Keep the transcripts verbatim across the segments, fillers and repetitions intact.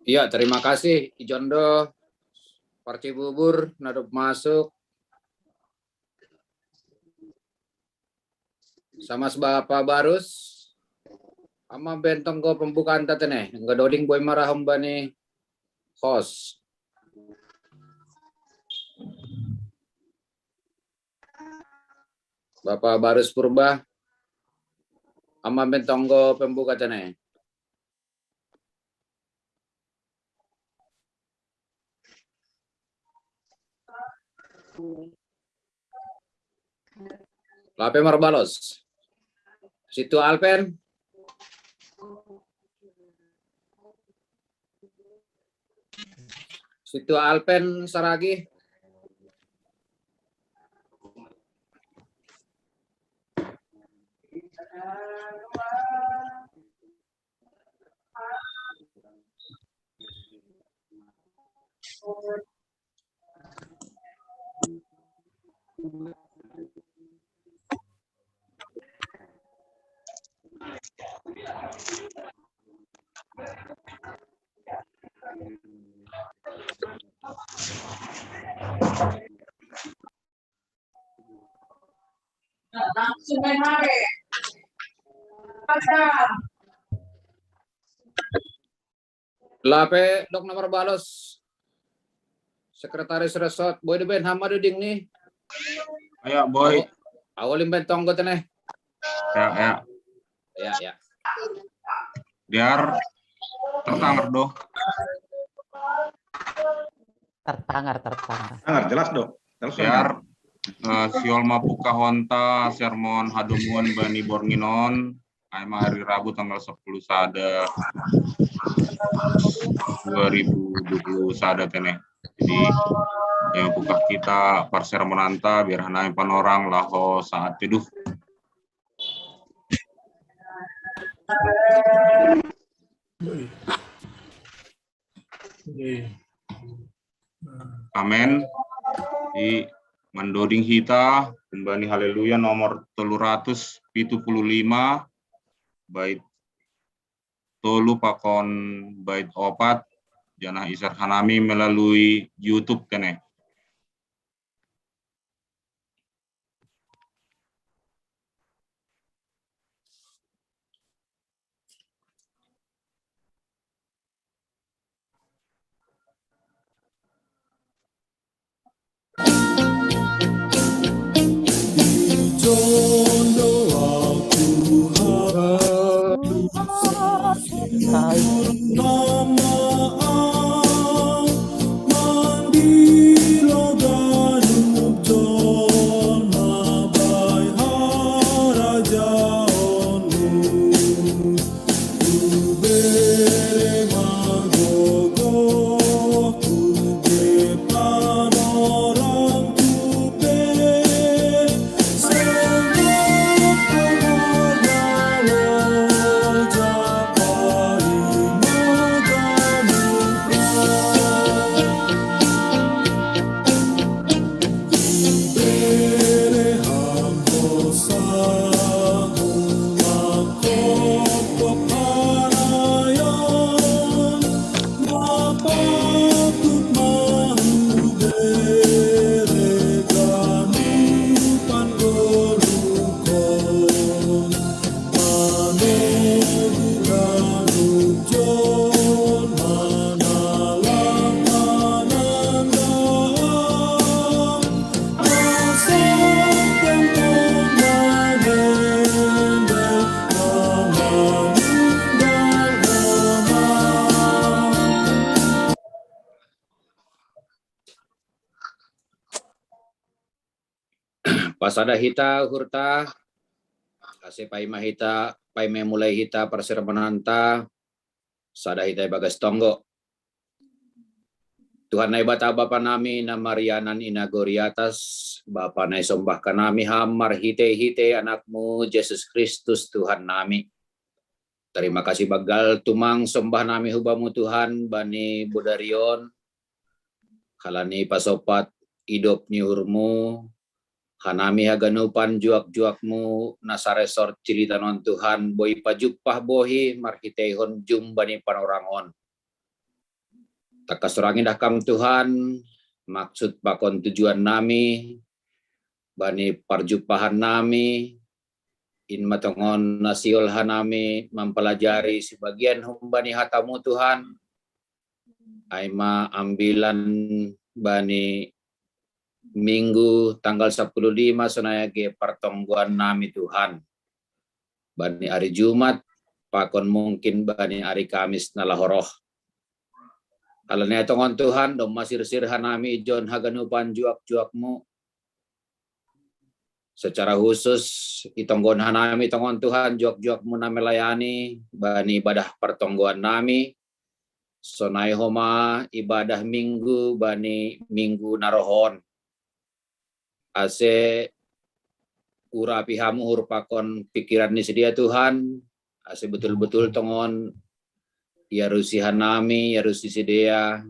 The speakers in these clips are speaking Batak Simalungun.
Iya, terima kasih Ijondo, Parcibubur, nadop masuk. Sama Bapa Barus, ama bentong ko pembukaan tatene, nggak doding boy marahom bani host. Bapa Barus Purba, ama bentong ko pembuka tatene. Lape marbalos. Situ Alpen. Situ Alpen Saragi. Langsung main hari. Lape dok nomor balos. Sekretaris Resort, boy de ben hama de ding nih. Ayo boy. Awalin bentong gue teneh. Ya, ya. Ya, ya. Biar tertanger doh. Tertanger, tertanger. Sangat jelas dok. Jelas Biar uh, Siol Mapuka Honta, Sermon Hadumon, Bani Bornginon, Aima hari Rabu tanggal sepuluh sada dua ribu dua puluh sada teneh. Jadi yang buka kita parsermonanta biar hanai panorang laho saat teduh. Amen. Di mandoding hita kumbani Haleluya nomor telu ratus pitu puluh lima, bait tolu pakon bait opat, janah isar hanami melalui YouTube teneh. Pasada hita hurta, ase paima hita, paima mulai hita parsermonanta, sada hita bagas tonggo. Tuhan Naibata Bapa nami na marianan inagoriatas, Bapa nai sombah kanami ham marhite-hite anakmu Jesus Kristus Tuhan nami. Terima kasih bagal tumang sombah nami hubamu Tuhan bani budarion, halani pasopat idop ni uhurmu, Hanami haganupan juak-juakmu na saresort cilitanon Tuhan, boi pajumpah bohi marhiteihon jumba ni panorangon. Tangkas urangi dah kam Tuhan, maksud pakon tujuan nami, bani parjumpahan nami, in matongon na sihol hanami mampalajari sebagian humbani hatamu Tuhan, ai ma ambilan bani Minggu tanggal sapuluh lima sonai age partonggoan nami Tuhan. Bani ari Jumat, pakon mungkin bani ari Kamis na laho roh. Alani tongon Tuhan, domma sirsir hanami ijon haganupan juak-juakmu. Secara khusus, itonggon hanami tongon Tuhan juak-juakmu na melayani, bani ibadah partonggoan nami, sonai homa ibadah Minggu bani Minggu na rohon. Ase urapi hamu uhur pakon pikiran ni sidea Tuhan, ase betul-betul tongon iarusi hanami, iarusi sidea,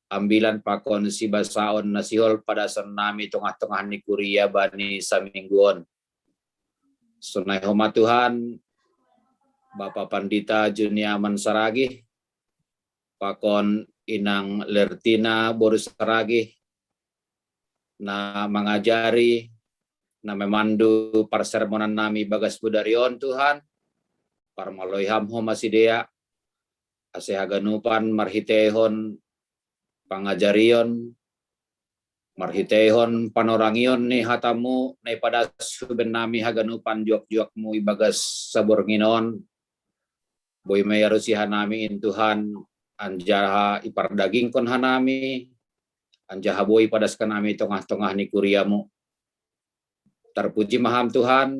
ambilan pakon sibasaon na sihol padason nami tongah-tongah ni kuria bani samingguon. Sonai homa Tuhan, Bapa Pandita Juniaman Saragih, pakon Inang Lertina boru Saragih, na mangajari, na memandu parsermonan nami bagas budarion Tuhan, parmaloiham homa sidea, ase haganupan marhiteihon pangajarion, marhiteihon panorangion ni hatamu, na ipadas huben nami haganupan juak-juakmu ibagas sabornginon, boi ma iarusi hanami in Tuhan, anjaha ipardagingkon hanami, anjaha boi padaskon nami tongah-tongah ni kuriamu. Tarpuji maham Tuhan,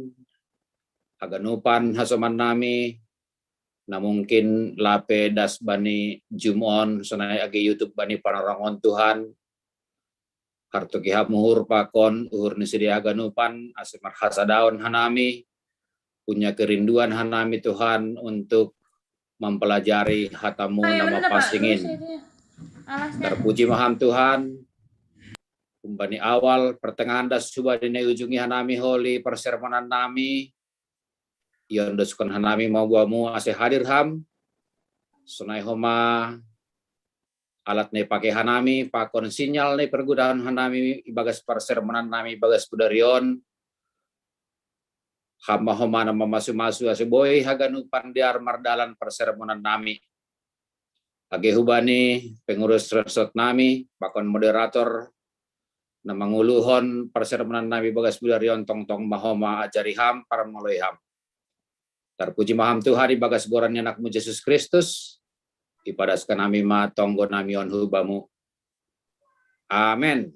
haganupan hasoman nami, na mungkin lape das bani jumon sonai age YouTube bani panorangon Tuhan, hartoki hamu uhur pakon uhur ni sidea haganupan, ase marhasadaon hanami, punya kerinduan hanami Tuhan untuk mempelajari hatamu na mapasingin. Tarpuji maham Tuhan, humbani awal pertengahan das hubani na iujungi hanami holi parsermonan nami, iondoskon hanami ma bamu ase hadir ham, sonai homa alat na ipake hanami, pakon sinyal na ipargudahon hanami ibagas parsermonan nami ibagas budarion, ham ma homa na mamasu-masu ase boi haganupan dear mardalan parsermonan nami. Age hubani pengurus resort nami, pakon moderator, na manguluhon parsermonan nami bagas budarion tongtong ma homa ajari ham, parmaloiham. Tarpuji maham Tuhan ibagas goran ni anakmu Jesus Kristus, ipadaskon nami ma tonggo nami on hubamu. Amen.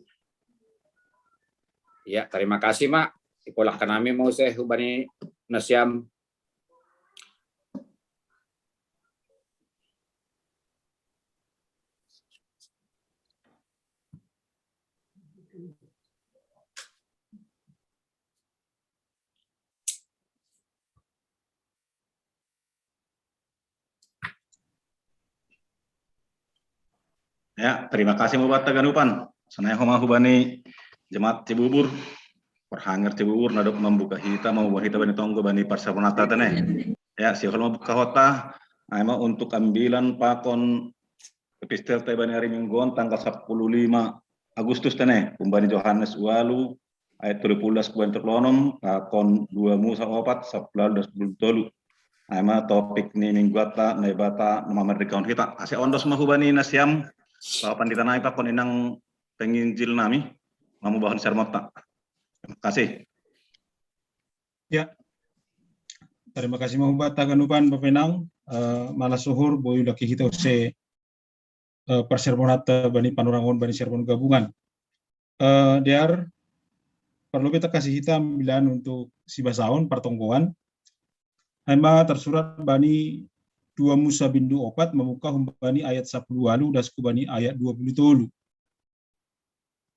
Ya, terima kasih, Mak. Ipolak nami muse hubani nasiam. Ya, terima kasih Mak Bata ganupan. Sonai homa hubani jemaat Cibubur, parhangir Cibubur, na dob mambuka hita, mambuka hita bani tonggo bani parsermonanta tene. Ya, sihol mambuka hota, ai ma untuk ambilan pakon epistel ta bani ari Minggu on tanggal sapuluh lima Agustus tene, humbani Johannes ualu, ayat tolu pulu das hubani tolu pulu onom, pakon dua Musa opat, sapuluh ualu das hubani tolu. Ai ma topik ni Mingguanta, Naibata na mamardikahon hita. Ase ondos ma hubani nasiam, Bapa Pandita nami pakon inang penginjil nami, mamungkahon sermonta. Terima kasih. Ya. Terima kasih Mak Bata ganupan Bapa Inang, eh, malas uhur boi ulakhon hita use eh, parsermonanta bani panorangon bani sermon gabungan. Eh, dear, parlobei tangkas hita ambilan untuk sibasaon partonggoan. Ai ma tarsurat bani dua Musa bindu opat mamungka humbani ayat sapuluh ualu das hubani ayat dua pulu tolu.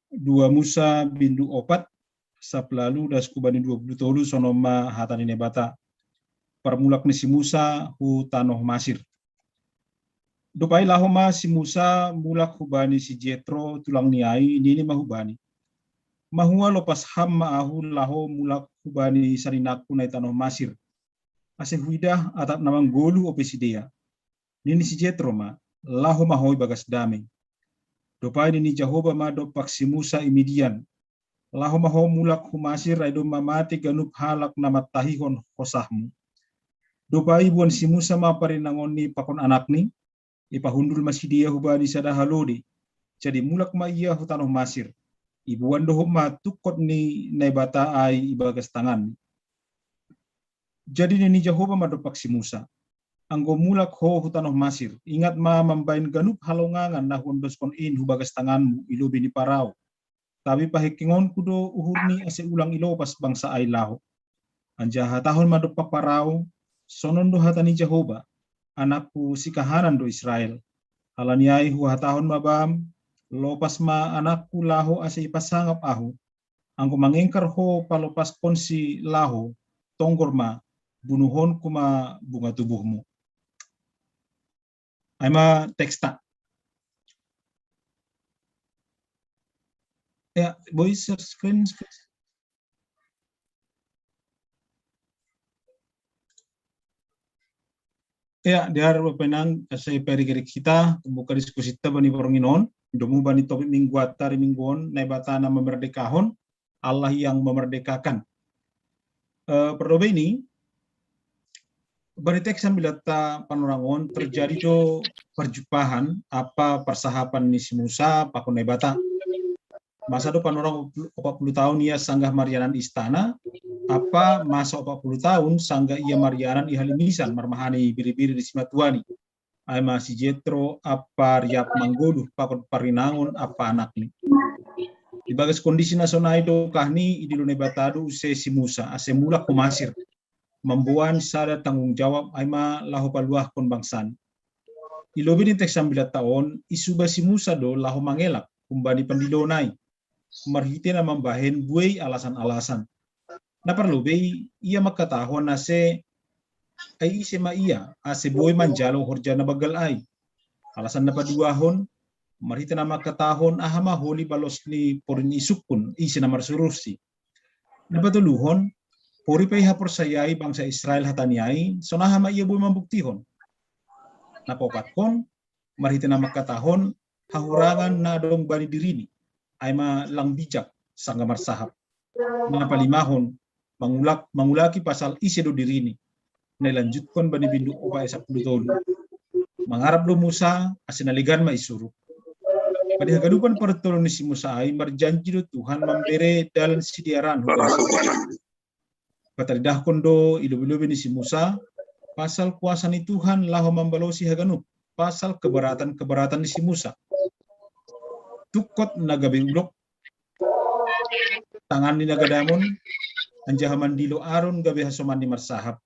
Dua Musa bindu opat sapuluh ualu das hubani dua pulu tolu, sonon ma hata ni Naibata. Parmulak ni si Musa hu tanoh Masir. Dob ai laho ma si Musa mulak hubani si Jetro tulang ni ai, nini ma hubani: Mahua lopas ham ma ahu laho mulak hubani saninangku na i tanoh Masir, ase huidah atap na manggoluh ope sidea. Nini si Jetro ma, laho ma ho ibagas damei. Dob ai nini Jahowa ma dompak si Musa i Midian, laho ma ho mulak hu Masir, ai domma mate ganup halak na mantahihon hosahmu. Dob ai iboan si Musa ma parinangonni pakon anakni, ipahundul ma sidea hubani sada halode. Jadi mulak ma ia hu tanoh Masir. Iboan dohot ma tungkot ni Naibata ai ibagas tanganni. Jadi nini Jahowa ma dompak si Musa, anggo mulak ho hu tanoh Masir, ingat ma mambahen ganup halongangan na huondoskon in hu bagas tanganmu i lobei ni Parao. Tapi pahingkingkonku do uhurni ase ulang ilopas bangsa ai laho. Anjaha hatahon ma dompak Parao, sonon do hata ni Jahowa, anakku sikahanan do Israel. Halani ai huhatahon ma bam, lopas ma anakku laho ase ipasangap ahu. Anggo mangingkar ho palopaskon si laho, tonggor ma, bunuhonku ma bunga tubuhmu. Ai ma teksta. Ya, boi share screen. Ya, diar bapenang, saya peri kiri kita, buka diskusi ta bani borngin on, domu bani topik minggu atari minggu on, Naibata na memerdekahon, Allah yang memerdekakan. Eh, perdobe ini, bani teks sambil data panorangon, terjadi do perjumpahan, apa persahapan ni si Musa, pakon Naibata. Masa do panorang opat puluh tahun ia sanggah marianan istana, apa masa opat puluh tahun sanggah ia marianan i halimisan marmahani biri-biri di simatuani. Ai ma si Jetro apa riap manggoluh pakon parinangon apa anakni. Di bagas kondisi na sonai do kahni idilo Naibata do use si Musa, ase mulak hu Masir. Mamboan sada tanggung jawab ai ma laho paluahkon bangsan. I lobei ni teks sambil data on, isuba si Musa do laho mangelak, humbani pandilonai. Marhite na mambahen buei alasan-alasan. Na parlobei, ia mangkatahon ase, ai ise ma ia, ase boi manjalo horja na banggal ai. Alasan na paduahon, marhite na mangkatahon aha ma holi balos ni porin isungkun, ise na marsuruhsi. Na patoluhon, pori pe ihaporsayai bangsa Israel hatani ai, sonaha ma ia boi mambuktihon. Na paopatkon, marhite na mangkatahon, hahurangan na dong bani dirini, ai ma lang bijak, sanggah marsahap. Na palimahon, mangulak, mangulaki pasal ise do dirini, na ilanjutkon bani bindu opat sapuluh tolu. Mangarap do Musa, ase na legan ma isuru. Bani haganupan partoron ni si Musa ai, marjanji do Tuhan mambere dalan sidearan hu bangsa. Pataridahkon do i lobei-lobei ni si Musa, pasal kuasa ni Tuhan laho mambalosi haganup, pasal keberatan-keberatan ni si Musa. Tungkot na gabe ulok, tangan ni na gadamon, anjaha mandilo Aron gabe hasoman ni marsahap.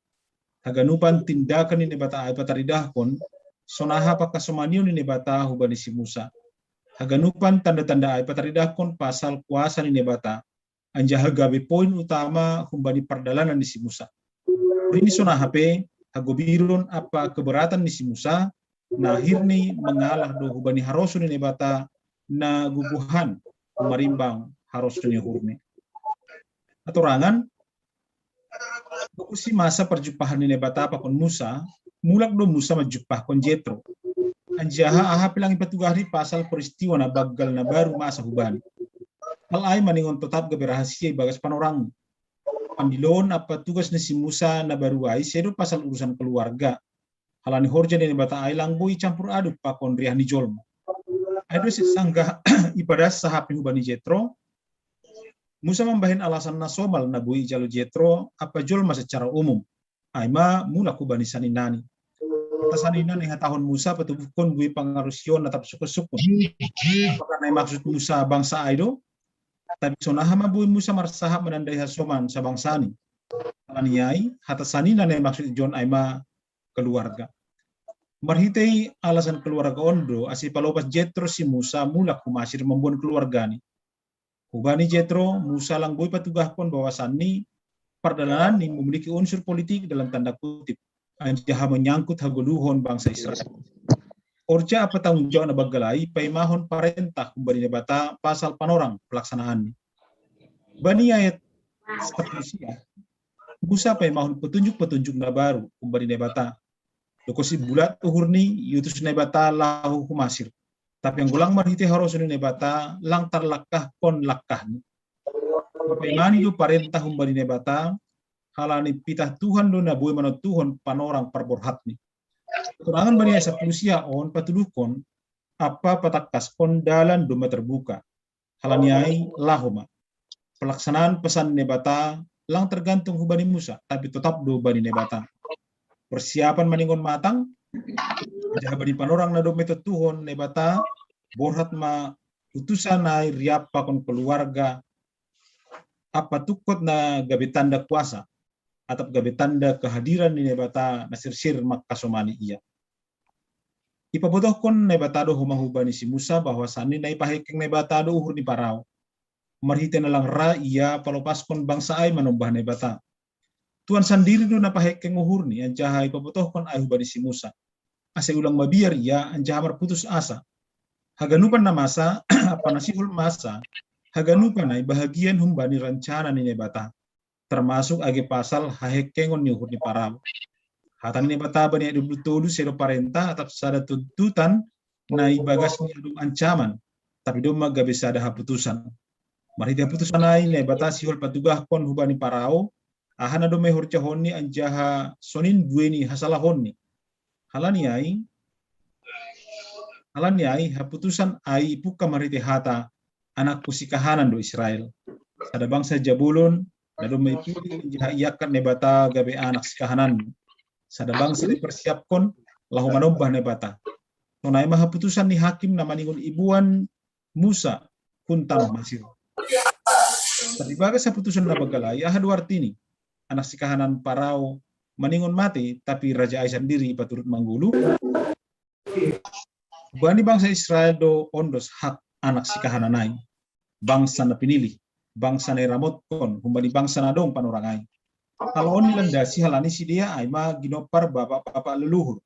Haganupan tindakan ni Naibata ai pataridahkon, sonaha pangkasomanion ni Naibata hubani si Musa. Haganupan tanda-tanda ai pataridahkon pasal kuasa ni Naibata, anjaha gabe poin utama humbani pardalanan ni si Musa. Rini sonaha pe, hagobiron apa keberatan ni si Musa, na ahirni mangalah do hubani harosuh ni Naibata na guguhan marimbang harosuh ni uhurni. Hatorangan, bagus si masa parjumpahan ni Naibata pakon Musa, mulak do Musa manjumpahkon Jetro. Anjaha aha pe lang ipatugahni pasal peristiwa na banggal na baru masa hubani. Hal ai maningon totap gabe rahasia ibagas panorang. Pandiloon apa tugas ni si Musa na baru ai sedo pasal urusan keluarga. Halani horja ni Naibata ai lang boi campur aduk pakon riah ni jolma. Ai do si sanggah ipadas sahapni hubani Jetro, Musa mambahen alasan na somal na boi ijalo Jetro apa jolma secara umum. Ai ma mulak hubani saninani. Hata sanina na ihatahon Musa patubuhkon boi pangarusion na tapsukun-sukun. Apakah na imaksud Musa bangsa ai do? Tapi sonaha ma boi Musa marsahap manandai hasoman sabangsani. Halani ai, hata sanina na imaksud John ai ma keluarga. Marhitei alasan keluarga on do, ase palopas Jetro si Musa mulak hu Masir mamboan keluargani. Hubani Jetro, Musa lang boi patugahkon bahwasanni pardalananni memiliki unsur politik dalam tanda kutip, anjaha menyangkut hagoluhon bangsa Israel. Horja apa tanggung jawab na banggal ai paimahon parentah humbani Naibata pasal panorang pelaksanaanni. Bani ayat sapuluh sia, Musa paimahon petunjuk-petunjuk na baru humbani Naibata. Dohot si bulat uhurni, iutus Naibata laho hu Masir. Tapi anggo lang marhite harosuh ni Naibata, lang tarlangkahkon langkahni. Paimani do parentah humbani Naibata, halani pitah Tuhan do na boi manontuhon panorang parborhatni. Keterangan bani ayat sapuluh sia on patuduhkon, apa patangkaskon dalan domma terbuka. Halani ai laho ma. Pelaksanaan pesan Naibata lang tergantung hubani Musa, tapi totap do bani Naibata. Persiapan maningon matang, anjaha bani panorang na dob metontuhon Naibata, borhat ma utusan ai riap pakon keluarga, apa tungkot na gabe tanda kuasa, atap gabe tanda kehadiran ni Naibata na sirsir mangkasomani ia. Ipabotohkon Naibata do homa hubani si Musa bahwa sani na ipahengkeng Naibata do uhur ni Parao. Marhite na lang ra ia palopaskon bangsa ai manombah Naibata. Tuhan sandiri do na pahengkeng uhurni anjaha ipabotohkon ai hubani si Musa. Ase ulang mabiar ia anjaha marputus asa. Haganupan na masa, apa na sihol masa, haganupan ai bahagian humbani rancana ni Naibata. Termasuk age pasal hahengkengon ni uhur ni Parao. Hata ni Naibata bani ayat dua puluh tolu sedo parentah atap sada tuntutan na ibagasni adong ancaman, tapi domma gabe sada haputusan. Marhite haputusan ai Naibata sihol patugahkon hubani Parao, aha na domma ihorjahonni anjaha sonin buei ni hasalahonni. Halani ai, halani ai haputusan ai ipungka marhite hata, anakku sikahanan do Israel. Sada bangsa jabolon, na domma ipilih anjaha iangkat Naibata gabe anak sikahanan. Sada bangsa na ipersiapkon, laho manombah Naibata. Sonai ma haputusan ni hakim na maningon iboan Musa hun tanoh Masir. Tapi bagas haputusan na banggal ai, aha do artini? Anak sikahanan Parao maningon mate, tapi raja ai sandiri ipaturut manggoluh. Bani bangsa Israel do ondos hak anak sikahanan ai. Bangsa na pinilih, bangsa na iramotkon, humbani bangsa na adong panorang ai. Hal on ilandasi halani sidea ai ma ginompar bapak-bapak leluhur.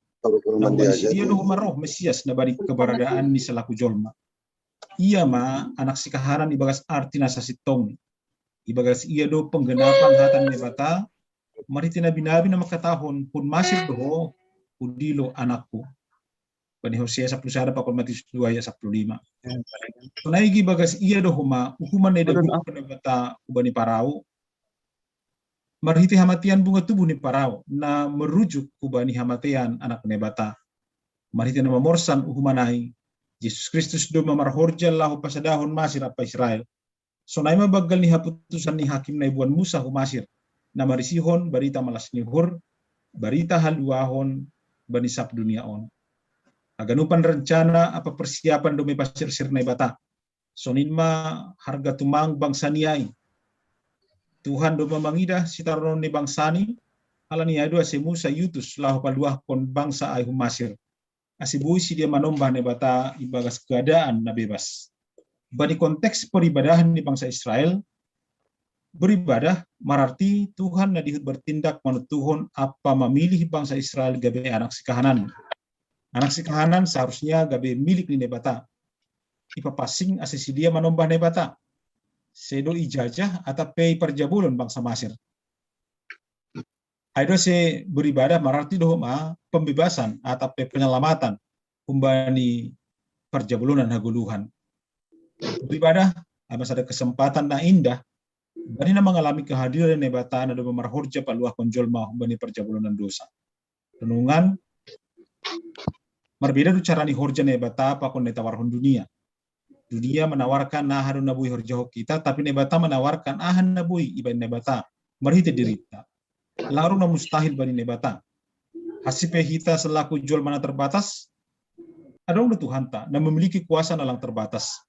Na humbani sidea do homa roh Mesias na bani keberadaan ni selaku jolma. Ia ma anak sikahanan ibagas arti na sasintongni. Ibagas ia do penggenapan hata ni Naibata, marhite nabi-nabi na mangkatahon, hun Masir do ho, hudilo anakku. Bani Hosea sapuluh sada pakon Matius dua ayat sapuluh lima. Sonai ibagas ia do homa uhuman na idabuhon Naibata hubani Parao, marhite hamatean bunga tubuh ni Parao, na merujuk hubani hamatean anak Naibata. Marhite na mamorsan uhuman ai, Jesus Kristus do ma marhorja laho pasadahon Masir ampa Israel. Sonai ma banggal ni haputusan ni hakim na iboan Musa hu Masir, na marisihon barita malas ni uhur, barita haluahon bani sab dunia on. Haganupan rencana apa persiapan domma ipasirsir Naibata. Sonin ma harga tumang bangsa ni ai. Tuhan domma mangidah sitaronon ni bangsa ni, halani ai do ase Musa iutus laho paluahkon bangsa ai hu Masir. Ase boi sidea manombah Naibata ibagas keadaan na bebas. Bani konteks peribadahan ni bangsa Israel, beribadah mararti Tuhan na dihut bertindak manontuhon apa mamilih bangsa Israel gabe anak sikahanan. Anak sikahanan seharusnya gabe milik ni Naibata. Ipapansing ase sidea manombah Naibata. Sedo ijajah atap pe iparjabolon bangsa Masir. Ai do ase beribadah mararti do homa pembebasan atap pe penyelamatan humbani parjabolonan hagoluhan. Beribadah ai ma sada kesempatan na indah bani na mangalami kehadiran Naibata na domma marhorja paluahkon jolma humbani parjabolonan dosa. Renungan, marbeda do cara ni horja Naibata pakon na itawarhon dunia. Dunia menawarkan aha do na boi ihorjahon hita, tapi Naibata menawarkan aha na boi ibaen Naibata marhite dirinta. Lang adong na mustahil bani Naibata. Hansi pe hita selaku jolma na terbatas, adong do Tuhanta na memiliki kuasa na lang terbatas.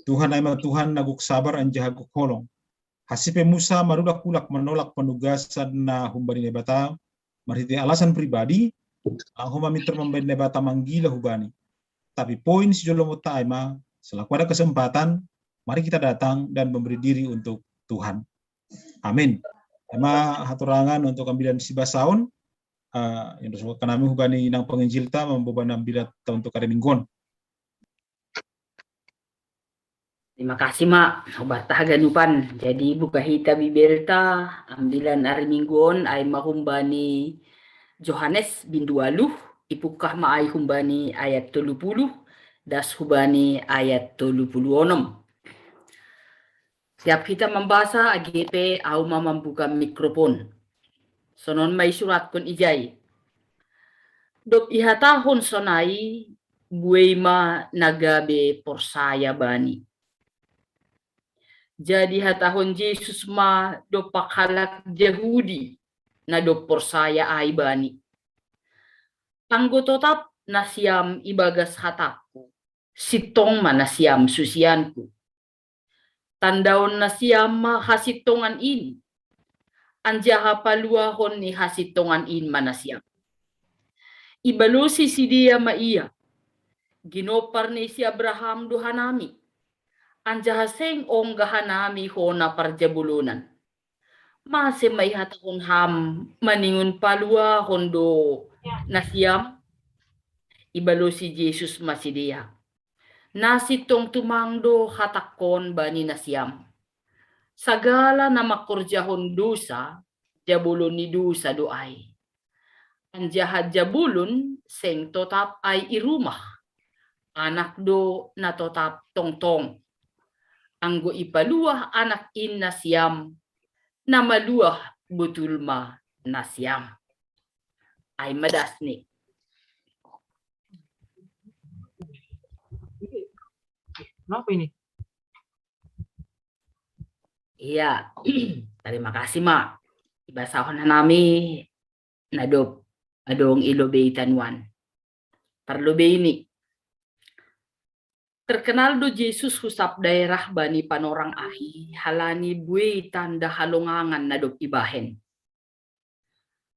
Tuhan ai ma Tuhan na gok sabar anjaha gok holong. Hansi pe Musa marulak-ulak manolak penugasan na humbani Naibata marhite alasan pribadi, lang homa mintor mambaen Naibata manggila hubani. Tapi poin sijolomonta ai ma, selaku ada kesempatan, mari kita datang dan memberi diri untuk Tuhan. Amin. Ai ma hatorangan untuk ambilan sibasaon, eh, yang disampaikan kami hubani inang penginjilta mamboan ambilan ta untuk ari Minggu on. Terima kasih, Mak. Obat tahaga nupan. Jadi buka hita Bibelta, ambilan ari minggu on ai ma humbani Johannes bindu waluh, ipungkah ma ai humbani ayat tolu puluh, das humbani ayat tolu puluh onom. Siap hita mambasa, agipe au ma mambuka mikrofon. Sonon ma isuratkon ijai. Dob ihatahon sonai, buei ma na gabe porsaya bani. Jadi hatahon Jesus ma dompak halak Jahudi na dob porsaya ai bani. Anggo totap nasiam ibagas hatangku, sintong ma nasiam susianku. Tandaon nasiam ma hasintongan in, anjaha paluahon ni hasintongan in ma nasiam. Ibalosi sidea ma ia, ginompar ni si Abraham do hanami, anjaha seng ongga hanami hona parjabolonan. Mase ma ihatahon ham maningon paluahon do nasiam? Ibalosi Jesus ma sidea. Na sintong tumang do hatangkon bani nasiam. Sagala na mangkorjahon dosa, jabolon ni dosa do ai. Anjaha jabolon seng totap ai i rumah. Anak do na totap tongtong. Anggo ipaluah anak in nasiam, na maluah botul ma nasiam. Ai ma dasni. Kenapa ini? Iya, terima kasih, Mak. Ibasahon hanami na dob adong i lobei tanuan. Parlobei ni. Terkenal do Jesus hu sab daerah bani panorang ai, halani buei tanda halongangan na dob ibahen.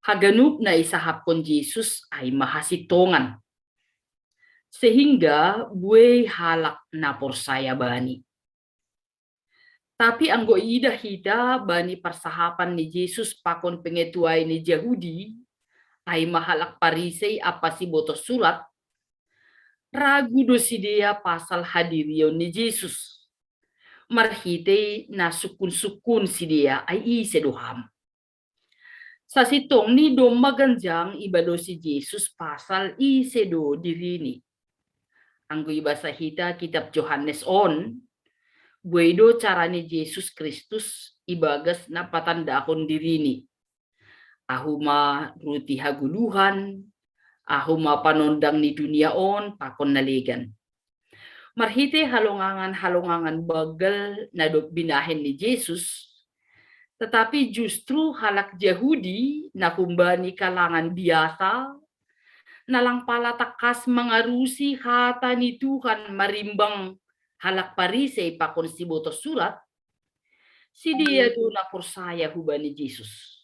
Haganup na isahapkon Jesus ai ma hasintongan. Sehingga buei halak na porsaya bani. Tapi anggo iidah hita bani parsahapan ni Jesus pakon pengetuai ni Jahudi, ai ma halak Parisei ampa sibotoh surat, ragu do sidea pasal hadirion ni Jesus. Marhitei na sungkun-sungkun sidea ai ise do ham. Sasintongni domma ganjang ibalosi Jesus pasal ise do dirini. Anggo ibasa hita kitab Johannes on, buei do cara ni Jesus Kristus ibagas na patandahon dirini. Ahu ma ruti hagoluhan, ahu ma panondang ni dunia on pakon na legan. Marhite halongangan-halongangan banggal na dob binahen ni Jesus, tetapi justru halak Jahudi na humbani kalangan biasa, na lang pala tangkas mangarusi hata ni Tuhan marimbang halak Parisei pakon sibotoh surat, sidea do na porsaya hubani Jesus.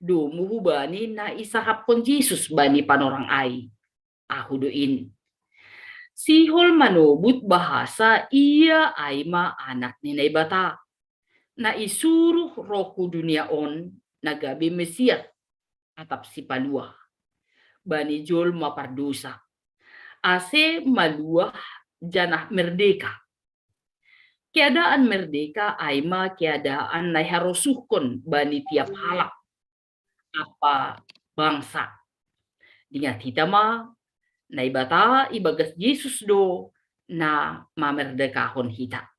Domu hubani na isahapkon Jesus bani panorang ai. Ahu do in. Sihol manobut bahasa ia ai ma Anak ni Naibata, na isuruh roh hu dunia on, na gabe Mesias, atap sipaluah bani jolma pardosa, ase maluah janah merdeka. Keadaan merdeka ai ma keadaan na iharosuhkon bani tiap halak ampa bangsa. Ingat hita ma, Naibata ibagas Jesus do na mamerdekahon hita.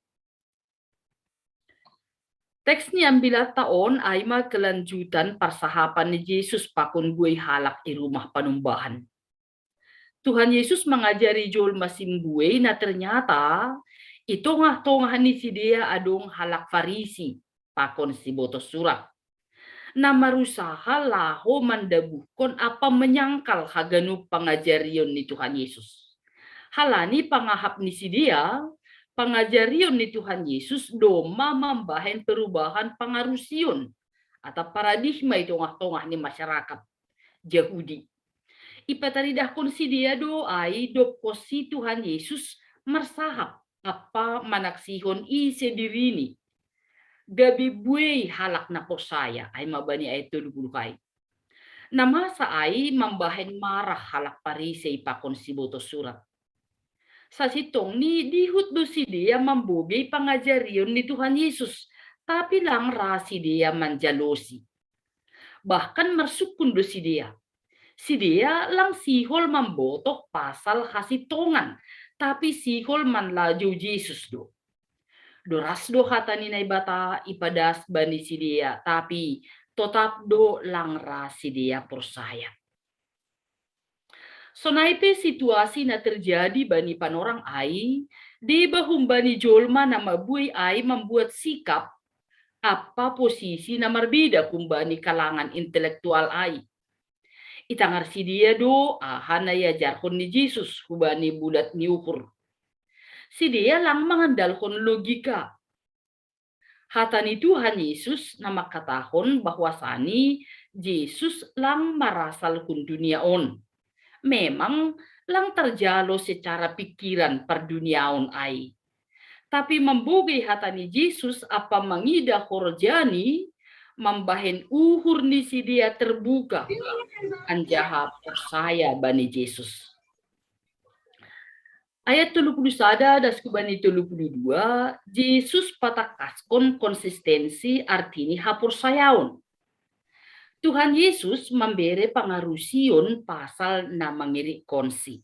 Teks ni ambilanta on ai ma kelanjutan parsahapan ni Jesus pakon buei halak i rumah panumbahan. Tuhan Yesus mangajari jolma simbuei na ternyata i tongah-tongah ni sidea adong halak Farisi pakon sibotoh surat, na marusaha laho mandabuhkon ampa manyangkal haganup pangajarion ni Tuhan Yesus. Halani pangahap ni sidea, pangajarion ni Tuhan Yesus domma mambahen perubahan pangarusion atap paradigma i tongah-tongah ni masyarakat Jahudi. Ipataridahkon sidea do ai dob konsi Tuhan Yesus marsahap ampa manaksihon ise dirini. Gabe buei halak na porsaya, ai ma bani ayat tolu puluh ai. Na masa ai mambahen marah halak Parisei pakon sibotoh surat. Sasintongni dihut do sidea mambogei pangajarion ni Tuhan Yesus, tapi lang ra sidea manjalosi. Bahkan marsukkun do sidea. Sidea lang sihol mambotoh pasal hasintongan, tapi sihol manlajou Jesus do. Doras do hata ni Naibata ipadas bani sidea, tapi totap do lang ra sidea porsaya. Sonai pe situasi na terjadi bani panorang ai, deba humbani jolma na mabuei ai mambuat sikap, apa posisi na marbeda humbani kalangan intelektual ai. Itangar sidea do aha na iajarhon ni Jesus hubani bulat ni uhur. Sidea lang mangandalhon logika. Hata ni Tuhan Yesus na mangkatahon bahwasani Jesus lang marasal hun dunia on. Memang lang tarjalo secara pikiran parduniaon ai. Tapi mambogei hata ni Jesus apa mangidah horjani, mambahen uhur ni sidea terbuka, anjaha porsaya bani Jesus. Ayat tolu puluh sada das hubani tolu puluh dua, Jesus patakaskon konsistensi arti ni haporsayaon. Tuhan Yesus mambere pangarusion pasal na mangirikkonsi.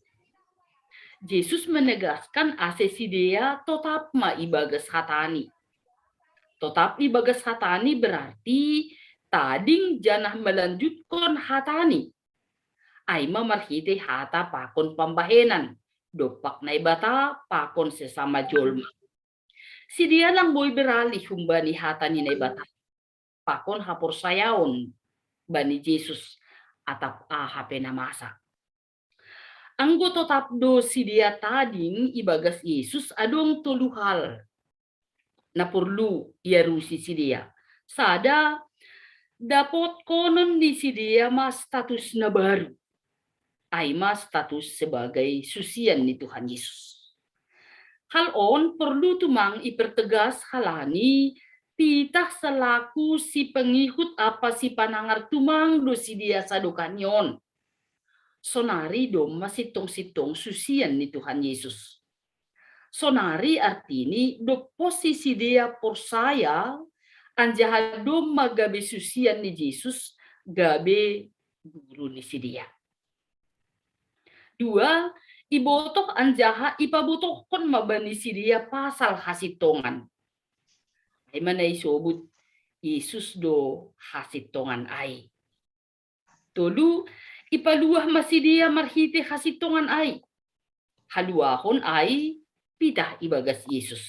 Jesus menegaskan ase sidea totap ma ibagas hatani. Totap ibagas hatani berarti tading janah melanjutkon hatani. Ai ma marhitei hata pakon pambahenan, dompak Naibata pakon sesama jolma. Sidea lang boi beralih humbani hata ni Naibata pakon haporsayaon bani Jesus atap aha pe na masa. Anggo totap do sidea tading ibagas Jesus, adong tolu hal na porlu iarusi sidea. Sada, dapotkonon ni sidea ma status na baru. Ai ma status sebagai susian ni Tuhan Yesus. Hal on porlu tumang ipertegas halani pitah selaku sipengihut apa sipanangar tumang do sidea sadokah ni on. Sonari domma sintong-sintong susian ni Tuhan Yesus. Sonari artini dob pos sidea porsaya, anjaha domma gabe susian ni Jesus, gabe guru ni sidea. Dua, ibotoh anjaha ipabotohkon ma bani sidea pasal hasintongan. Ai ma na isobut Jesus do hasintongan ai. Tolu, ipaluah ma sidea marhitei hasintongan ai. Haluahon ai pitah ibagas Jesus.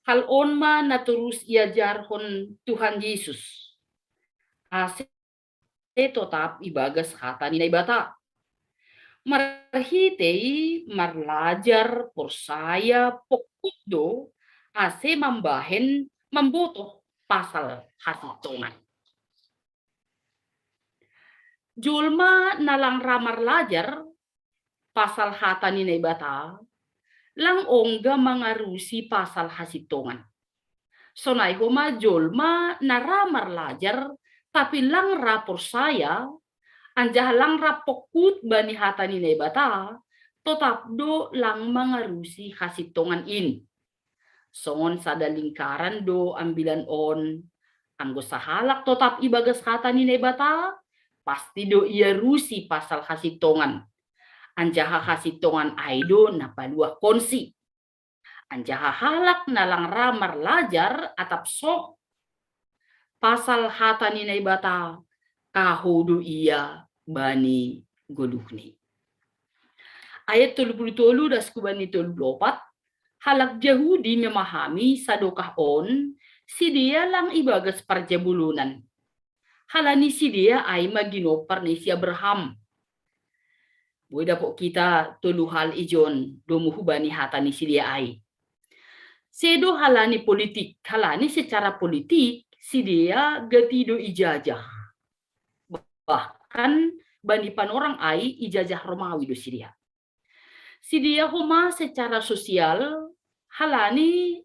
Hal on ma na torus iajarhon Tuhan Jesus. Ase totap ibagas hata ni Naibata. Marhitei marlajar porsaya pongkut do ase mambahen mambotoh pasal hasintongan. Jolma na lang ra marlajar pasal hata ni Naibata, lang ongga mangarusi pasal hasintongan. Sonai homa jolma na ra marlajar, tapi lang ra porsaya, anjaha lang ra pongkut bani hata ni Naibata, totap do lang mangarusi hasintongan in. Songon sada lingkaran do ambilan on, anggo sahalak totap ibagas hata ni Naibata, pasti do iarusi pasal hasintongan. Anjaha hasintongan ai do na paluahkonsi. Anjaha halak na lang ra marlajar atap sok pasal hata ni Naibata, kahou do ia bani goluhni. Ayat tolu puluh tolu das hubani tolu puluh opat, halak Jahudi memahami sadokah on, sidea lang ibagas parjabolonan. Halani sidea ai ma ginompar ni si Abraham. Boi dapot kita tolu hal ijon domu hubani hata ni sidea ai. Sedo halani politik, halani secara politik sidea gati do ijajah. Bahkan bani panorang ai ijajah Romawi do sidea. Sidea homa secara sosial, halani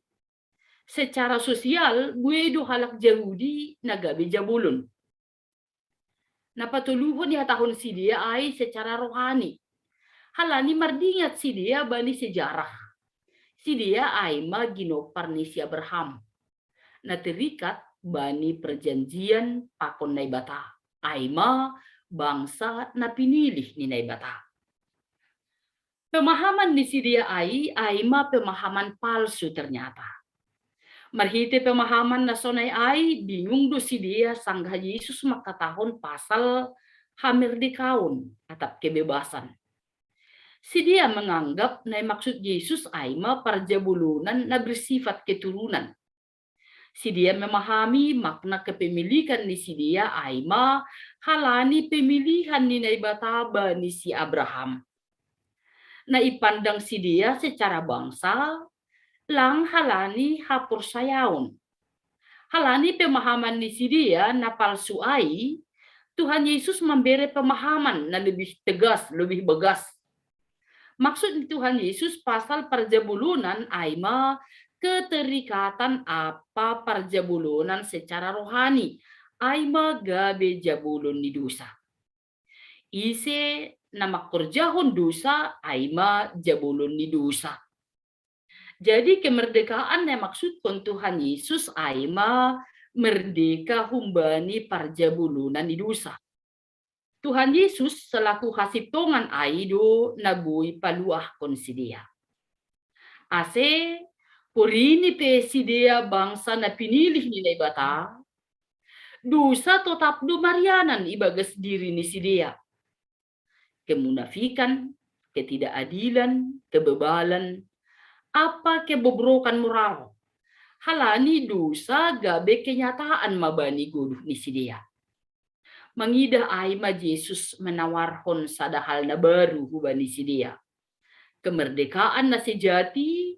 secara sosial buei do halak Jahudi na gabe jabolon. Na patoluhon ihatahon sidea ai secara rohani. Halani mardingat sidea bani sejarah. Sidea ai ma ginopar ni si Abraham, na terikat bani perjanjian pakon Naibata, ai ma bangsa na pinilih ni Naibata. Pemahaman ni sidea ai, ai ma pemahaman palsu ternyata. Marhite pemahaman na sonai ai, bingung do sidea sanggah Jesus mangkatahon pasal hamerdekaon atap kebebasan. Sidea menganggap na maksud Jesus ai ma parjabolonan na bersifat keturunan. Sidea memahami makna kepemilikan ni sidea ai ma halani pemilihan ni Naibata bani si Abraham. Na ipandang sidea secara bangsa, lang halani haporsayaon. Halani pemahaman ni sidea na palsu ai, Tuhan Yesus mambere pemahaman na lebih tegas, lebih begas. Maksud ni Tuhan Yesus pasal parjabolonan ai ma keterikatan apa parjabolonan secara rohani, ai ma gabe jabolon ni dosa. Ise na mangkorjahon dosa ai ma jabolon ni dosa. Jadi kemerdekaan na maksudkon Tuhan Yesus ai ma merdeka humbani parjabolonan ni dosa. Tuhan Yesus selaku hasintongan ai do na boi paluahkon sidea. Ase porini pe sidea bangsa na pinilih ni Naibata, dosa totap do marianan ibagas diri ni sidea. Kemunafikan, ketidakadilan, kebebalan, apa kebobrokan moral. Halani dosa gabe kenyataan ma bani goluh ni sidea. Mangidah ai ma Jesus menawarhon sada hal na baru hubani sidea. Kemerdekaan na sejati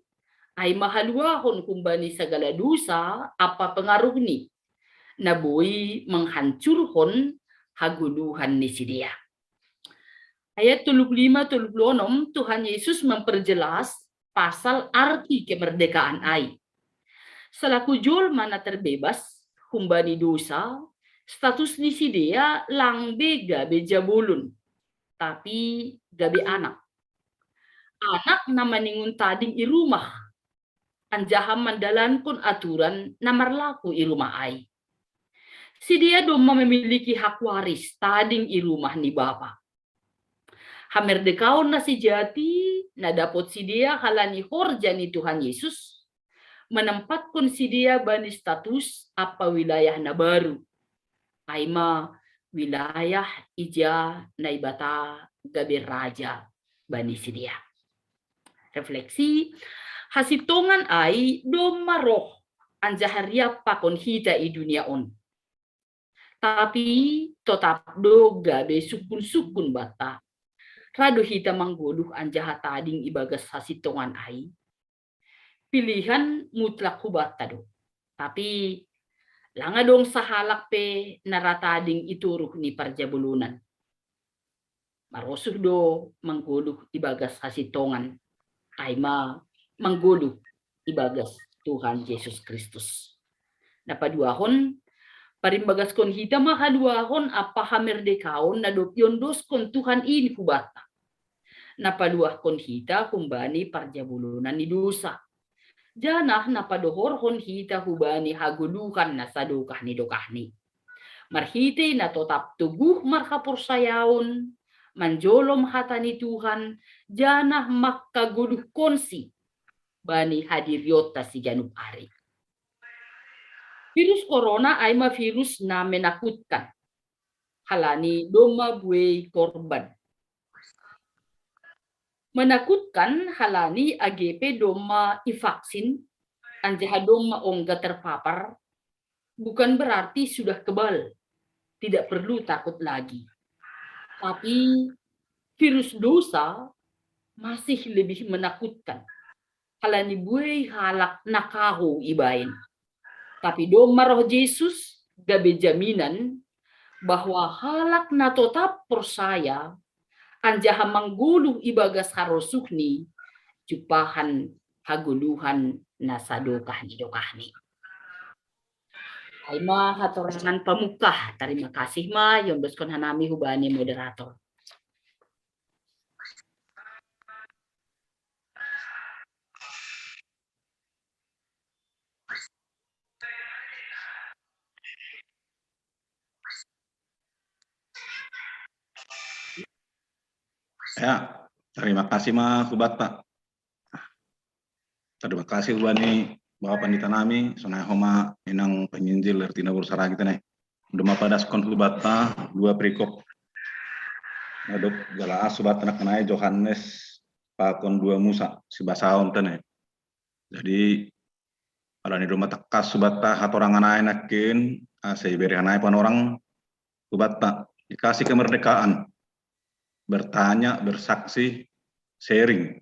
ai ma haluahon humbani sagala dosa apa pengaruhni, na boi menghancurhon hagoluhan ni sidea. Ayat tolu puluh lima tolu puluh onom, Tuhan Yesus memperjelas pasal arti kemerdekaan ai. Selaku jolma na terbebas humbani dosa, status ni sidea lang be gabe jabolon, tapi gabe anak. Anak na maningon tading i rumah, anjaha mandalankon aturan na marlaku i rumah ai. Sidea domma memiliki hak waris tading i rumah ni bapa. Hamerdekaon na sejati na dapot sidea halani horja ni Tuhan Yesus, menempatkon sidea bani status apa wilayah na baru, ai ma wilayah ija Naibata gabe raja bani sidea. Refleksi, hasintongan ai domma roh anjaha riap pakon hita i dunia on. Tapi totap do gabe sungkun-sungkun banta. Ra do hita manggoluh anjaha tading ibagas hasintongan ai? Pilihan mutlak hubanta do. Tapi lang adong sahalak pe na ra tading i toruh ni parjabolonan. Marosuh do manggoluh ibagas hasintongan, ai ma manggoluh ibagas Tuhan Jesus Kristus. Na paduahon, parimbagaskon hita ma haluahon ampa hamerdekaon na dob iondoskon Tuhan i hubanta. Na paluahkon hita humbani parjabolonan ni dosa. Janah na padohorhon hita hubani hagoluhan na sadokah ni dokahni. Marhitei na totap toguh marhaporsayaon, manjolom hata ni Tuhan, janah mangkagoluhkonsi bani hadirionta siganup ari. Virus corona ai ma virus na menakutkan. Halani domma buei korban. Menakutkan halani age pe domma ivaksin, anjaha domma ongga terpapar, bukan berarti sudah kebal, tidak perlu takut lagi. Tapi virus dosa masih lebih menakutkan. Halani buei halak na kahou ibaen. Tapi domma roh Jesus gabe jaminan bahwa halak na totap porsaya anjaha manggoluh ibagas harosuhni, jumpahan hagoluhan na sadokah ni dokahni. Ai ma hatorangan pamungkah, tarima kasih ma iondoskon hanami hubani moderator. Ya, terima kasih ma hubatta. Terima kasih hubani Bapak Pandita nami, sonai ho ma inang penginjil dari Timor Saragi tene. Doma padaskon hubatta dua perikop. Adop jelas hubatta nakenai Yohanes pakon dua Musa, si basaon tene. Jadi, alani doma takkas hubatta hatorangan ae nakken, ase iberehan ae panorang hubatta, dikasih kemerdekaan, bertanya, bersaksi, sharing.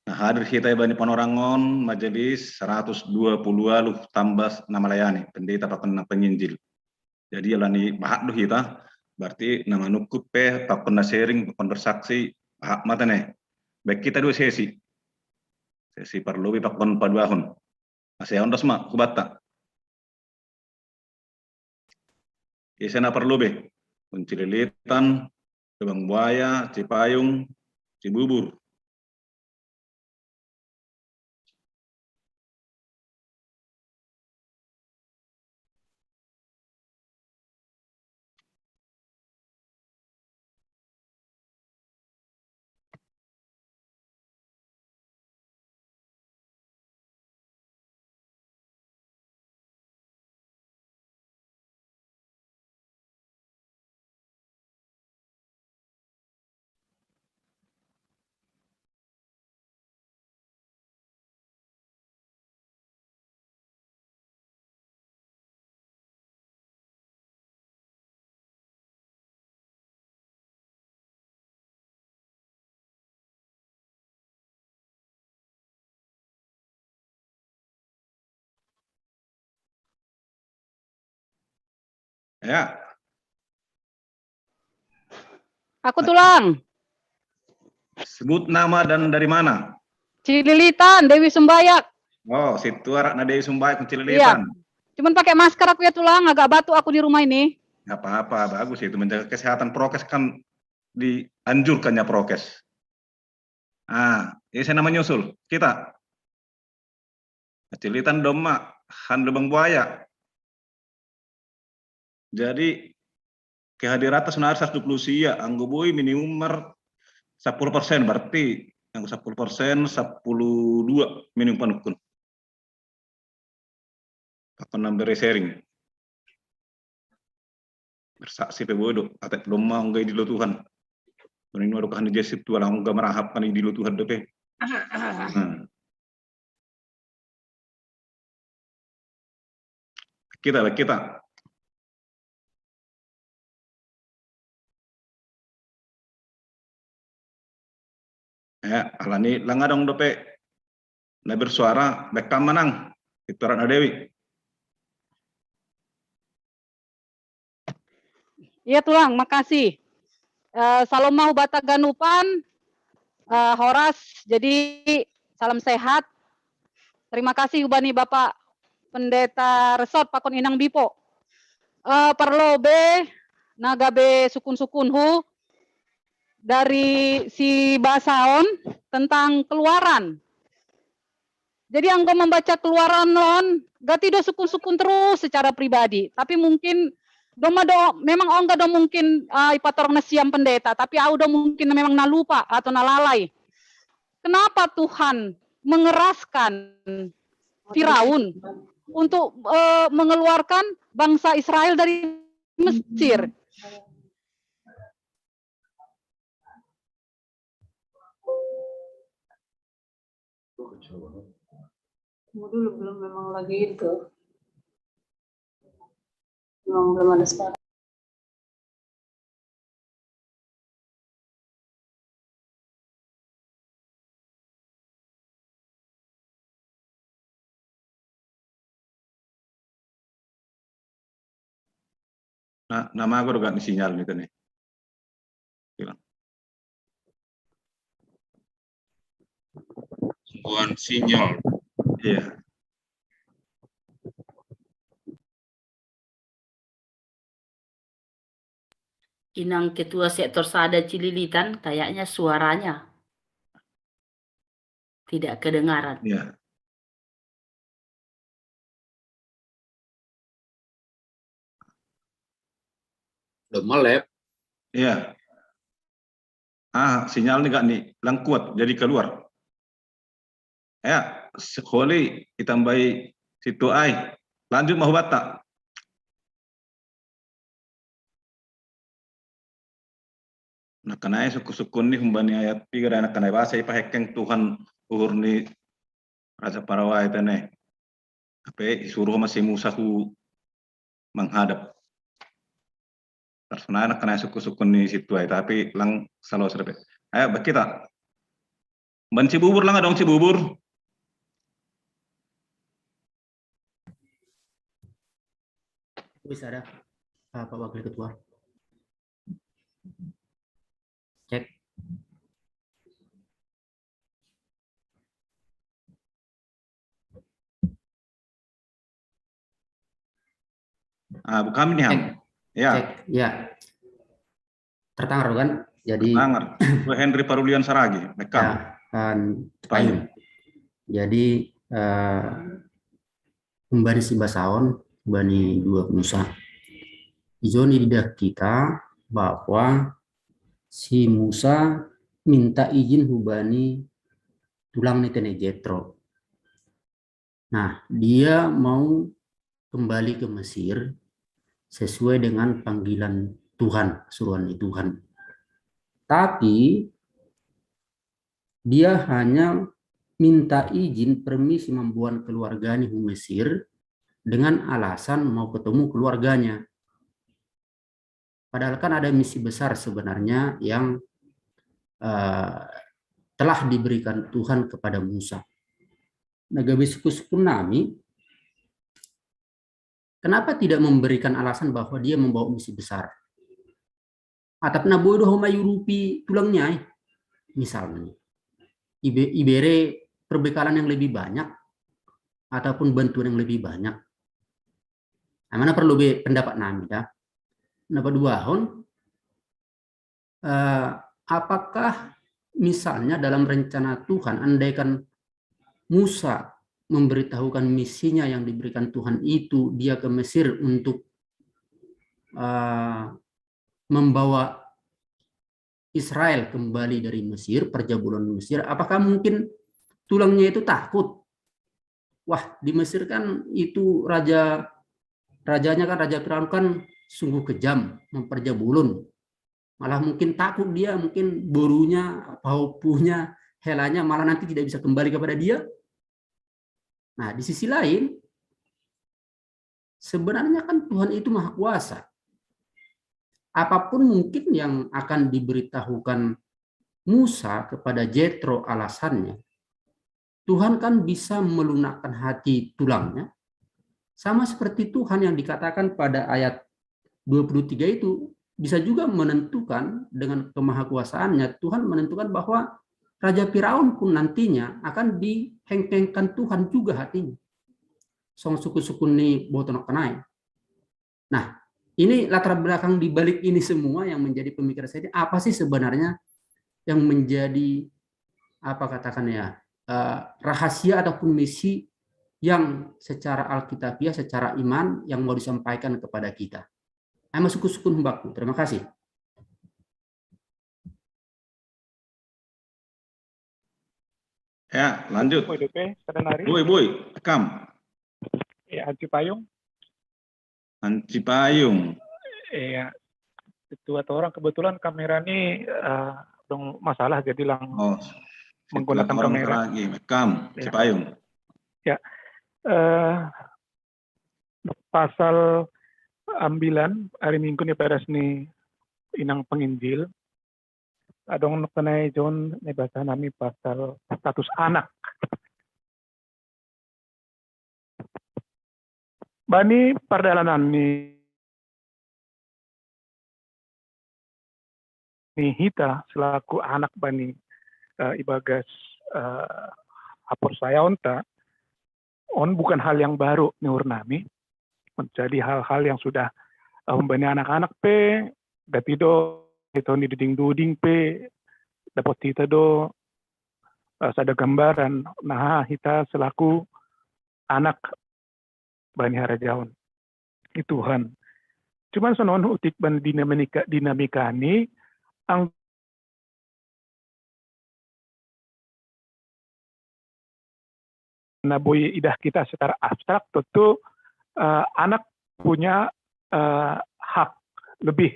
Nah, hadir hita bani panorangon majelis seratus dua puluh walu tambah na melayani, pendeta pakon na penginjil. Jadi alani bahat do hita, berarti na manungkun pe pakon na sharing, pakon bersaksi, bahat ma tene. Baik kita dua sesi. Sesi parlobi pakon paduahon. Ase ondos ma hubatta. Ise na parlobi? Cililitan, Lubang Buaya, Cipayung, Cibubur. Ya. Aku tulang. Sebut nama dan dari mana? Cililitan, Dewi Sumbayak. Oh, situ arakna Dewi Sumbayak, Cililitan. Iya. Cuman pakai masker aku ya tulang, agak batuk aku di rumah ini. Nggak apa-apa, bagus itu menjaga kesehatan. Prokes kan dianjurkannya prokes. Ah, ini saya nama nyusul. Kita. Cililitan doma, han Lubang Buaya. Jadi kehadiran atas narik seratus dua puluh sia, anggo boi minimum mar sepuluh persen, berarti anggo sepuluh persen, sepuluh dua minimum panungkun. Apa nambah sharing? Bersaksi pe bodo, atau belum mau nggak di Tuhan. Mending baru kan Yesus tu alang nggak merahap kan di Tuhan dope. Hmm. Kita lah kita. Ya, alani langa dong dope na bersuara, baik manang. Itu Ratna Dewi. Iya tulang, makasih. Uh, Saloma Hubata Ganupan, uh, Horas, jadi salam sehat. Terima kasih hubani Bapak Pendeta Resort pakon Inang Bipo. Uh, parlobe na gabe sukun-sukunhu dari si basaon tentang keluaran. Jadi anggo membaca keluaran on, gati do sukun-sukun terus secara pribadi. Tapi mungkin doma do memang ongga do mungkin uh, ipatorong na siam pendeta, tapi au do mungkin memang na lupa atau na lalai. Kenapa Tuhan mengeraskan Firaun untuk uh, mengeluarkan bangsa Israel dari Mesir? Tunggu dulu, belum memang lagi itu. Memang belum ada start. Nah, nama aku juga di sinyal gitu nih. Bilang. Gangguan sinyal. Iya. Inang Ketua Sektor Sada Cililitan, kayaknya suaranya tidak kedengaran. Iya. Udah melep. Iya. Ah, sinyal ni gak ni langkuat jadi keluar. Ya, sekali ditambahi situ ai. Lanjut mahu bata. Nakanai suku-suku ni humbani ayat tiga dan nakanai bahasa ipahekeng Tuhan uhur ni Raja Parawa itu ne. Tapi suruh masih Musa hu menghadap. Tersenai nakanai suku-suku ni situ ai, tapi lang selalu serbe. Ayo, kita. Ban Cibubur lang dong Cibubur. Wis ada, uh, Pak Wakil Ketua. Cek. Ah, bukan ini ham. Ya. Cek, ya. Tertangar kan? Jadi Tertangar. Henry Parulian Saragi, Mekam. Ya, kan, Payung. Jadi uh, kembali si Basaon, kembali dua Musa. Ijoni didah kita bahwa si Musa minta izin hubani tulang ni tene Jetro. Nah, dia mau kembali ke Mesir sesuai dengan panggilan Tuhan, suruhan di Tuhan. Tapi dia hanya minta izin permisi membuat keluarganya di Mesir dengan alasan mau ketemu keluarganya. Padahal kan ada misi besar sebenarnya yang uh, telah diberikan Tuhan kepada Musa. Nah, gabe suku-suku nami, kenapa tidak memberikan alasan bahwa dia membawa misi besar? Atap na bodo homa yurupi tulangnya, misalnya. Ibe, ibere perbekalan yang lebih banyak ataupun bantuan yang lebih banyak. Nah, mana perlu be pendapat nami dah. Nah, kedua hon, eh, apakah misalnya dalam rencana Tuhan, andaikan Musa memberitahukan misinya yang diberikan Tuhan itu, dia ke Mesir untuk uh, membawa Israel kembali dari Mesir, perjabulan Mesir, apakah mungkin tulangnya itu takut? Wah, di Mesir kan itu raja rajanya kan Raja Firaun kan sungguh kejam memperjabulun. Malah mungkin takut dia, mungkin borunya, paupunya, helanya malah nanti tidak bisa kembali kepada dia. Nah, di sisi lain, sebenarnya kan Tuhan itu maha kuasa. Apapun mungkin yang akan diberitahukan Musa kepada Jetro alasannya, Tuhan kan bisa melunakkan hati tulangnya. Sama seperti Tuhan yang dikatakan pada ayat dua puluh tiga itu bisa juga menentukan dengan kemahakuasaannya, Tuhan menentukan bahwa Raja Firaun pun nantinya akan dihengkengkan Tuhan juga hatinya. Song suku-suku ni botonok kenai. Nah, ini latar belakang di balik ini semua yang menjadi pemikiran saya ini, apa sih sebenarnya yang menjadi, apa katakan ya, uh, rahasia ataupun misi yang secara alkitabiah, secara iman yang mau disampaikan kepada kita. Ama suku-suku humbaku. Terima kasih. Ya, lanjut. Boy D P, kada nari. Boy, boy, rekam. Ya, Haji Payung. Haji Payung. Iya. Itu atau orang kebetulan kamera ini uh, dong masalah jadi lang oh, menggunakan kamera. Lagi, rekam, ya. Haji Payung. Ya. Uh, pasal ambilan hari Minggu ni pada sini inang penginjil. Adong kenai John ni bahasa nami pasal status anak. Bani pardalanan ni ni hita selaku anak bani uh, ibagas uh, haporsayaon ta on bukan hal yang baru ni urnami. Menjadi hal-hal yang sudah uh, bani anak-anak pe datido itu ni duding-duding pe dapat kita do uh, sada gambaran nah kita selaku anak bani harajaon i Tuhan. Cuman sonon utik ban dinamika dinamika ni ang na boi idah kita secara abstrak, tentu eh, anak punya eh, hak lebih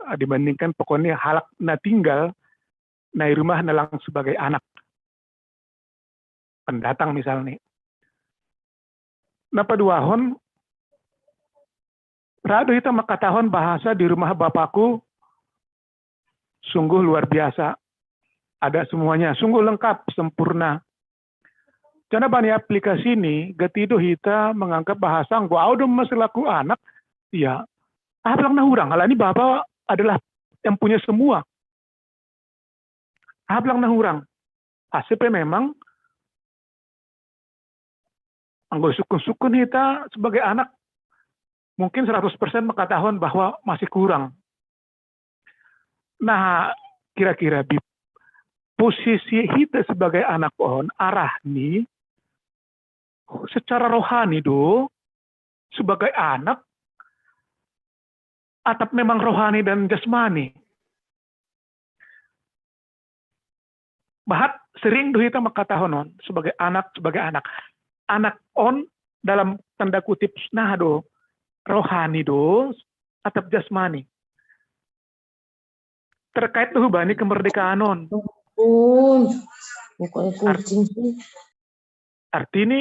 eh, dibandingkan pokoknya halak na tinggal na i rumah na lang sebagai anak pendatang misalnya. Na paduahon, raha do hita makatahon bahasa di rumah Bapakku sungguh luar biasa. Ada semuanya, sungguh lengkap, sempurna. Karena bani aplikasi ini, gati do hita menganggap bahasa anggo au do ma selaku anak, ya, ah, bilang na hurang, alani Bapa adalah yang punya semua. Ah, bilang na hurang. Ase pe memang anggo sukun-sukun hita sebagai anak, mungkin seratus persen makatahon bahwa masih kurang. Nah, kira-kira di posisi hita sebagai anak on, arah ni secara rohani do, sebagai anak, atap memang rohani dan jasmani. Bahat sering do hita makatahon on sebagai anak, sebagai anak. Anak on dalam tanda kutip nah do rohani do atap jasmani. Terkait do hubani kemerdekaan on. Pun, pokoknya kucing sih. Arti ni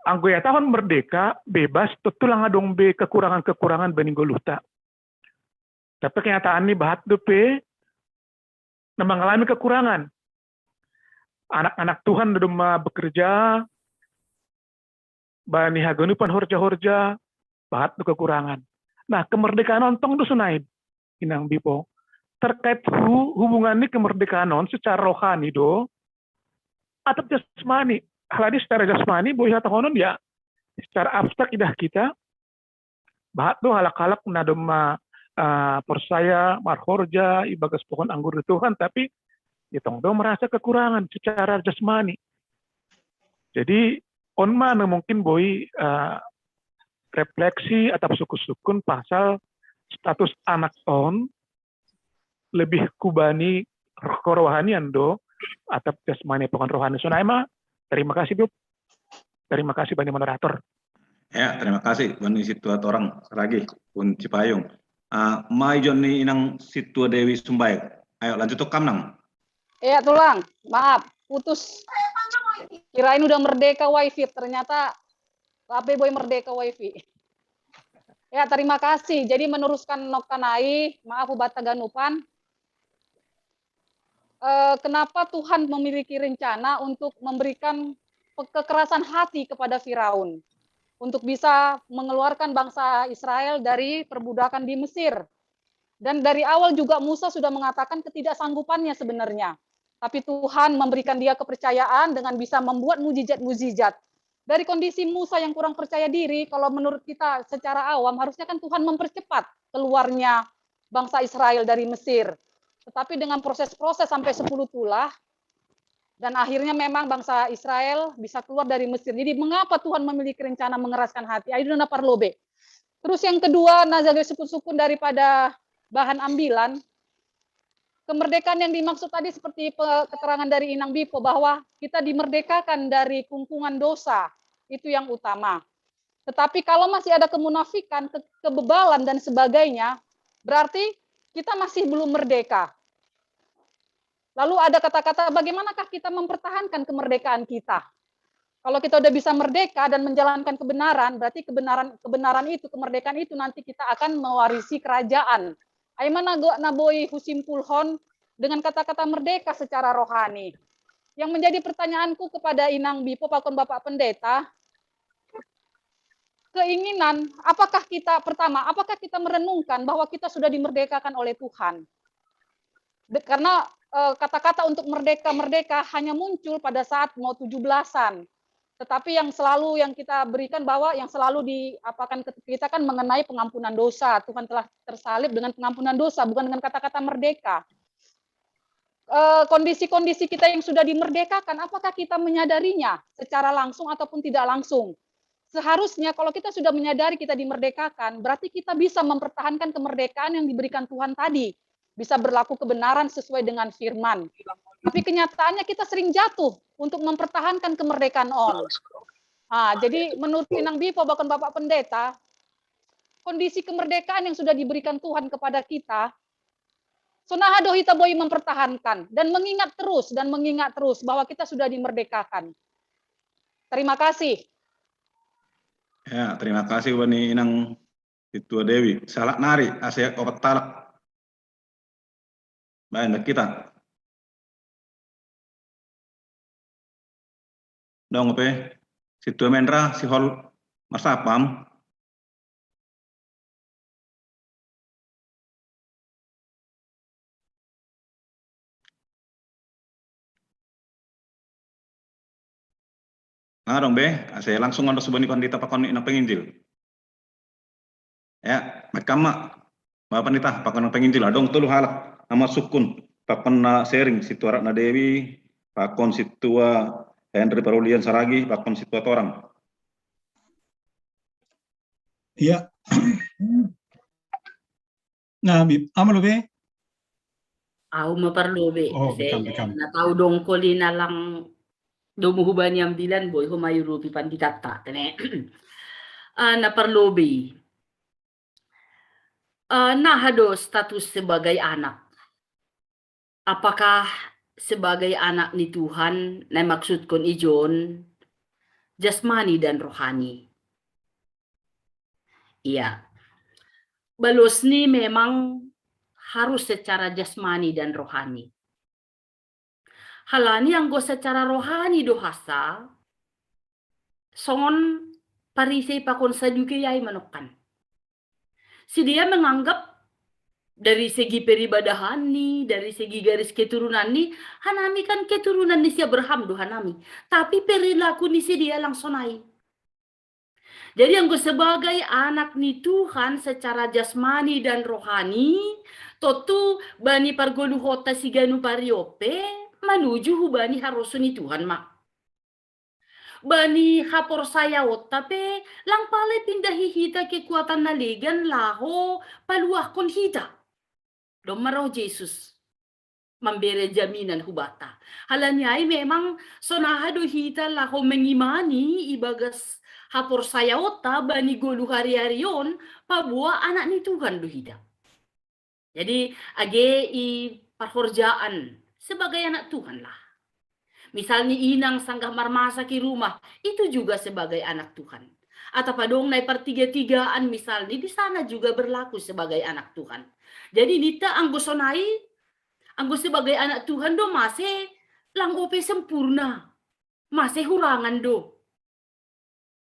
anggo ihatahon merdeka, bebas, tentu lang adong be kekurangan-kekurangan bani goluhta. Tapi kenyataan ni bahat dope na mengalami kekurangan. Anak-anak Tuhan do ma bekerja bani haganupan horja-horja, bahat do kekurangan. Nah, kemerdekaan on tong do sonai, Inang Bipo. Terkait hu, hubungan ni kemerdekaan on secara rohani do atap jasmani. Alani secara jasmani boi hatahonon ya secara abstrak idah kita, bahat do halak-halak na do ma uh, porsaya marhorja ibagas pohon anggur di Tuhan, tapi ya tong do merasa kekurangan secara jasmani. Jadi on ma na mungkin boi uh, refleksi atap sukun-sukun pasal status anak on lebih kubani kerohanian do atap jasmani pokon rohani. Sonai ma, terima kasih Bib. Terima kasih bani moderator. Ya, terima kasih bani situa torang lagi pun Cipayung. Uh, mai jon ni Inang Situa Dewi Sumbaik. Ayo lanjut tukam nang. Ya tulang, maaf putus. Kirain udah merdeka wifi, ternyata lape boi merdeka wifi. Ya, terima kasih. Jadi meneruskan nokta nai, maaf ubat taganupan. Eh, kenapa Tuhan memiliki rencana untuk memberikan kekerasan hati kepada Firaun untuk bisa mengeluarkan bangsa Israel dari perbudakan di Mesir? Dan dari awal juga Musa sudah mengatakan ketidaksanggupannya sebenarnya. Tapi Tuhan memberikan dia kepercayaan dengan bisa membuat mujizat-mujizat. Dari kondisi Musa yang kurang percaya diri, kalau menurut kita secara awam, harusnya kan Tuhan mempercepat keluarnya bangsa Israel dari Mesir. Tetapi dengan proses-proses sampai sepuluh tulah, dan akhirnya memang bangsa Israel bisa keluar dari Mesir. Jadi mengapa Tuhan memiliki rencana mengeraskan hati? Ayo na parlobe. Terus yang kedua, na jaga sukun-sukun daripada bahan ambilan. Kemerdekaan yang dimaksud tadi seperti keterangan dari Inang Bipo bahwa kita dimerdekakan dari kungkungan dosa. Itu yang utama. Tetapi kalau masih ada kemunafikan, ke kebebalan dan sebagainya, berarti kita masih belum merdeka. Lalu ada kata-kata bagaimanakah kita mempertahankan kemerdekaan kita? Kalau kita udah bisa merdeka dan menjalankan kebenaran, berarti kebenaran kebenaran itu, kemerdekaan itu nanti kita akan mewarisi kerajaan. Aimana na boi husimpulhon dengan kata-kata merdeka secara rohani. Yang menjadi pertanyaanku kepada Inang Bipo pakon Bapak Pendeta, keinginan, apakah kita pertama, apakah kita merenungkan bahwa kita sudah dimerdekakan oleh Tuhan? Karena eh, kata-kata untuk merdeka-merdeka hanya muncul pada saat mau tujuh belasan. Tetapi yang selalu yang kita berikan bahwa yang selalu diapakan kita kan mengenai pengampunan dosa. Tuhan telah tersalib dengan pengampunan dosa, bukan dengan kata-kata merdeka. Eh, kondisi-kondisi kita yang sudah dimerdekakan, apakah kita menyadarinya secara langsung ataupun tidak langsung? Seharusnya kalau kita sudah menyadari kita dimerdekakan, berarti kita bisa mempertahankan kemerdekaan yang diberikan Tuhan tadi. bisa berlaku kebenaran sesuai dengan firman. Tapi kenyataannya kita sering jatuh untuk mempertahankan kemerdekaan on. Ah, jadi menurut Inang Bipo bahkan Bapak Pendeta, kondisi kemerdekaan yang sudah diberikan Tuhan kepada kita, sonaha do hita boi mempertahankan dan mengingat terus dan mengingat terus bahwa kita sudah dimerdekakan. Terima kasih. Ya, terima kasih Wani Inang Situa Dewi. Salah nari, ase opat talak. Baik, kita. Dong pe, Situa Mendra, si hol masapam. Nah, dong be, ase langsung ando subani pandita pakon ina penginjil. Ya, makama, Bapak Pandita, pakon penginjil, adong tolu halak, nama sukun, pakon na sharing, Situa Ratna Dewi, pakon Situa Henry Parulian Saragi, pakon Situa Torang. Iya. Nah, Bib, ama lo be? Au ma parlobe. Oh, bekam, bekam. Na tau dongkoli na lang domu hubani ambilan boi ho mayurupi panditatta tene. Ah, na parlobe. Ah, naha do status sebagai anak? Apakah sebagai anak ni Tuhan na maksudkon ijon jasmani dan rohani? Iya. Balos ni memang harus secara jasmani dan rohani. Halani anggo secara rohani do hasa, songon Parisei pakon Sadukei ai manokkan. Sidea menganggap dari segi peribadahan ni, dari segi garis keturunan ni, hanami kan keturunan ni si Abraham do hanami. Tapi perilaku ni sidea langsung ai. Jadi anggo sebagai anak ni Tuhan secara jasmani dan rohani, tontu bani pargoluhonta siganup ari on pe manuju hubani haroso ni Tuhan ma. Bani haporsayaonta pe lang pala pindahi hita kekuatan na legan laho paluahkon hita. Domma roh Jesus mambere jaminan hubata. Halani ai memang sonaha do hita laho mengimani ibagas haporsayaonta bani goluh ari-ari on paboa anak ni Tuhan do hita. Jadi age i parhorjaan sebagai anak Tuhan lah. Misalnya inang sanggah marmasak i rumah, itu juga sebagai anak Tuhan. Atau padong nai partiga-tigaan misalnya di sana juga berlaku sebagai anak Tuhan. Jadi nita anggo sonai, anggo sebagai anak Tuhan do mase lang ope sempurna, mase hurangan do.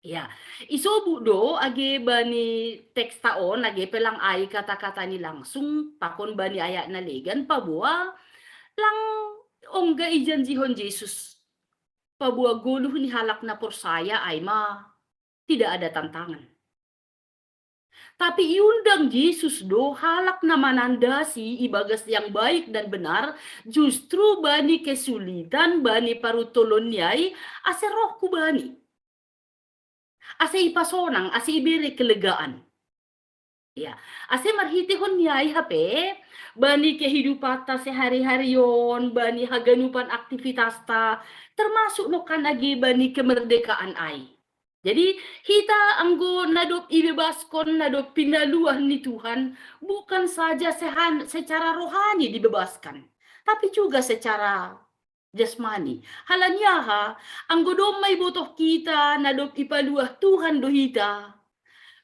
Ya, isobu do age bani teksta on age pelang ai kata-kata ni langsung pakon bani ayat na legan paboa lang ongga ijanjihon Jesus paboa goluh ni halak na porsaya ai ma tidak ada tantangan. Tapi iundang Jesus do halak na manandasi ibagas yang baik dan benar justru bani kesulitan bani parutolon ni ai ase roh ku bani. Ase ipasonang, ase ibere kelegaan. Ya, ase marhitehon ni ai hape bani kehidupanta sehari-hari on, bani haganupan aktivitasta, termasuk nokan age bani kemerdekaan ai. Jadi hita anggo na dob ibebaskon, na dob pinaluah ni Tuhan, bukan saja sehan, secara rohani dibebaskan, tapi juga secara jasmani. Halani aha, anggo domma ibotoh hita na dob ipaluah Tuhan do hita,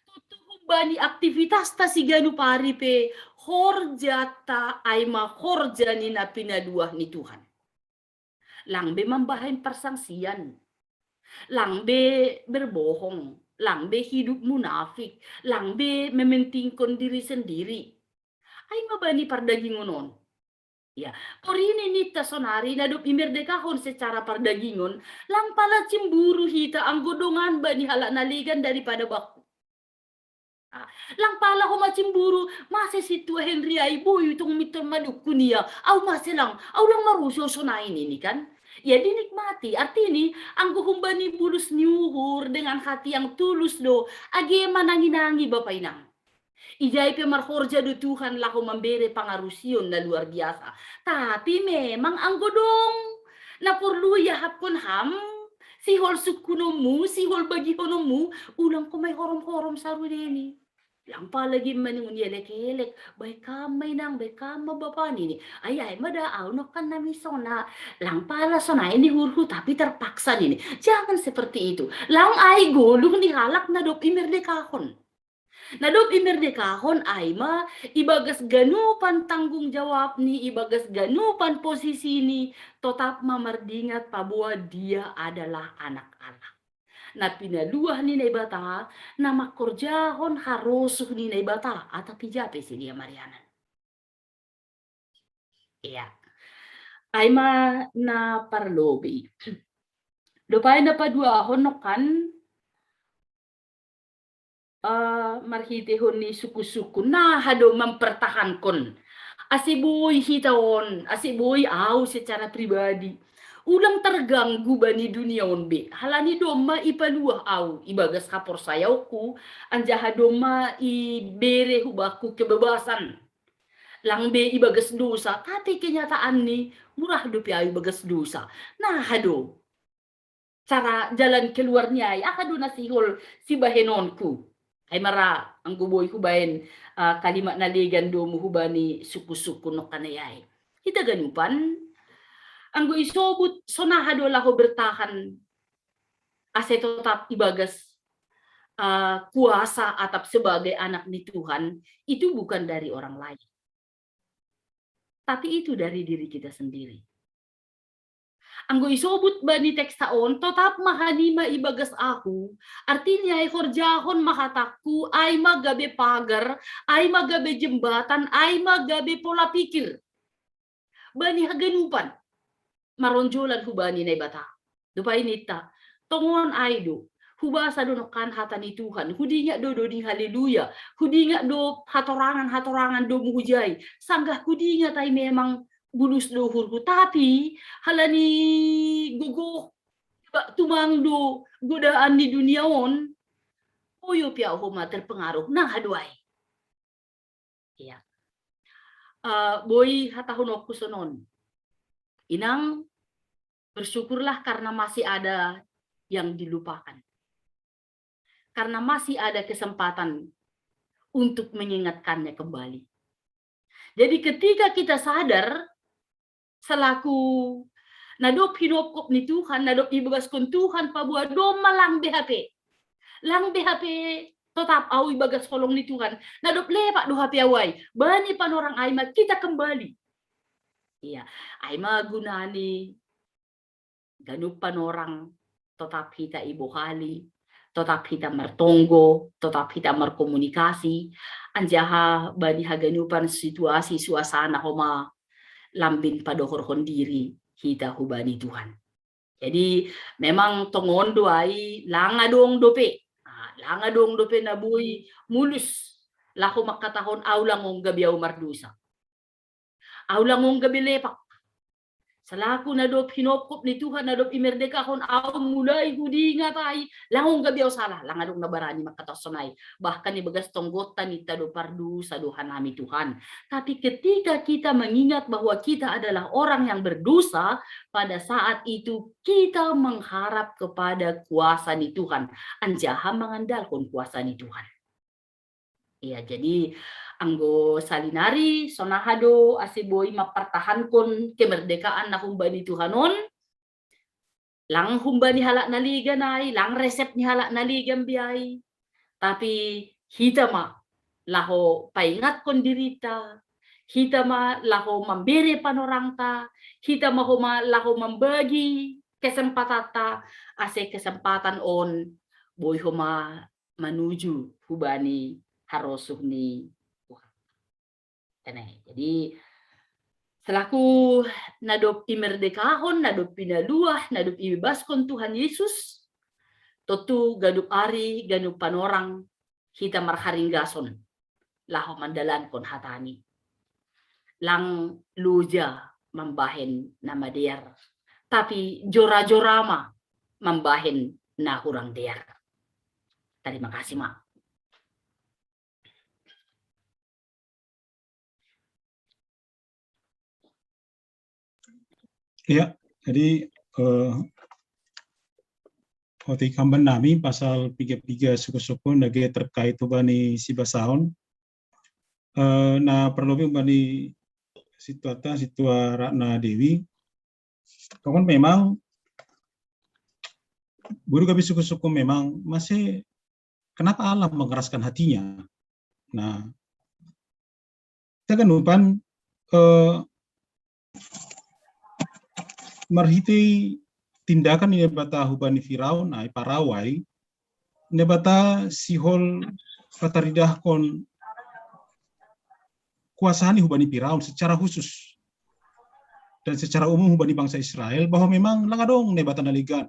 tontu humbani aktivitasta siganup ari pe horjata ai ma horja ni na pinaluah ni Tuhan. Lang be mambahen parsangsian, lang be berbohong, lang be hidup munafik, lang be mementingkon diri sendiri. Ai ma bani pardagingon on. Ya, porini ninta sonari na dob imerdekahon secara pardagingon, lang pala cimburu hita anggo dongan bani halak na legan daripada bakku. Ah, lang pala ho macimburu, mase si tua Henry ai boi tong mintor madukun ia, au mase lang, au lang maruso sonai nini kan. Ya dinikmati, artini anggo humbani bulus ni uhur dengan hati yang tulus do, age manangi-nangi bapa inang. Ijai pe marhorja do Tuhan laho mambere pangarusion na luar biasa. Tapi memang anggo dong na porlu iahapkon ham, sihol sungkunonmu, sihol bagihononmu, ulang ko mai horom-horom saru nini. Lang pala ge maningon ielek-elek, baen kam ma inang, baen kam ma bapa nini. Ai, ai ma da au nongkan na misona. Lang pala sonai ni uhurhu, tapi terpaksa nini. Jangan seperti itu. Lang ai goluh ni halak na dob imerdekahon. Na dob imerdekahon ai ma ibagas ganupan tanggung jawabni, ibagas ganupan posisini, totap ma mardingat paboa dia adalah anak Allah. Na pinaluah ni Naibata, na mangkorjahon harosuh ni Naibata, atap ija pe sidea marianan. Ia. Ai ma na parlobei. Dob ai na paduahon nongkan, eh, marhitehon ni sungkun-sungkun, na aha do mampertahankon. Ase boi hita on, ase boi au secara pribadi. Ulang terganggu bani dunia on be. Halani domma ipaluah au ibagas haporsayaonku, anjaha domma ibere hubakku kebebasan. Lang be ibagas dosa, tapi kenyataanni murah dope au ibagas dosa. Na aha do cara jalan keluarni ai, aha do na sihol sibahenonku? Ai ma ra anggo boi hubaen, ah, kalimat na legan domu hubani sungkun-sungkun nongkan ai. Hita ganupan, anggo isobut sonaha do laho bertahan ase totap ibagas, ah, kuasa atap sebagai anak ni Tuhan, itu bukan dari orang lain. Tapi itu dari diri kita sendiri. Anggo isobut bani teksta on, totap ma hanima ibagas ahu, artini ai horjahon ma hatangku, ai ma gabe pagar, ai ma gabe jembatan, ai ma gabe pola pikir bani haganupan maronjolan hubani Naibata. Dob ai ninta, tongon ai do, hubasa do nongkan hata ni Tuhan, hudingat do doding haleluya, hudingat do hatorangan-hatorangan domu hujai, sanggah hudingat ai memang bulus do uhurhu, tapi halani gogoh, ba tumang do godaan ni dunia on, boi pe au homa terpengaruh. Na aha do ai? Ia. Eh, boi hatahononku sonon. Inang, bersyukurlah karena masih ada yang dilupakan. Karena masih ada kesempatan untuk mengingatkannya kembali. Jadi ketika kita sadar, selaku na dob hinopkop ni Tuhan, na dob ibebaskon Tuhan paboa domma lang be hape. Lang be hape totap au ibagas holong ni Tuhan. Na dob lepak do hape au ai. Bani panorang ai ma kita kembali. Ia, ai ma gunani ganup panorang, totap hita ibohali, totap hita martonggo, totap hita markomunikasi, anjaha bani haganupan situasi suasana homa lambin padohorhon diri hita hubani Tuhan. Jadi memang tongon do ai lang adong dope. Ah, lang adong dope na boi mulus laho mangkatahon au lang ongga be au mardosa. Au lang ongga be lepak. Selaku na dob hinopkop ni Tuhan, na dob imerdekahon au mulai hudingat ai, lang ongga be au sala, lang adong na barani mangkatahon sonai. Bahkan ibagas tonggonta ninta do pardosa do hanami Tuhan. Tapi ketika kita mengingat bahwa kita adalah orang yang berdosa, pada saat itu kita mengharap kepada kuasa ni Tuhan. Anjaha mangandalhon kuasa ni Tuhan. Ia, jadi anggo salinari, sonaha do ase boi mampartahankon kemerdekaan na humbani Tuhan on, lang humbani halak na legan ai, lang resep ni halak na legan be ai. Tapi hita ma laho paingatkon dirinta, hita ma laho mambere panorangta, hita ma homa laho mambagi kesempatanta, ase kesempatan on boi homa manuju hubani harosuh ni Tuhan. Jadi selaku na dob imerdekahon, na dob pinaluah, na dob ibebaskon Tuhan Yesus, tontu ganup ari, ganup panorang hita marharinggason laho mandalankon hatani. Lang loja mambahen na madear, tapi jora-jora ma mambahen na hurang dear. Tarima kasih ma. Ya, jadi eh, otik hamban nami pasal piga-piga suku-suku nage terkait hubani si basaon. Eh, na perlu hubani situata situa Ratna Dewi. Namun memang buru gabe suku-suku memang masih, kenapa Allah mengeraskan hatinya? Nah, kita kan umpan eh, marhitei tindakan ni Naibata hubani Firaun ai, Parao ai, Naibata sihol pataridahkon kuasani hubani Firaun secara khusus dan secara umum hubani bangsa Israel, bahwa memang lang adong Naibata na legan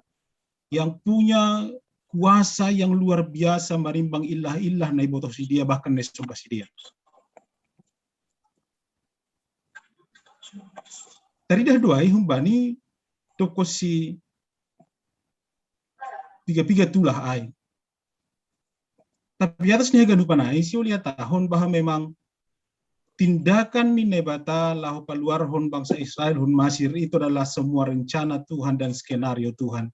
yang punya kuasa yang luar biasa marimbang illah-illah na ibotoh sidia bahkan na isomba sidia. Taridah do ai humbani toko si piga-piga tulah ai. Tapi atas ni haganupan ai, siuliatahon bahwa memang tindakan ni Naibata laho paluarhon bangsa Israel hun Masir itu adalah semua rencana Tuhan dan skenario Tuhan.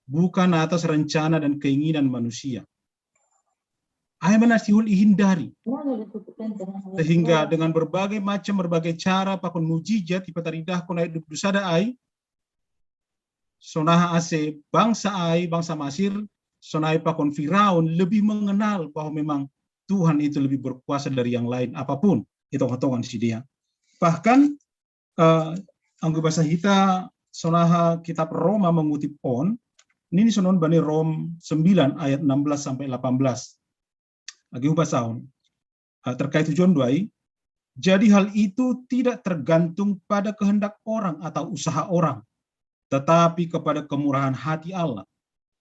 Bukan atas rencana dan keinginan manusia. Ai mana sihol ihindari. Sehingga dengan berbagai macam, berbagai cara, pakon mujizat, ipataridahkon ai duk dusada ai, sonaha ase bangsa ai, bangsa Masir, sonai pakon Firaun lebih mengenal bahwa memang Tuhan itu lebih berkuasa dari yang lain apapun, itu tongan sidia. Bahkan eh, anggo bahasa hita sonaha kitab Roma mengutip on, ini sonon bani Rom sembilan ayat enam belas sampai delapan belas. Lagi hubasaon. Eh, terkait tujuan doai, jadi hal itu tidak tergantung pada kehendak orang atau usaha orang, tetapi kepada kemurahan hati Allah.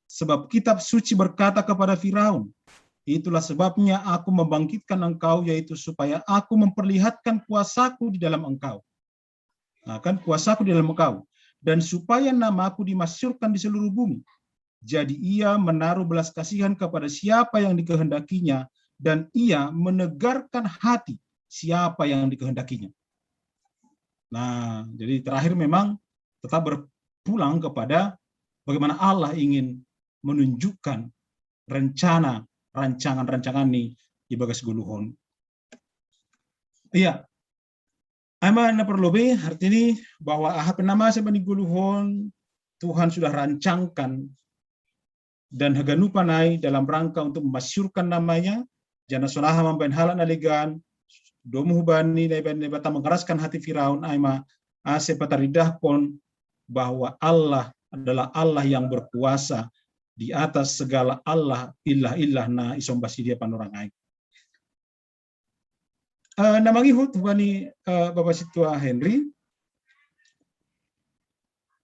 Sebab kitab suci berkata kepada Firaun, itulah sebabnya aku membangkitkan engkau, yaitu supaya aku memperlihatkan kuasaku di dalam engkau. Nah, kan kuasaku di dalam engkau. Dan supaya namaku dimasyurkan di seluruh bumi. Jadi ia menaruh belas kasihan kepada siapa yang dikehendakinya, dan ia menegarkan hati siapa yang dikehendakinya. Nah, jadi terakhir memang tetap berpulang kepada bagaimana Allah ingin menunjukkan rencana, rancangan-rancangan ni ibagas goluhon. Iya, ai ma na perlu be, artini bahwa aha pe na masa bani goluhon, Tuhan sudah rancangkan dan haganupan ai dalam rangka untuk memasyurkan namanya, janah sonaha mambahen halak na legan, domu hubani na ibahen Naibata mengeraskan hati Firaun ai ma, ase pataridahkon bahwa Allah adalah Allah yang berkuasa di atas segala Allah illah-illah na isomba sidia panorang ai. Eh, na mangihut hubani eh, Bapak Situa Henry,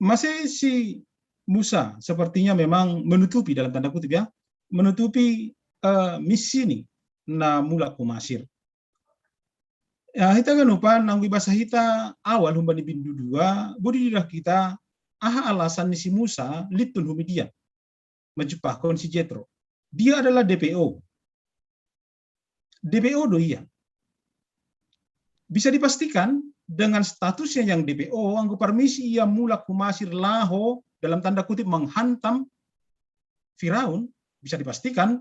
masih si Musa sepertinya memang menutupi dalam tanda kutip ya, menutupi eh, misi ni na mulak hu Masir. Ya, hita ganupan anggo ibasa hita awal humbani bindu dua, budi didah kita aha alasan ni si Musa lintun hu Midian manjumpahkon si Jetro. Dia adalah D P O. D P O do ia. Bisa dipastikan dengan statusnya yang D P O, anggo parmisi ia mulak hu Masir laho dalam tanda kutip menghantam Firaun, bisa dipastikan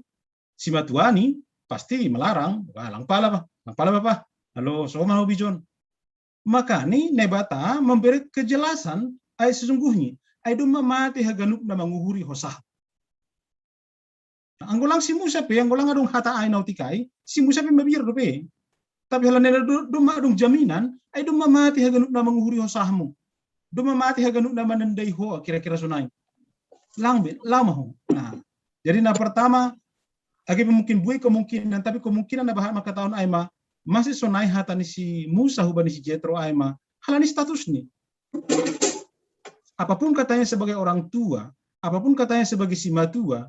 si matuani pasti melarang, "Wah, lang pala, Pak. Lang pala, Bapak. Halo, soman hobi John." Makani Naibata memberi kejelasan ai sesungguhnya. Ai domma mate haganup na manguhuri hosah. Anggo lang si Musa pe, anggo lang adong hata ai na otik ai, si Musa pe mabiar dope. Tapi halani do, domma adong jaminan, ai domma mate haganup na manguhuri hosahmu. Domma mate haganup na manandai ho, kira-kira sonai. Lang be, lama ho. Nah, jadi na pertama, age pe mungkin buei kemungkinan, tapi kemungkinan na bahat mangkatahon ai ma, masih sonai hata ni si Musa hubani si Jetro ai ma, halani status ni. Apapun katanya sebagai orang tua, apapun katanya sebagai si matua,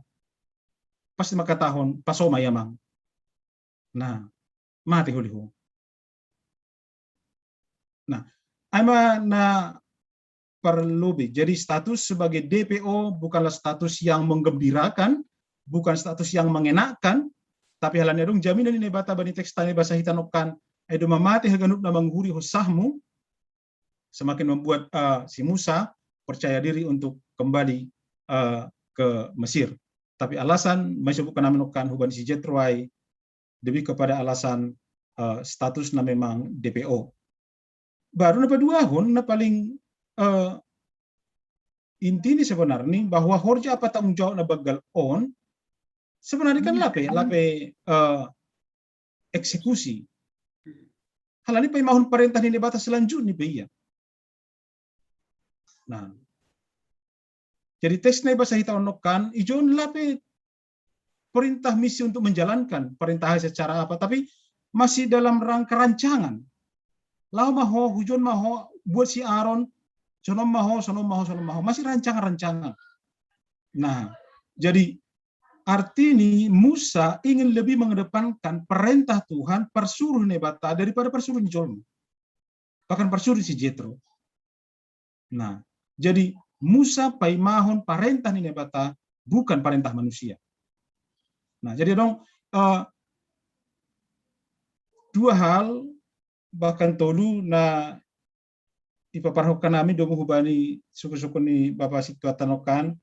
pasti mangkatahon pasoma ia mang. Nah, mate holi ho. Nah, ai ma na perlu be. Jadi status sebagai D P O bukanlah status yang menggembirakan, bukan status yang mengenakkan, tapi halani adong jaminan ni Naibata bani teks tani basa hita nongkan, ai domma mate haganup na manguhuri hosahmu, semakin membuat uh, si Musa percaya diri untuk kembali uh, ke Mesir. Tapi alasan masih bukan namin kan hubani si Jetro ai lebih kepada alasan uh, statusnya memang D P O. Baru na paduahon na paling uh, inti ni sebenarnya bahwa horja apa tanggung jawab na bagal on sebenarnya kan lape lape uh, eksekusi. Halani paimahon perintah ni Debata selanjutnya pe ia. Nah, jadi teks na ibasa hita onokan ijon lape perintah misi untuk menjalankan perintah secara apa, tapi masih dalam rangka rancangan. Lau maho, hujon maho, buat si Aaron, sonom maho, sonom maho, sonom maho, masih rancangan-rancangan. Nah, jadi arti ini Musa ingin lebih mengedepankan perintah Tuhan, persuruh Nebata daripada persuruh jolma. Bahkan persuruh si Jetro. Nah, jadi Musa paimahon parentah ni Nebata bukan parentah manusia. Nah, jadi dong uh, dua hal bahkan tolu na ipaparhokan nami domu hubani suku-suku ni Bapa Situa Tanokan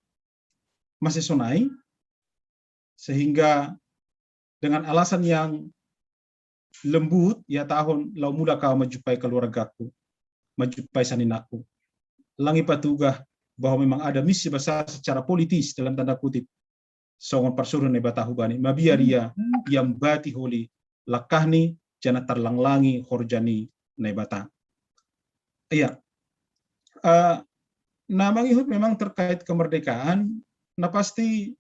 masih sonai sehingga dengan alasan yang lembut ia tahun lau mula kau menjumpai keluargaku, menjumpai saninaku. Langi patugah bahwa memang ada misi besar secara politis dalam tanda kutip songon parsuruh Naibata hubani mabiar ia ia bati holi langkahni jana tarlanglangi horjani Naibata. Iya, uh, nah mengihut memang terkait kemerdekaan, nah pasti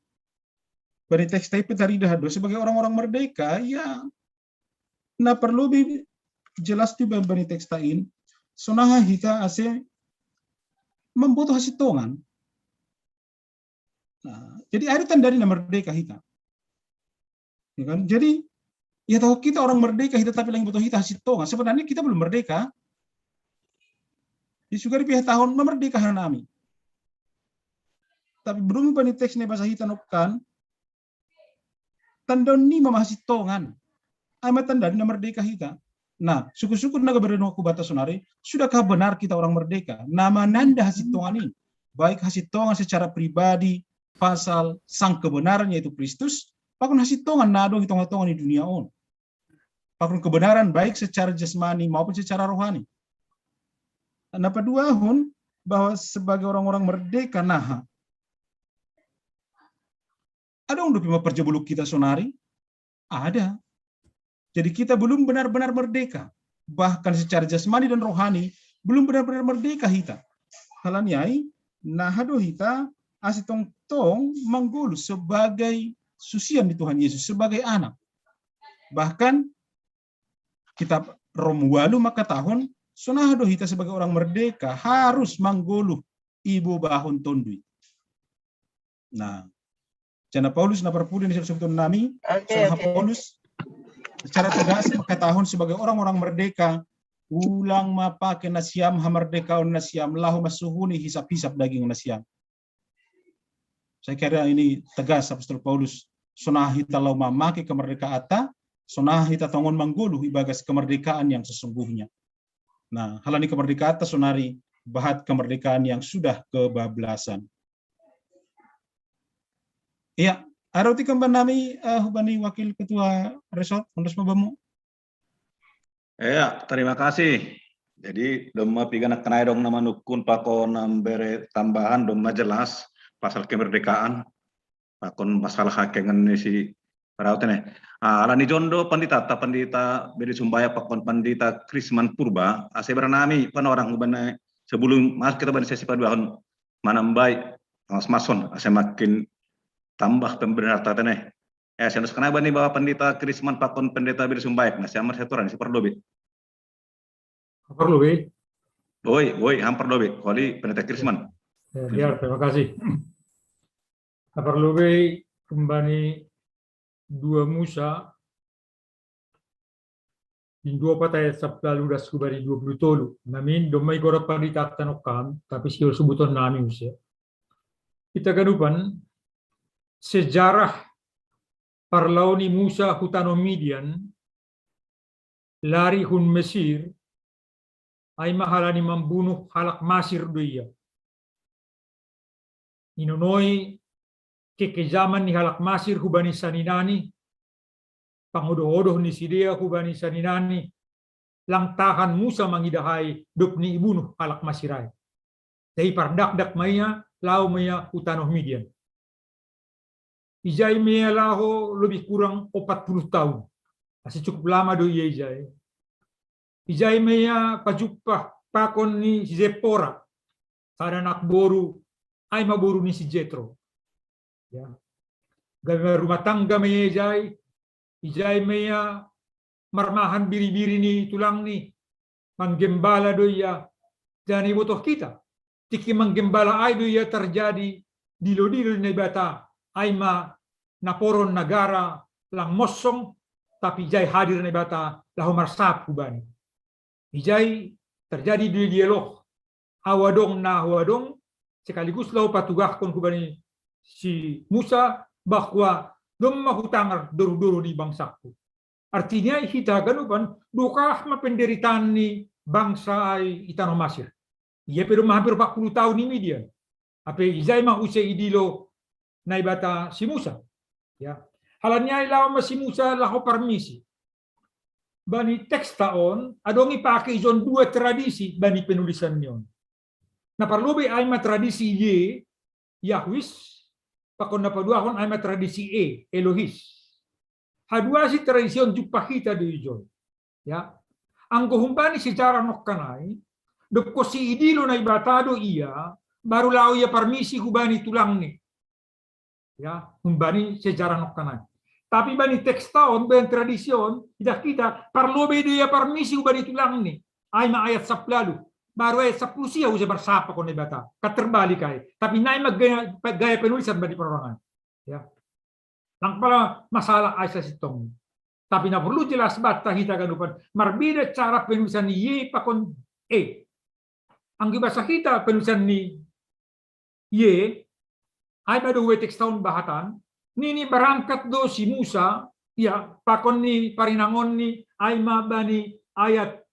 bani teks tai petaridah do sebagai orang-orang merdeka, ya nah perlu bi jelas di bani teks tain sonaha hita ase membutuh hasitongan. Nah, jadi ada tanda di merdeka hita. Ya kan? Jadi ya tahu kita orang merdeka hita tapi lagi butuh hita hasitongan. Sebenarnya kita belum merdeka. Di suka di pihak tahun memerdeka nami. Tapi belum bani teks ni bahasa hita nokan tanda ni mama hasitongan. Ai ma tanda ni merdeka hita. Nah, suku-suku na gabe renung aku bata sonari, sudahkah benar kita orang merdeka? Nama nanda hasitongan ini, baik hasitongan secara pribadi pasal sang kebenaran yaitu Kristus, pakon hasitongan na adong di tonga-tonga ni dunia on. Pakon kebenaran baik secara jasmani maupun secara rohani. Nah, paduahon bahwa sebagai orang-orang merdeka naha adong dope ma parjobuluk kita sonari? Ada. Jadi kita belum benar-benar merdeka. Bahkan secara jasmani dan rohani belum benar-benar merdeka hita. Halani ai naha do hita ase tongtong manggolu sebagai susian di Tuhan Yesus, sebagai anak. Bahkan kitab Rom walu mangkatahon sonaha do hita sebagai orang merdeka harus manggolu ibobahon tondui. Nah, jana Paulus na parpudi ni sebutun nami, okay, okay. Paulus secara tegas mengatakan sebagai orang-orang merdeka, ulang ma pake nasiam hamerdekaon nasiam laho masuhuni hisap-hisap daging nasiam. Saya kira ini tegas Apostol Paulus. Sonaha hita laho mamake kemerdekaanta, sonaha hita tongon manggoluh ibagas kemerdekaan yang sesungguhnya. Nah, halani kemerdekaanta sonari bahat kemerdekaan yang sudah kebablasan. Iya, aroti kemban nami uh, hubani wakil ketua resort, ondos mabamu. Iya, terima kasih. Jadi domma piga na kenai dong nama nukun pakon nambere tambahan domma jelas pasal kemerdekaan. Pakon masalah hakengan ni si Paraut ne. Ah, ala ni jondo pandita ta pandita beri sumbaya pakon pandita Krisman Purba ase beranami panorang ubane sebelum mas kita bani sesi paduahon manambai mas mason ase makin tambah pembenar ta tene. Eh, saya kenai bani bahwa pandita Krisman pakon pendeta beri sumbaya na siamar setoran si perdobe. Perlu be. Oi, oi, hampir dobe. Koli pendeta Krisman. Ya, ya, terima kasih. Perlu be kembali dua Musa in dua pataya sabtalu das kubari dua puluh tolu. Namin domai gora padi tata nokan, tapi siul subuton nami usia. Kita ganupan sejarah parlaoni Musa hutano Midian lari hun Mesir Ai ma halani mambunuh halak Masir do ia. Inonoi kekejaman ni halak Masir hubani saninani, pangodoh-odoh ni sidea hubani saninani, lang tahan Musa mangidah ai dob ni ibunuh halak Masir ai. Jadi pardakdak ma ia, laho ma ia hu tanoh Midian. Ijai ma ia laho lebih kurang opat puluh taon. Asi cukup lama do ia ijai. Ijai ma ia pajumpah pakon ni si Zepora, sada anak boru, ai ma boru ni si Jetro. Ya. Gabe marumah tangga ma ia ijai, ijai ma ia marmahan biri-biri ni tulangni, manggembala do ia. Jadi botoh hita, tingki manggembala ai do ia tarjadi dilo-dilo ni Naibata, ai ma naporon nagara lang mosong, tapi ijai hadir Naibata laho marsap hubani. Ijai tarjadi do dialog, ahu adong na ahu adong, sekaligus laho patugahkon hubani si Musa bahwa domma hutangar doruh-doruh ni bangsangku. Artinya hita haganupan, dokah ma penderitaan ni bangsa ai i tanoh Masir. Ia pe domma hampir opat puluh taon i Midian. Hape ijai ma use idilo Naibata si Musa. Ya. Halani ai laho ma si Musa laho parmisi. Bani teksta on, adong ipake ijon dua tradisi bani penulisan ni on. Na parlobei ai ma tradisi Ye, Yahwis, pakon na paduahon ai ma tradisi E, Elohis. Haduasi tradisi on jumpang hita do ijon. Ya. Anggo humbani sejarah nongkan ai, dob konsi idilo Naibata do ia, baru laho ia parmisi hubani tulangni. Ya, humbani sejarah nongkan ai. Tapi bani teksta on, bani tradisi on, idah hita, parlobei do ia parmisi hubani tulangni. Ai ma ayat sampulu ualu. Baru ayat sampulu sia use marsap pakon Naibata. Kan terbalik ai. Tapi nai ma gaya, gaya penulisan bani parorang ai. Ya. Lang pala masalah ai sasintongni. Tapi na porlu jelas banta hita haganupan, marbeda cara penulisan ni Ye pakon E. Anggo ibasa hita penulisan ni Ye, ai ma do ue teksta on bahatan, nini barangkat do si Musa, ya, pakon ni parinangonni, ai ma bani ayat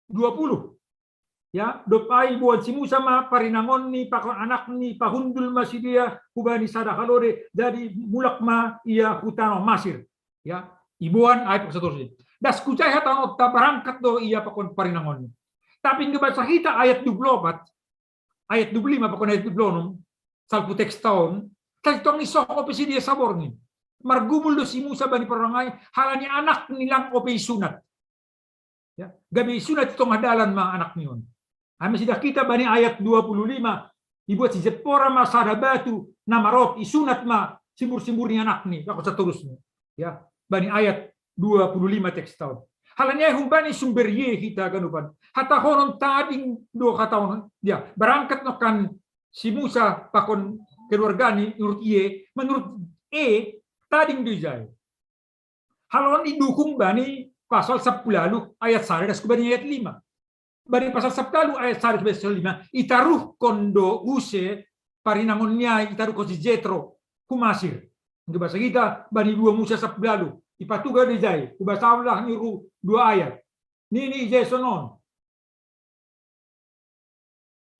dua puluh. Ya, dob ai iboan si Musa ma parinangonni pakon anakni, pahundul ma sidea hubani sada halode, jadi mulak ma ia hu tanoh Masir. Ya, iboan ai pakon satorusna. Das hujai hataononta barangkat do ia pakon parinangonni. Tapi anggo ibasa hita ayat dua puluh opat, ayat dua puluh lima pakon ayat dua puluh onom, salpu teksta on, tadi tong isoh ope sidea saborngin. Margumul do si Musa bani parorang ai, halani anakni lang ope isunat. Ya, gabe isunat i tongah dalan ma anakni on. Ai ma sidah hita bani ayat dua puluh lima, ibuat si Zepora ma sada batu, na marot isunat ma simbur-simbur ni anakni, pakon satorusni. Ya, bani ayat dua puluh lima teksta on. Halani ai humbani sumber Ye hita haganupan. Hatahonon tading do hatahonon. Ya, barangkat nongkan si Musa pakon keluargani menurut Ye, menurut E, tading do ijai. Halani didukung bani pasal sampulu ualu ayat sada das hubani ayat lima. Bani pasal sampulu ualu ayat sada hubani ayat lima, itaruhkon do use parinangonni ai, itaruhkon si Jetro hu Masir. Anggo ibasa hita bani dua Musa sampulu ualu, ipatugah do ijai, hubasahon lah ni ru dua ayat. Nini ijai sonon.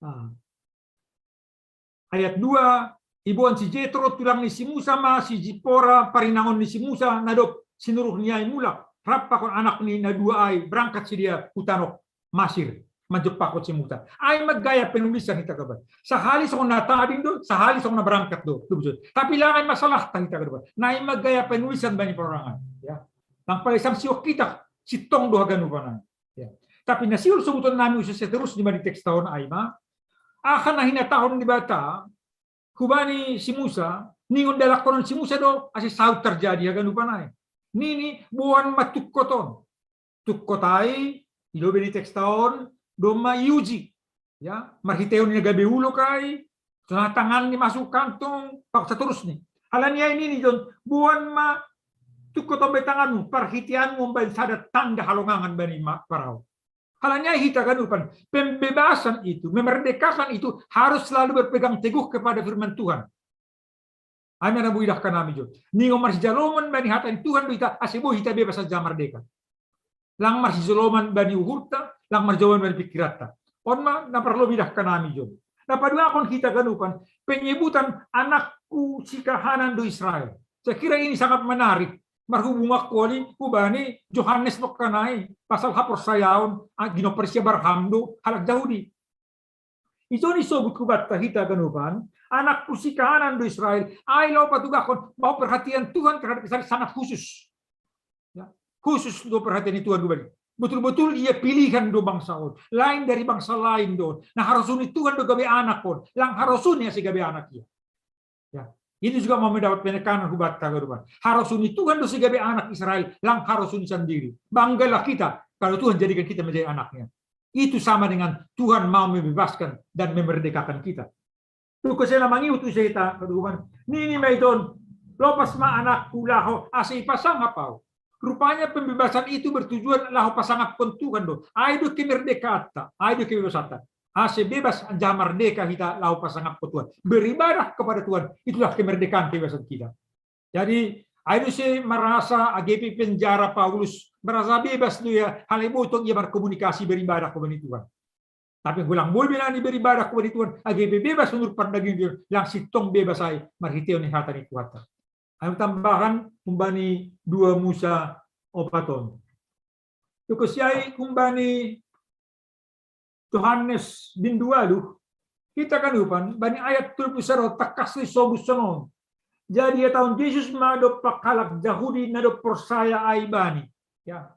Nah. Ayat dua, iboan si Jetro tulang ni si Musa ma si Zipora parinangon ni si Musa na dob sinuruh ni ai mulak, rap pakon anakni na dua ai, berangkat sidea hu tanoh Masir manjompahkon si Musa. Ai ma gaya penulisan hita haganupan. Sahali songon na tading do, sahali songon na berangkat do. Tapi lang ai masalahta hita haganupan. Na ai ma gaya penulisan bani parorang ai. Ya. Lang pala isam siok hita sintong do haganupan ai. Ya. Tapi na sihol sobuton nami use seterusni bani teksta on ai ma, aha na hinatahon Debata hubani si Musa, ningon dalangkonon si Musa do ase saut tarjadi haganupan ai. Nini boan ma tungkot on. Tungkot ai, di lobei ni teksta on, domma iuji. Ya, marhitehon ni na gabe ulok ai, sonang tanganni masuk kantong, pakon satorusni. Alani ai nini do on, boan ma tungkot on bai tanganmu, parhiteanmu mambaen sada tanda halongangan bani Parao. Alani ai hita haganupan, pembebasan itu, memerdekakan itu harus selalu berpegang teguh kepada firman Tuhan. Ai ma na huidahkan nami jo. Ningon marsijaloman bani hata ni Tuhan do hita, ase boi hita bebas asa mardeka. Lang marsijaloman bani uhurta, lang marjawaban bani pikiranta. On ma na parlobei dah kanami, John. Na paduahon hita ganupan, penyebutan anakku si kahanan do Israel. Saya kira ini sangat menarik. Marhubung angkuali hubani Johannes nongkanai pasal haporsayaon, ah, ginompar si Abraham do halak Jahudi. Ijon isobut hubanta hita ganupan, anakku si kahanan do Israel, ai laho patugahon bahwa perhatian Tuhan terhadap Israel sangat khusus. Ya, khusus do perhatian ni Tuhan hubani. Betul-betul ia pilihan do bangsa on, lain dari bangsa lain do. Na harosuni Tuhan do gabe anak on, lang harosuni ase gabe anak ia. Ya. Ini juga mau mendapat penekanan hubanta ganupan. Harosuni Tuhan do si gabe anak Israel, lang harosuni sandiri. Banggalah kita kalau Tuhan jadikan kita menjadi anaknya. Itu sama dengan Tuhan mau membebaskan dan memerdekakan kita. Tuku sela mangihut use hita ganupan. Nini ma ijon, lopas ma anakku laho ase ipasangap au. Rupanya pembebasan itu bertujuan laho pasangapkon Tuhan do. Ai do kemerdekaanta, ai do kebebasanta. Ase bebas anjaha merdeka hita laho pasangapkon Tuhan. Beribadah kepada Tuhan, itulah kemerdekaan kebebasan kita. Jadi, ai do use merasa age pe penjara Paulus, merasa bebas do ia, halai boi tong ia markomunikasi beribadah hubani Tuhan. Tapi ulang boi be na ni beribadah hubani Tuhan, age pe bebas menurut pandangan Tuhan, lang sintong bebas ai marhitehon ni hata ni Tuhanta. Ai tambahan humbani dua Musa opat on. Tuku siai humbani Johannes bindu ualuh, hita ganupan, bani ayat tolu pulu sada tangkas do isobut sonon. Jadi ia taon Jesus ma dompak halak Jahudi na dob porsaya ai bani. Ya.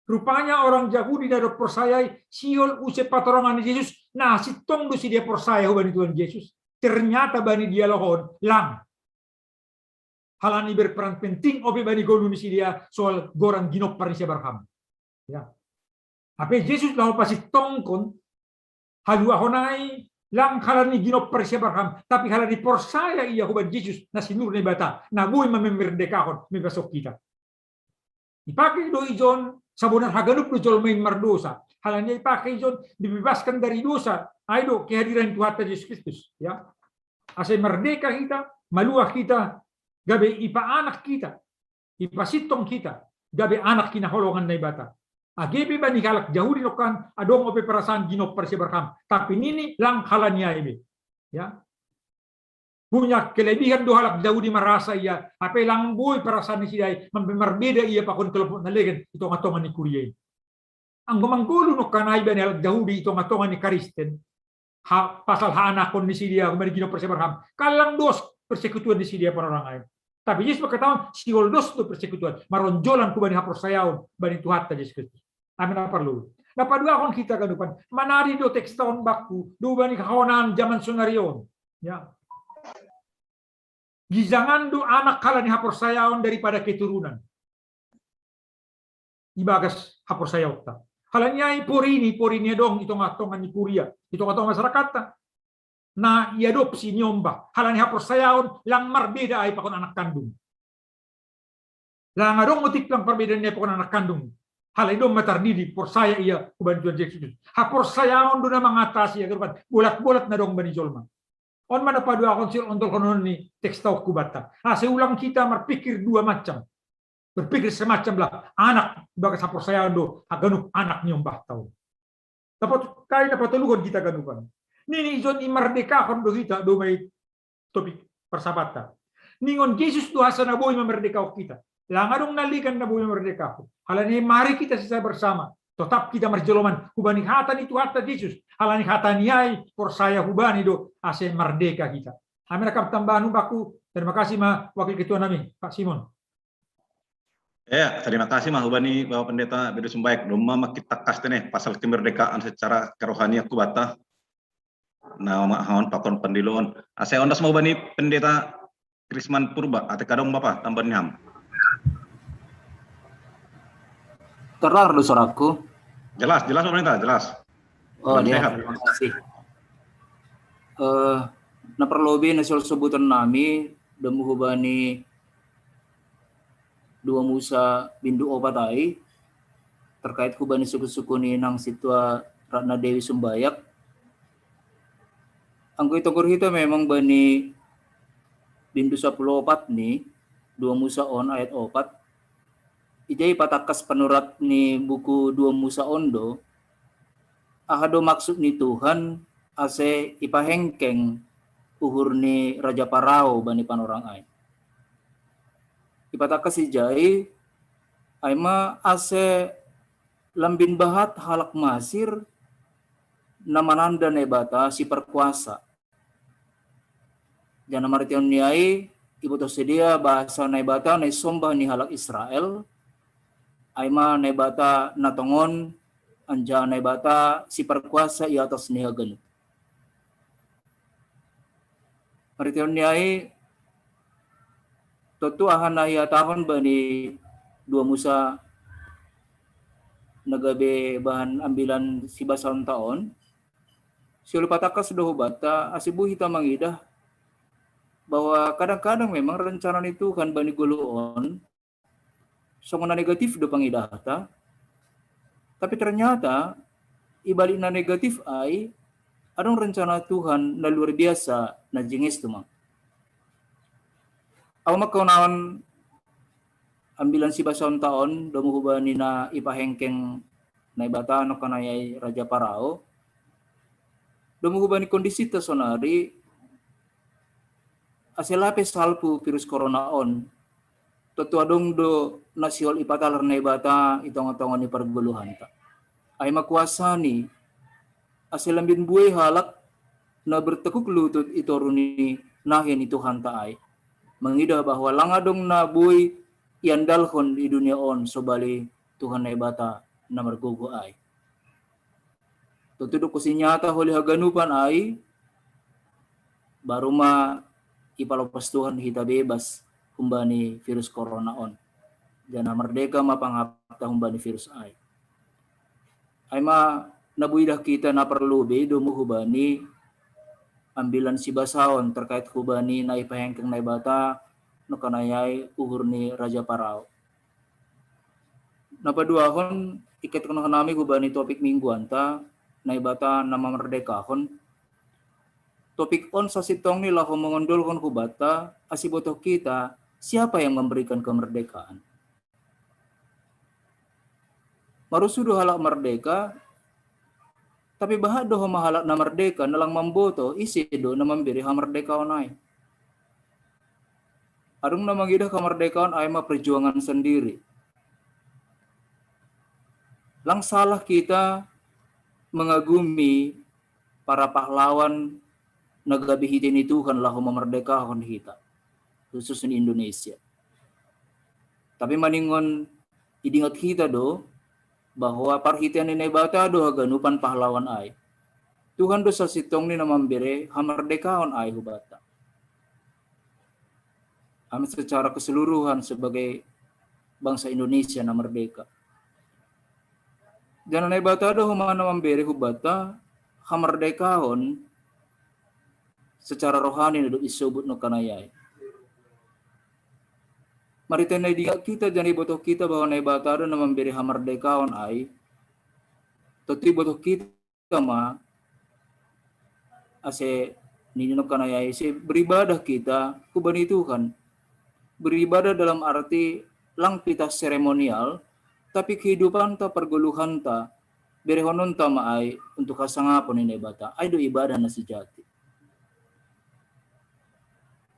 Rupanya orang Jahudi na dob porsaya ai sihol use patorangan ni Jesus, na sintong do sidea porsaya hubani Tuhan Jesus. Ternyata bani dialog on, lang. Halani berperan penting ope bani goluh ni sidea soal goran ginompar ni si Abraham. Ya. Hape Jesus laho pasintongkon haluahon ai lang halani ginompar si Abraham, tapi halani porsaya ia hubani Jesus na sinur Naibata, na boi ma memerdekahon, mebebashon hita. Ipake do ijon, sabonar haganup do jolma i mardosa. Halani ipake ijon, dibebaskan dari dosa. Ai do kehadiran Tuhanta Jesus Kristus, ya. Ase merdeka hita, maluah hita, gabe ipaanak hita, ipasintong hita, gabe anak hinaholongan Naibata. Age pe bani halak Jahudi nongkan adong ope perasaan ginompar si Abraham, tapi nini lang halani ai be. Ya. Punya kelebihan do halak Jahudi marasa ia, hape lang boi perasaan ni sidea i, marbeda ia pakon kelompok na legan i tonga-tonga ni kuria i. Anggo manggoluh nongkan ai bani halak Jahudi i tonga-tonga ni Kristen, ha, pasal haanakhon ni sidea, hubani ginompar si Abraham, kan lang dos persekutuan ni sidea panorang ai. Tapi Jesus mangkatahon sihol dos do persekutuan, maronjolan hubani haporsayaon bani Tuhanta Jesus Kristus. Amin, na parlobei. Na paduahon hita ganupan, manari do teksta on bangku do bani hahonan jaman sonari on. Ya. Gijangan do anak halani haporsayaon daripada keturunan. Ibagas haporsayaonta. Halani ai porini, porini adong i tonga-tonga ni kuria, i tonga-tonga masyarakatta, na iadopsi, niombah halani haporsayaon, lang marbeda ai pakon anak kandung. Lang adong otik lang parbedaan ni ai pakon anak kandung. Halai domma tardidi porsaya ia hubani Tuhan Jesus Kristus. Haporsayaon do na mangatasi ia ganupan bolat-bolat na adong bani jolma. On ma na paduahon sihol ondolhonon ni teksta on hubanta. Ase ulang hita marpikir dua macam. Berpikir semacam lah, anak ibagas haporsayaon do haganup anak niombahta on. Dapat kai na patoluhon hita ganupan. Nini ijon imardekahon do hita do ma i topik parsabatta. Ningon Jesus do asa na boi mamerdekahon hita. Lang adong na legan na boi mamerdekahon. Halani mari kita sisa bersama. Totap hita marjoloman hubani hata ni Tuhanta Jesus. Halani hata ni ai porsaya hubani do ase mardeka hita. Amin, rap tambahan bangku. Terima kasih ma wakil ketua nami, Pak Simon. Ya, terima kasih ma hubani Bapak Pendeta Bedu Sumbaik. Domma ma hita tangkas tene pasal kemerdekaan secara kerohanian hubanta. Na ma haon pakon pandiloon. Ase ondas ma hubani Pendeta Krisman Purba, atik adong Bapak, tambahan ni ham. Terdengar do suaraku? Jelas, jelas Pendeta, jelas. Oh, ya, terima kasih. Eh, na parlobei na sihol sobuton nami, domu hubani dua Musa bindu opat ai, terkait hubani suku-suku ni nang sintua Ratna Dewi Sumbayak. Anggo itogur hita memang bani bindu sapuluh opat ni dua Musa on ayat opat. Ijai patangkas panurat ni buku dua Musa on do, Aha do maksud ni Tuhan ase ipahengkeng uhur ni Raja Parao bani panorang ai? Ipatakas ijai, ai ma ase lambin bahat halak Masir na mananda Naibata si parkuasa. Jana martian ni ai, ibotoh sidea bahasa Naibata na isombah ni halak Israel, ai ma Naibata na tongon, anjaha Naibata si parkuasa i atas ni haganup. Martian ni ai, tontu aha na hiatahon bani dua Musa na gabe bahan ambilan si basahonta on, siol patakas do hubanta, ase boi hita mangidah bahwa kadang-kadang memang rencana ni Tuhan bani goluh on songon na negatif do pangidahta, tapi ternyata i balik na negatif ai adong rencana Tuhan na luar biasa na jinges tumang. Au ma kaunaan ambilan si basahonta on, domu hubani na ipahengkeng Naibata nongkanai Raja Parao, domu hubani kondisita sonari, ase lape salpu virus corona on, tontu adong do na siol ipatalar Naibata i tonga-tonga ni pargoluhanta. Ai ma kuasa ni, ase lambin buei halak na bertekuk lutut i toru ni nahe ni Tuhanta ai, mangidah bahwa lang adong na boi iandalhon di dunia on sobali Tuhan Naibata na margogoh ai. Tontu do kosinyata holi haganupan ai, baru ma ipalopas Tuhan hita bebas humbani virus corona on. Jana mardeka ma panghapta humbani virus ai. Ai ma na boi idah hita na parlu be domu hubani ambilan si basahon terkait hubani na ipahengkeng Naibata nongkanai uhur ni Raja Parao. Na paduahon, ingkon tongtong hami hubani topik mingguanta, Naibata na mamardekahon. Topik on sasintongni laho mangondolhon hubanta, ase ibotoh hita, siapa yang memberikan kemerdekaan? Marusu do halak mardeka, tapi bahat do homa halak na mardeka na lang mambotoh ise do na mambere hamardekaon ai. Adong na mangidah hamardekaon ai ma perjuangan sendiri. Lang salah hita mengagumi para pahlawan na gabe hite ni Tuhan laho mamardekahon hita, khusus ni Indonesia. Tapi maningon idingat hita do bahwa parhitean ni Naibata do haganupan pahlawan ai. Tuhan do sasintongni na mambere hamardekaon ai hubanta. Kami secara keseluruhan sebagai bangsa Indonesia na merdeka. Jana Naibata do homa na mambere hubanta hamardekaon secara rohani na dob isobut nongkanai ai. Marhite na idingat hita jana ibotoh hita bahwa Naibata do na mambere hamardekaon ai, tontu ibotoh hita ma ase nini nongkanai ai ase beribadah hita hubani Tuhan. Beribadah dalam arti lang pitah seremonial, tapi kehidupanta, pargoluhanta, berehononta ma ai untuk hasangapon ni Naibata. Ai do ibadah na sejati.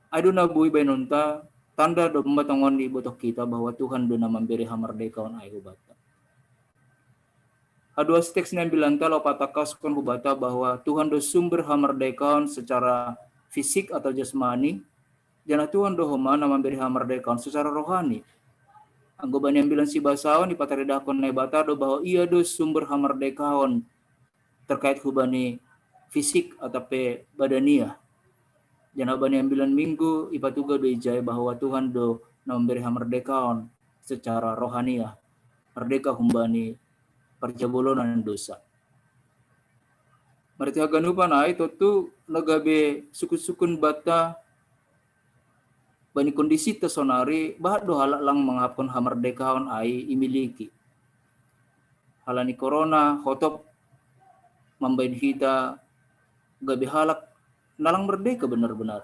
Ai do na boi baenonta, tanda do ma tongon ibotoh hita bahwa Tuhan do na mambere hamardekaon ai hubanta. Haduas teks ni ambilanta laho patakaskon hubanta bahwa Tuhan do sumber hamardekaon secara fisik atau jasmani, jana Tuhan do homa na mambere hamardekaon secara rohani. Anggo bani ambilan si basahon ipataridahkon Naibata do bahwa Ia do sumber hamardekaon terkait hubani fisik atau pe badaniah. Jana bani ambilan minggu ipatugah do ijai bahwa Tuhan do na mambere hamardekaon secara rohaniah, mardeka humbani parjabolonan dosa. Marhite haganupan ai tontu na gabe sukun-sukun banta bani kondisita sonari, bahat do halak lang mangaphon hamardekaon ai imiliki. Halani corona hotop mambaen hita gabe halak na lang merdeka benar-benar.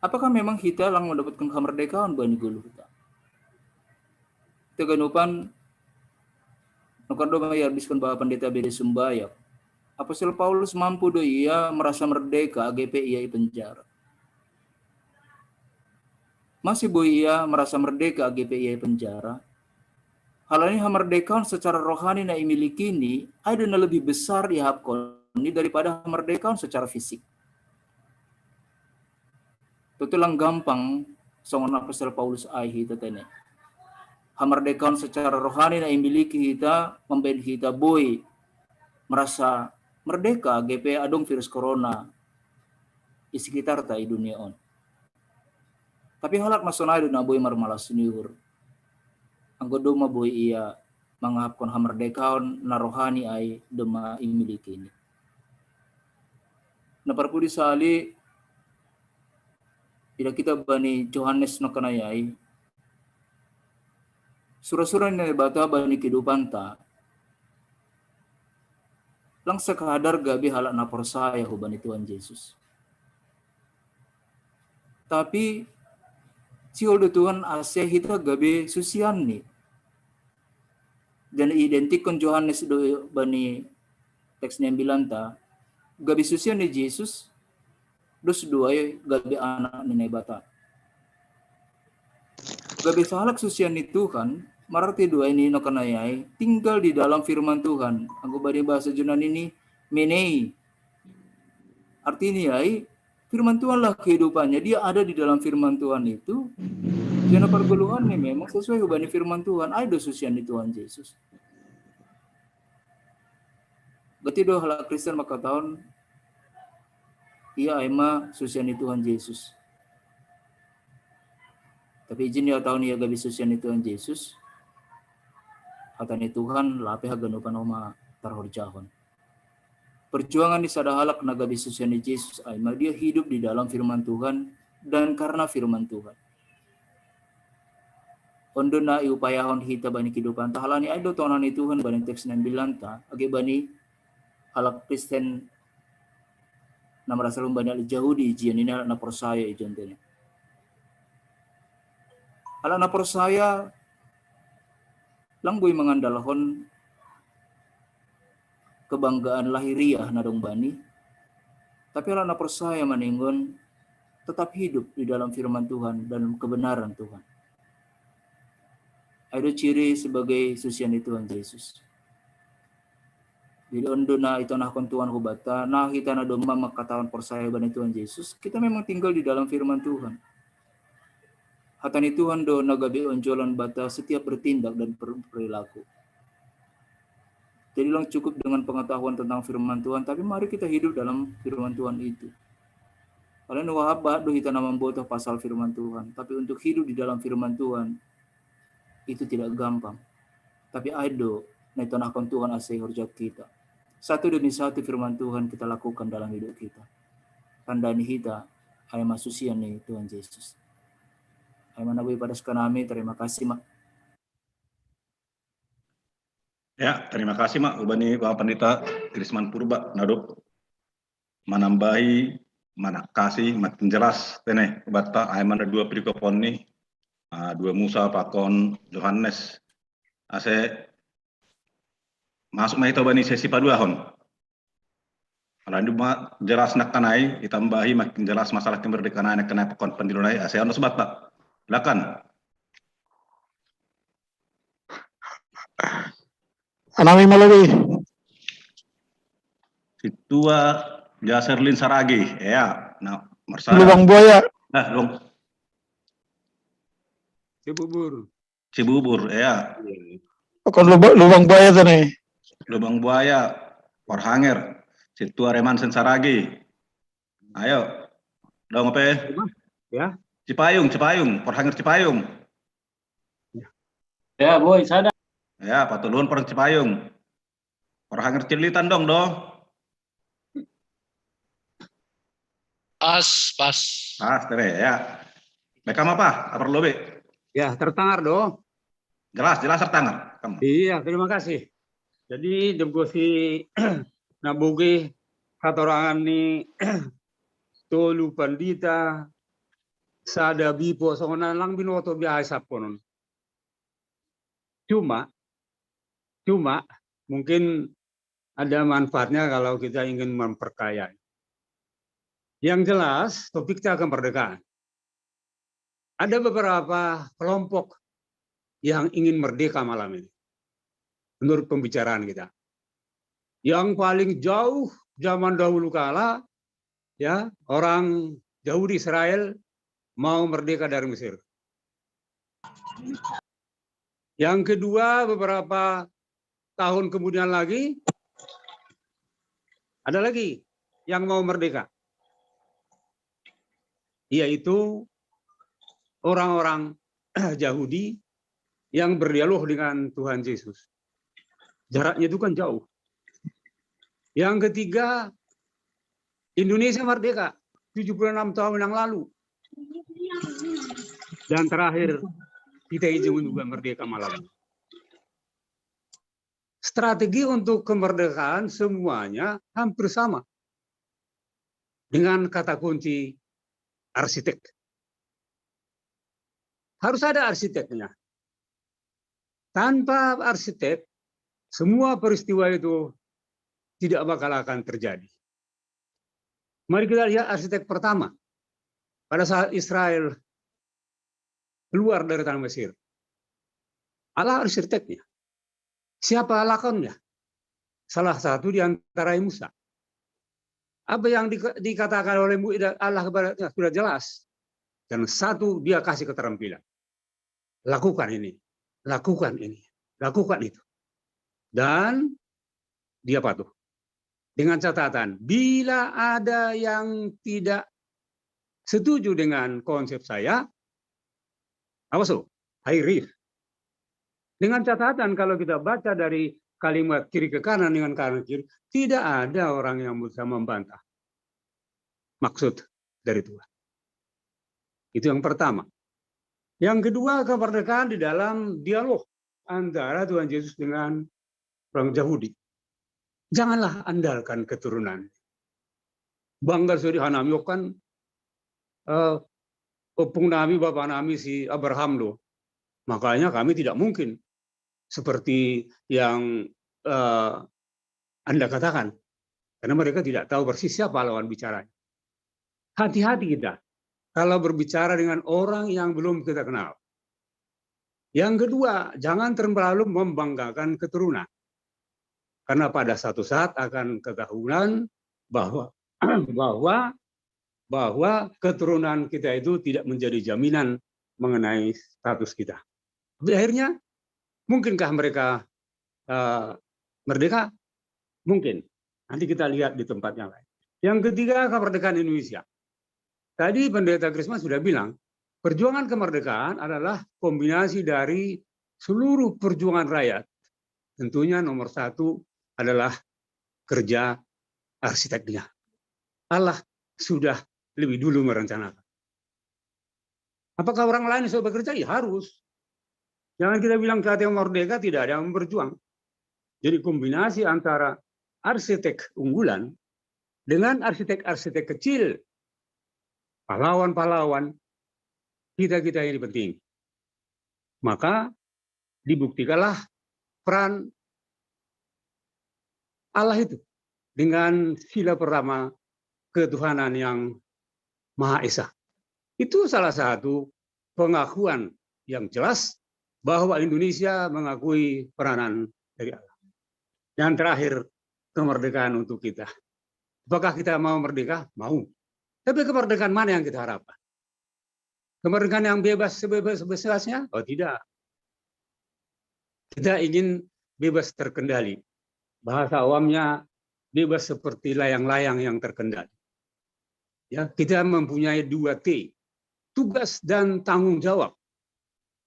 Apakah memang hita lang mandapothon hamardekaon bani goluhta? Hita haganupan Nokon do mai habiskan Bapak Pendeta bede sumbayak. Apostel Paulus mampu do ia merasa merdeka age pe ia i penjara. Masih boi ia merasa merdeka age pe ia i penjara. Hal ini hamerdekaon secara rohani na imiliki ni, ai do na lebih besar ia hapkon ni daripada hamerdekaon secara fisik. Tutu lang gampang songon Apostel Paulus ai hita tene. Hamerdekaon secara rohani na imiliki hita, membaen hita boi merasa merdeka age pe adong virus corona i sekitarta i dunia on. Tapi halak na sonai do na boi marmalas ni uhur. Anggo domma boi ia mangahapkon hamerdekaon na rohani ai domma imiliki ni. Na parpudi sali, ida kita bani Johannes nokon ai, sura-sura ni Naibata bani kehidupanta. Lang sekadar gabe halak na porsaya hubani Tuhan Jesus. Tapi sihol do Tuhan ase hita gabe susian ni. Dan identikkon Johannes do bani teks ni ambilanta, gabe susian ni Jesus, dos do ai gabe anak ni Naibata. Gabe sahalak susian ni Tuhan, mararti do ai ni nokon ai tinggal di dalam firman Tuhan. Anggo bani bahasa Junani ni menei. Artinya ai, firman Tuhanlah kehidupannya. Dia ada di dalam firman Tuhan itu. Jadi pargoluhan ni memang sesuai hubani firman Tuhan. Ai do susian ni Tuhan Jesus. Berarti do halak Kristen mangkataon ia ai ma susian ni Tuhan Jesus. Tapi ijin ia taon ia gabe susian ni Tuhan Jesus, hata ni Tuhan lape haganupan on ma tarhorjahon. Perjuangan ni sada halak na gabe susian ni Jesus ai ma dia hidup di dalam firman Tuhan dan karena firman Tuhan. On do na iupayahon hita bani kehidupanta, halani ai do tona ni Tuhan bani teks ni ambilanta age bani halak Kristen na marasal umbani halak Jahudi, ijia ni halak na porsaya i jontene. Halak na porsaya lang boi mangandalhon kebanggaan lahiriah na dong bani, tapi halak na porsaya manengon tetap hidup di dalam firman Tuhan dan kebenaran Tuhan. Ai do ciri sebagai susian ni Tuhan Jesus. Jadi on do na itonahkon Tuhan hubanta, na hita na domma mangkataon porsaya bani Tuhan Jesus, kita memang tinggal di dalam firman Tuhan. Hata ni Tuhan do na gabe onjolan banta setiap bertindak dan per-, perilaku. Jadi lang cukup dengan pengetahuan tentang firman Tuhan, tapi mari kita hidup dalam firman Tuhan itu. Karena wahab do hita na mambotoh pasal firman Tuhan, tapi untuk hidup di dalam firman Tuhan itu tidak gampang. Tapi ai do na itonahkon Tuhan ase ihorjahon hita. Satu demi satu firman Tuhan kita lakukan dalam hidup kita. Tanda ni hita ai ma susian ni Tuhan Jesus. Ai ma na boi padaskan hami, terima kasih ma. Ya, terima kasih ma hubani Bapak Pendeta Krisman Purba na dob manambahi, manangkasi, makin jelas tene hubanta ai ma na dua perikop on ni, ah, dua Musa pakon Johannes. Ase masuk ma hita bani sesi paduahon. Alani ma jelas nangkin ai, itambahi makin jelas masalah kemerdekaan nangkin ai pakon pendilo nai, ase on do subat, Pak. Silakan. Anami malobi. Situa Jaserlin Saragi, ya. Nah, marsada. Lubang Buaya. Nah, lubang. Cibubur. Cibubur, ya. Bukan lubang, Lubang Buaya tadi. Lubang Buaya, Porhanger, Situa Reman Sensaragi. Ayo, dong apa? Ya. Cipayung, Cipayung, Porhanger Cipayung. Ya, boy, sada. Ya, patuluhon Porhanger Cipayung. Porhanger Cililitan dong, do. Pas, pas. Pas, tere, ya. Bekam apa? Apa lobe? Ya, tertangar, do. Jelas, jelas tertangar. Iya, terima kasih. Jadi, dengko si nabugi katorangan ni tolu pandita, sada bipo, songon na lang binoto biasa ponon. Cuma, cuma, mungkin ada manfaatnya kalau kita ingin memperkaya. Yang jelas, topik kita kemerdekaan. Ada beberapa kelompok yang ingin merdeka malam ini, menurut pembicaraan kita. Yang paling jauh zaman dahulu kala, ya, orang Yahudi Israel mau merdeka dari Mesir. Yang kedua, beberapa tahun kemudian lagi, ada lagi yang mau merdeka, yaitu orang-orang Yahudi yang berdialog dengan Tuhan Yesus. Jaraknya itu kan jauh. Yang ketiga, Indonesia merdeka tujuh puluh enam tahun yang lalu. Dan terakhir, kita ini juga merdeka malam ini. Strategi untuk kemerdekaan semuanya hampir sama, dengan kata kunci arsitek. Harus ada arsiteknya. Tanpa arsitek, semua peristiwa itu tidak bakal akan terjadi. Mari kita lihat arsitek pertama. Pada saat Israel keluar dari tanah Mesir, Allah arsiteknya. Siapa lakonnya? Salah satu di antara Musa. Apa yang di, dikatakan oleh Allah kepada sudah jelas. Dan satu, dia kasih keterampilan. Lakukan ini, lakukan ini, lakukan itu. Dan dia patuh. Dengan catatan, bila ada yang tidak setuju dengan konsep saya, awas loh, high risk. Dengan catatan, kalau kita baca dari kalimat kiri ke kanan dengan kanan kiri, tidak ada orang yang bisa membantah maksud dari Tuhan. Itu yang pertama. Yang kedua, kemerdekaan di dalam dialog antara Tuhan Yesus dengan orang Yahudi. Janganlah andalkan keturunan. Bangga suri hanami kan, eh, opung nami, bapak nami si Abraham loh. Makanya kami tidak mungkin seperti yang eh, Anda katakan. Karena mereka tidak tahu persis siapa lawan bicaranya. Hati-hati kita kalau berbicara dengan orang yang belum kita kenal. Yang kedua, jangan terlalu membanggakan keturunan. Karena pada satu saat akan ketahuan bahwa bahwa bahwa keturunan kita itu tidak menjadi jaminan mengenai status kita. Tapi akhirnya, mungkinkah mereka uh, merdeka? Mungkin. Nanti kita lihat di tempat yang lain. Yang ketiga, kemerdekaan Indonesia. Tadi Pendeta Krisma sudah bilang, perjuangan kemerdekaan adalah kombinasi dari seluruh perjuangan rakyat. Tentunya nomor satu adalah kerja arsiteknya. Allah sudah lebih dulu merencanakan. Apakah orang lain sudah bekerja? Ya harus. Jangan kita bilang kita yang merdeka, tidak ada yang berjuang. Jadi kombinasi antara arsitek unggulan dengan arsitek-arsitek kecil, pahlawan-pahlawan, kita-kita ini penting. Maka dibuktikanlah peran Allah itu dengan sila pertama ketuhanan yang Maha Esa. Itu salah satu pengakuan yang jelas bahwa Indonesia mengakui peranan dari Allah. Yang terakhir, kemerdekaan untuk kita. Apakah kita mau merdeka? Mau. Tapi kemerdekaan mana yang kita harapkan? Kemerdekaan yang bebas sebebas-bebasnya? Oh tidak. Kita ingin bebas terkendali. Bahasa awamnya bebas seperti layang-layang yang terkendali. Ya, kita mempunyai dua T, tugas dan tanggung jawab.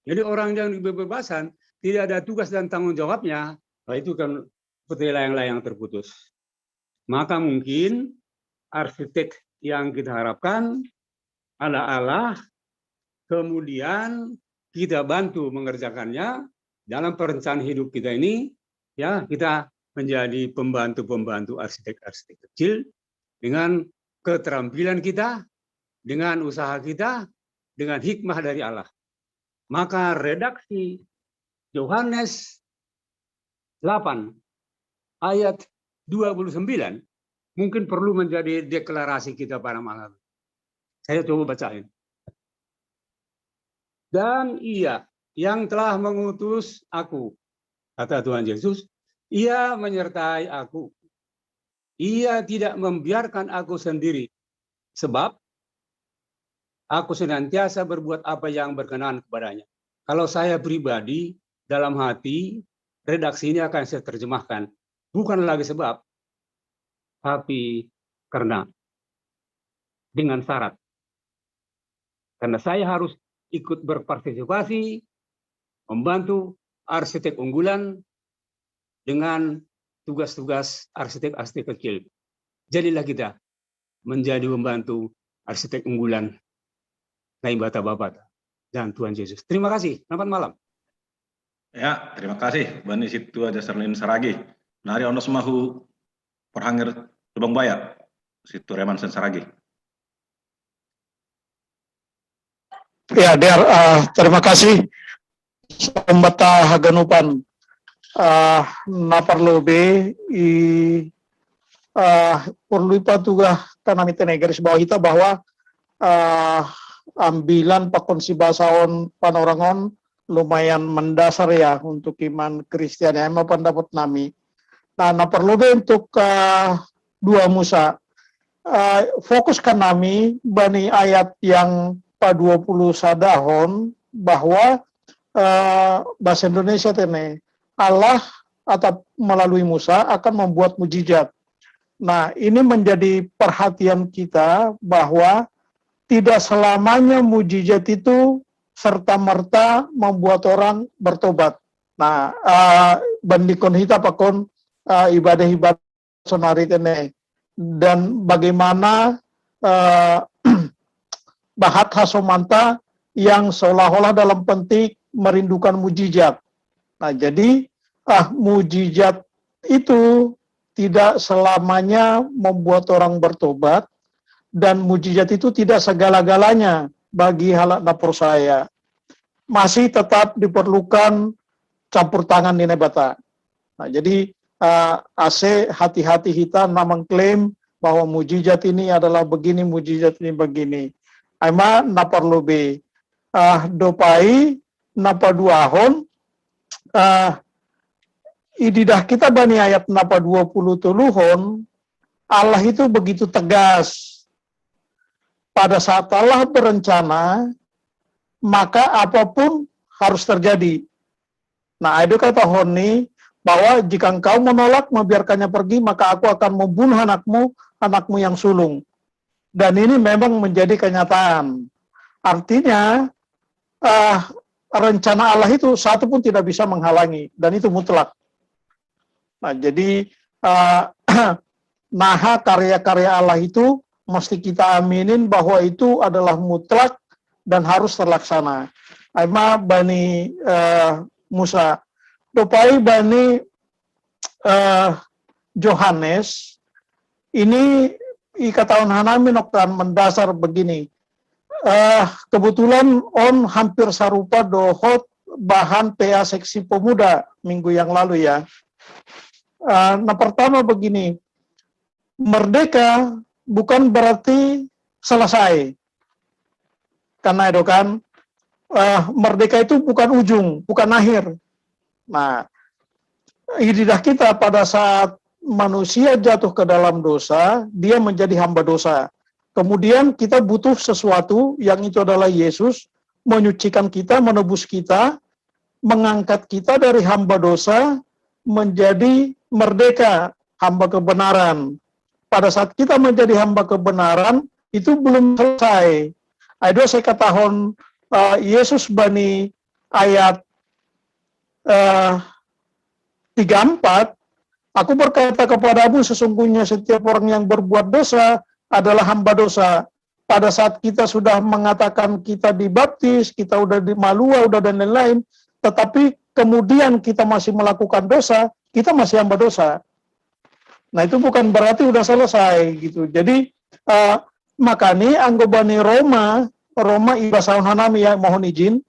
Jadi orang yang dibebaskan tidak ada tugas dan tanggung jawabnya, nah itu kan seperti layang-layang terputus. Maka mungkin arsitek yang kita harapkan adalah Allah, kemudian kita bantu mengerjakannya dalam perencanaan hidup kita ini, ya kita menjadi pembantu-pembantu arsitek-arsitek kecil dengan keterampilan kita, dengan usaha kita, dengan hikmah dari Allah. Maka redaksi Yohanes delapan ayat dua puluh sembilan mungkin perlu menjadi deklarasi kita pada malam. Saya coba bacain. Dan ia yang telah mengutus aku, kata Tuhan Yesus, ia menyertai aku. Ia tidak membiarkan aku sendiri, sebab aku senantiasa berbuat apa yang berkenan kepadanya. Kalau saya pribadi, dalam hati, redaksi ini akan saya terjemahkan. Bukan lagi sebab, tapi karena. Dengan syarat. Karena saya harus ikut berpartisipasi, membantu arsitek unggulan dengan tugas-tugas arsitek-arsitek kecil. Jadilah kita menjadi pembantu arsitek unggulan Naibata Babata dan Tuhan Yesus. Terima kasih. Selamat malam. Ya, terima kasih Bani Situ Aja Serlin Saragi. Nari onos mahu perhangir Lubang Baya, Situ Reman Sen Saragi. Ya, Dear, uh, terima kasih. Sambata haganupan, uh, na parlu be i, uh, perlu ipa tuga kanami tene garis bawah ita bahwa uh, ambilan pakon si bahasa on panorangon lumayan mendasar ya untuk iman Kristian ya, emang pendapat nami. Nah, na perlu be untuk uh, dua Musa. Uh, fokus kanami bani ayat yang pa dua puluh sadahon bahwa uh, bahasa Indonesia tene Allah atau melalui Musa akan membuat mujizat. Nah, ini menjadi perhatian kita bahwa tidak selamanya mujizat itu serta merta membuat orang bertobat. Nah, uh, bandingkan kita pakon uh, ibadah-ibadah sonari tene dan bagaimana uh, bahat hasomanta yang seolah-olah dalam penting merindukan mujizat. Nah, jadi ah mujizat itu tidak selamanya membuat orang bertobat dan mujizat itu tidak segala-galanya bagi halak na percaya. Masih tetap diperlukan campur tangan di Naibata. Nah, jadi uh, ase hati-hati kita na mengklaim bahwa mujizat ini adalah begini, mujizat ini begini. Aima na perlu be uh, dopai na paduahon uh, ididah kita bani ayat na pa dua puluh toluhon, Allah itu begitu tegas. Pada saat Allah berencana, maka apapun harus terjadi. Nah, itu kata Honi bahwa jika engkau menolak membiarkannya pergi, maka aku akan membunuh anakmu, anakmu yang sulung. Dan ini memang menjadi kenyataan. Artinya, uh, rencana Allah itu satu pun tidak bisa menghalangi, dan itu mutlak. Nah, jadi uh, naha karya-karya Allah itu mesti kita aminin bahwa itu adalah mutlak dan harus terlaksana. Aima bani uh, Musa, dopai bani uh, Johannes, ini ikataon hanami noktan mendasar begini. Uh, kebetulan on hampir sarupa dohot bahan P A seksi pemuda minggu yang lalu ya. Uh, nah pertama begini, merdeka bukan berarti selesai. Karena itu kan uh, merdeka itu bukan ujung, bukan akhir. Nah, ididah kita pada saat manusia jatuh ke dalam dosa, dia menjadi hamba dosa. Kemudian kita butuh sesuatu yang itu adalah Yesus menyucikan kita, menebus kita, mengangkat kita dari hamba dosa menjadi merdeka, hamba kebenaran. Pada saat kita menjadi hamba kebenaran, itu belum selesai. Ayo saya katakan uh, Yesus bani ayat uh, tiga empat, aku berkata kepadamu sesungguhnya setiap orang yang berbuat dosa adalah hamba dosa. Pada saat kita sudah mengatakan kita dibaptis, kita udah di malua, udah dan lain-lain, tetapi kemudian kita masih melakukan dosa, kita masih hamba dosa. Nah, itu bukan berarti udah selesai gitu. Jadi uh, makanya anggobani Roma, Roma ibasaun hanami ya, mohon izin,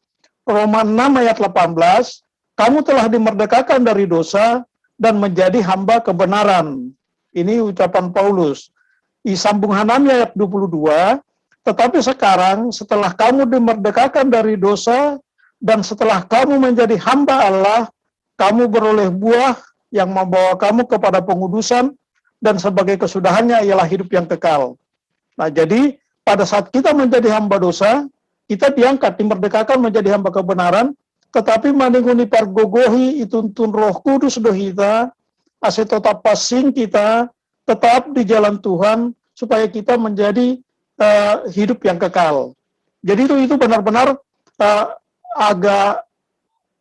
Roma enam ayat delapan belas, kamu telah dimerdekakan dari dosa dan menjadi hamba kebenaran. Ini ucapan Paulus. Disambung Hanami ayat dua puluh dua, tetapi sekarang setelah kamu dimerdekakan dari dosa dan setelah kamu menjadi hamba Allah, kamu beroleh buah yang membawa kamu kepada pengudusan dan sebagai kesudahannya ialah hidup yang kekal. Nah, jadi pada saat kita menjadi hamba dosa, kita diangkat, dimerdekakan menjadi hamba kebenaran, tetapi maninguni pargogohi ituntun Roh Kudus dohita, ase tetap passing kita, tetap di jalan Tuhan, supaya kita menjadi uh, hidup yang kekal. Jadi itu itu benar-benar uh, agak,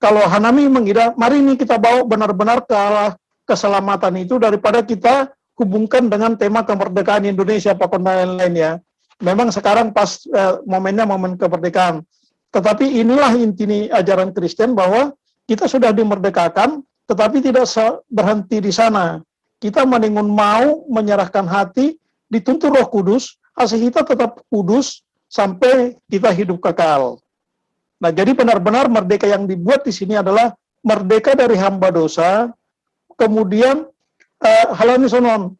kalau Hanami mengira, mari ini kita bawa benar-benar ke arah keselamatan itu daripada kita hubungkan dengan tema kemerdekaan Indonesia, Pak Kondang, lain-lain ya. Memang sekarang pas uh, momennya momen kemerdekaan. Tetapi inilah inti ajaran Kristen, bahwa kita sudah dimerdekakan, tetapi tidak berhenti di sana. Kita maninggun mau menyerahkan hati, dituntun Roh Kudus, ase hita tetap kudus sampai kita hidup kekal. Nah, jadi benar-benar merdeka yang dibuat di sini adalah merdeka dari hamba dosa. Kemudian uh, hal ini sonon,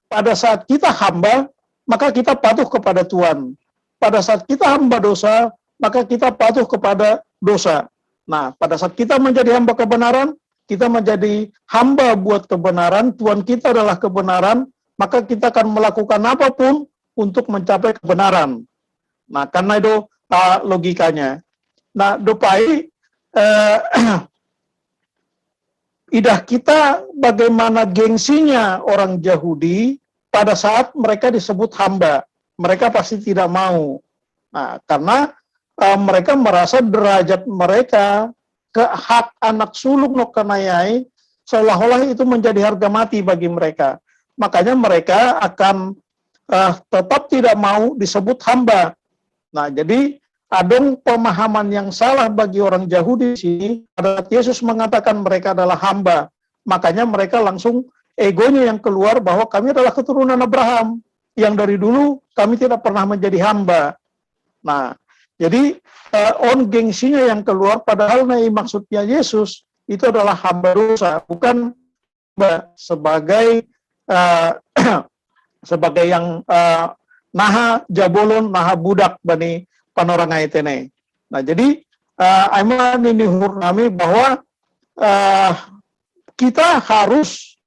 pada saat kita hamba, maka kita patuh kepada Tuhan. Pada saat kita hamba dosa, maka kita patuh kepada dosa. Nah, pada saat kita menjadi hamba kebenaran, kita menjadi hamba buat kebenaran, Tuhan kita adalah kebenaran, maka kita akan melakukan apapun untuk mencapai kebenaran. Nah, karena itu uh, logikanya. Nah, dopai uh, idah kita bagaimana gengsinya orang Yahudi pada saat mereka disebut hamba. Mereka pasti tidak mau. Nah, karena uh, mereka merasa derajat mereka, ke hak anak sulung no kanayai, seolah-olah itu menjadi harga mati bagi mereka. Makanya mereka akan uh, tetap tidak mau disebut hamba. Nah, jadi adong pemahaman yang salah bagi orang Yahudi di sini adalah Yesus mengatakan mereka adalah hamba. Makanya mereka langsung egonya yang keluar bahwa kami adalah keturunan Abraham. Yang dari dulu kami tidak pernah menjadi hamba. Nah, jadi uh, on gengsinya yang keluar, padahal nah, maksudnya Yesus itu adalah hamba dosa, bukan hamba sebagai uh, sebagai yang uh, naha jabolon, naha budak bani panorangai tene. Nah, jadi uh, aima nini hurnami bahwa uh, kita harus,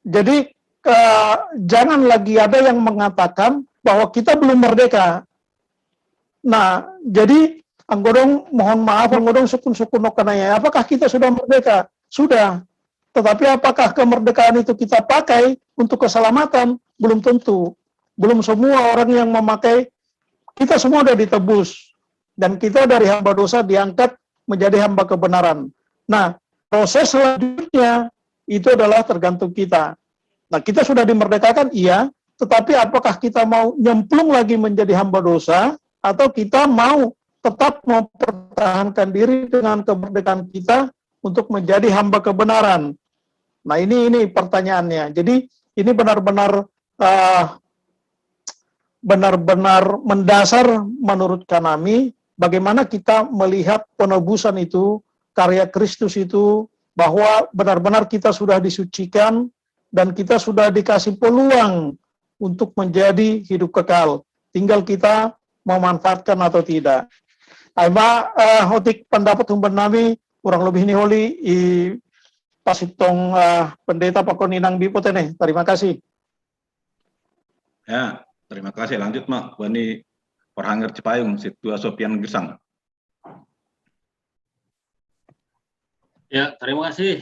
jadi uh, jangan lagi ada yang mengatakan bahwa kita belum merdeka. Nah, jadi anggodong mohon maaf, anggodong sukun-sukun no kanayai. Apakah kita sudah merdeka? Sudah. Tetapi apakah kemerdekaan itu kita pakai untuk keselamatan? Belum tentu. Belum semua orang yang memakai, kita semua sudah ditebus. Dan kita dari hamba dosa diangkat menjadi hamba kebenaran. Nah, proses selanjutnya itu adalah tergantung kita. Nah, kita sudah dimerdekakan, iya, tetapi apakah kita mau nyemplung lagi menjadi hamba dosa, atau kita mau tetap mempertahankan diri dengan kemerdekaan kita untuk menjadi hamba kebenaran? Nah, ini ini pertanyaannya. Jadi ini benar-benar uh, benar-benar mendasar menurut kami, bagaimana kita melihat penebusan itu, karya Kristus itu, bahwa benar-benar kita sudah disucikan dan kita sudah dikasih peluang untuk menjadi hidup kekal. Tinggal kita memanfaatkan atau tidak. Aima uh, hotik pendapat humban nami, kurang lebih ini holi i pasitong uh, pendeta pakon inang bipo tene. Terima kasih. Ya, terima kasih. Lanjut mah, bani Parhangir Cipayung, Situa Sopian Gersang. Ya, terima kasih.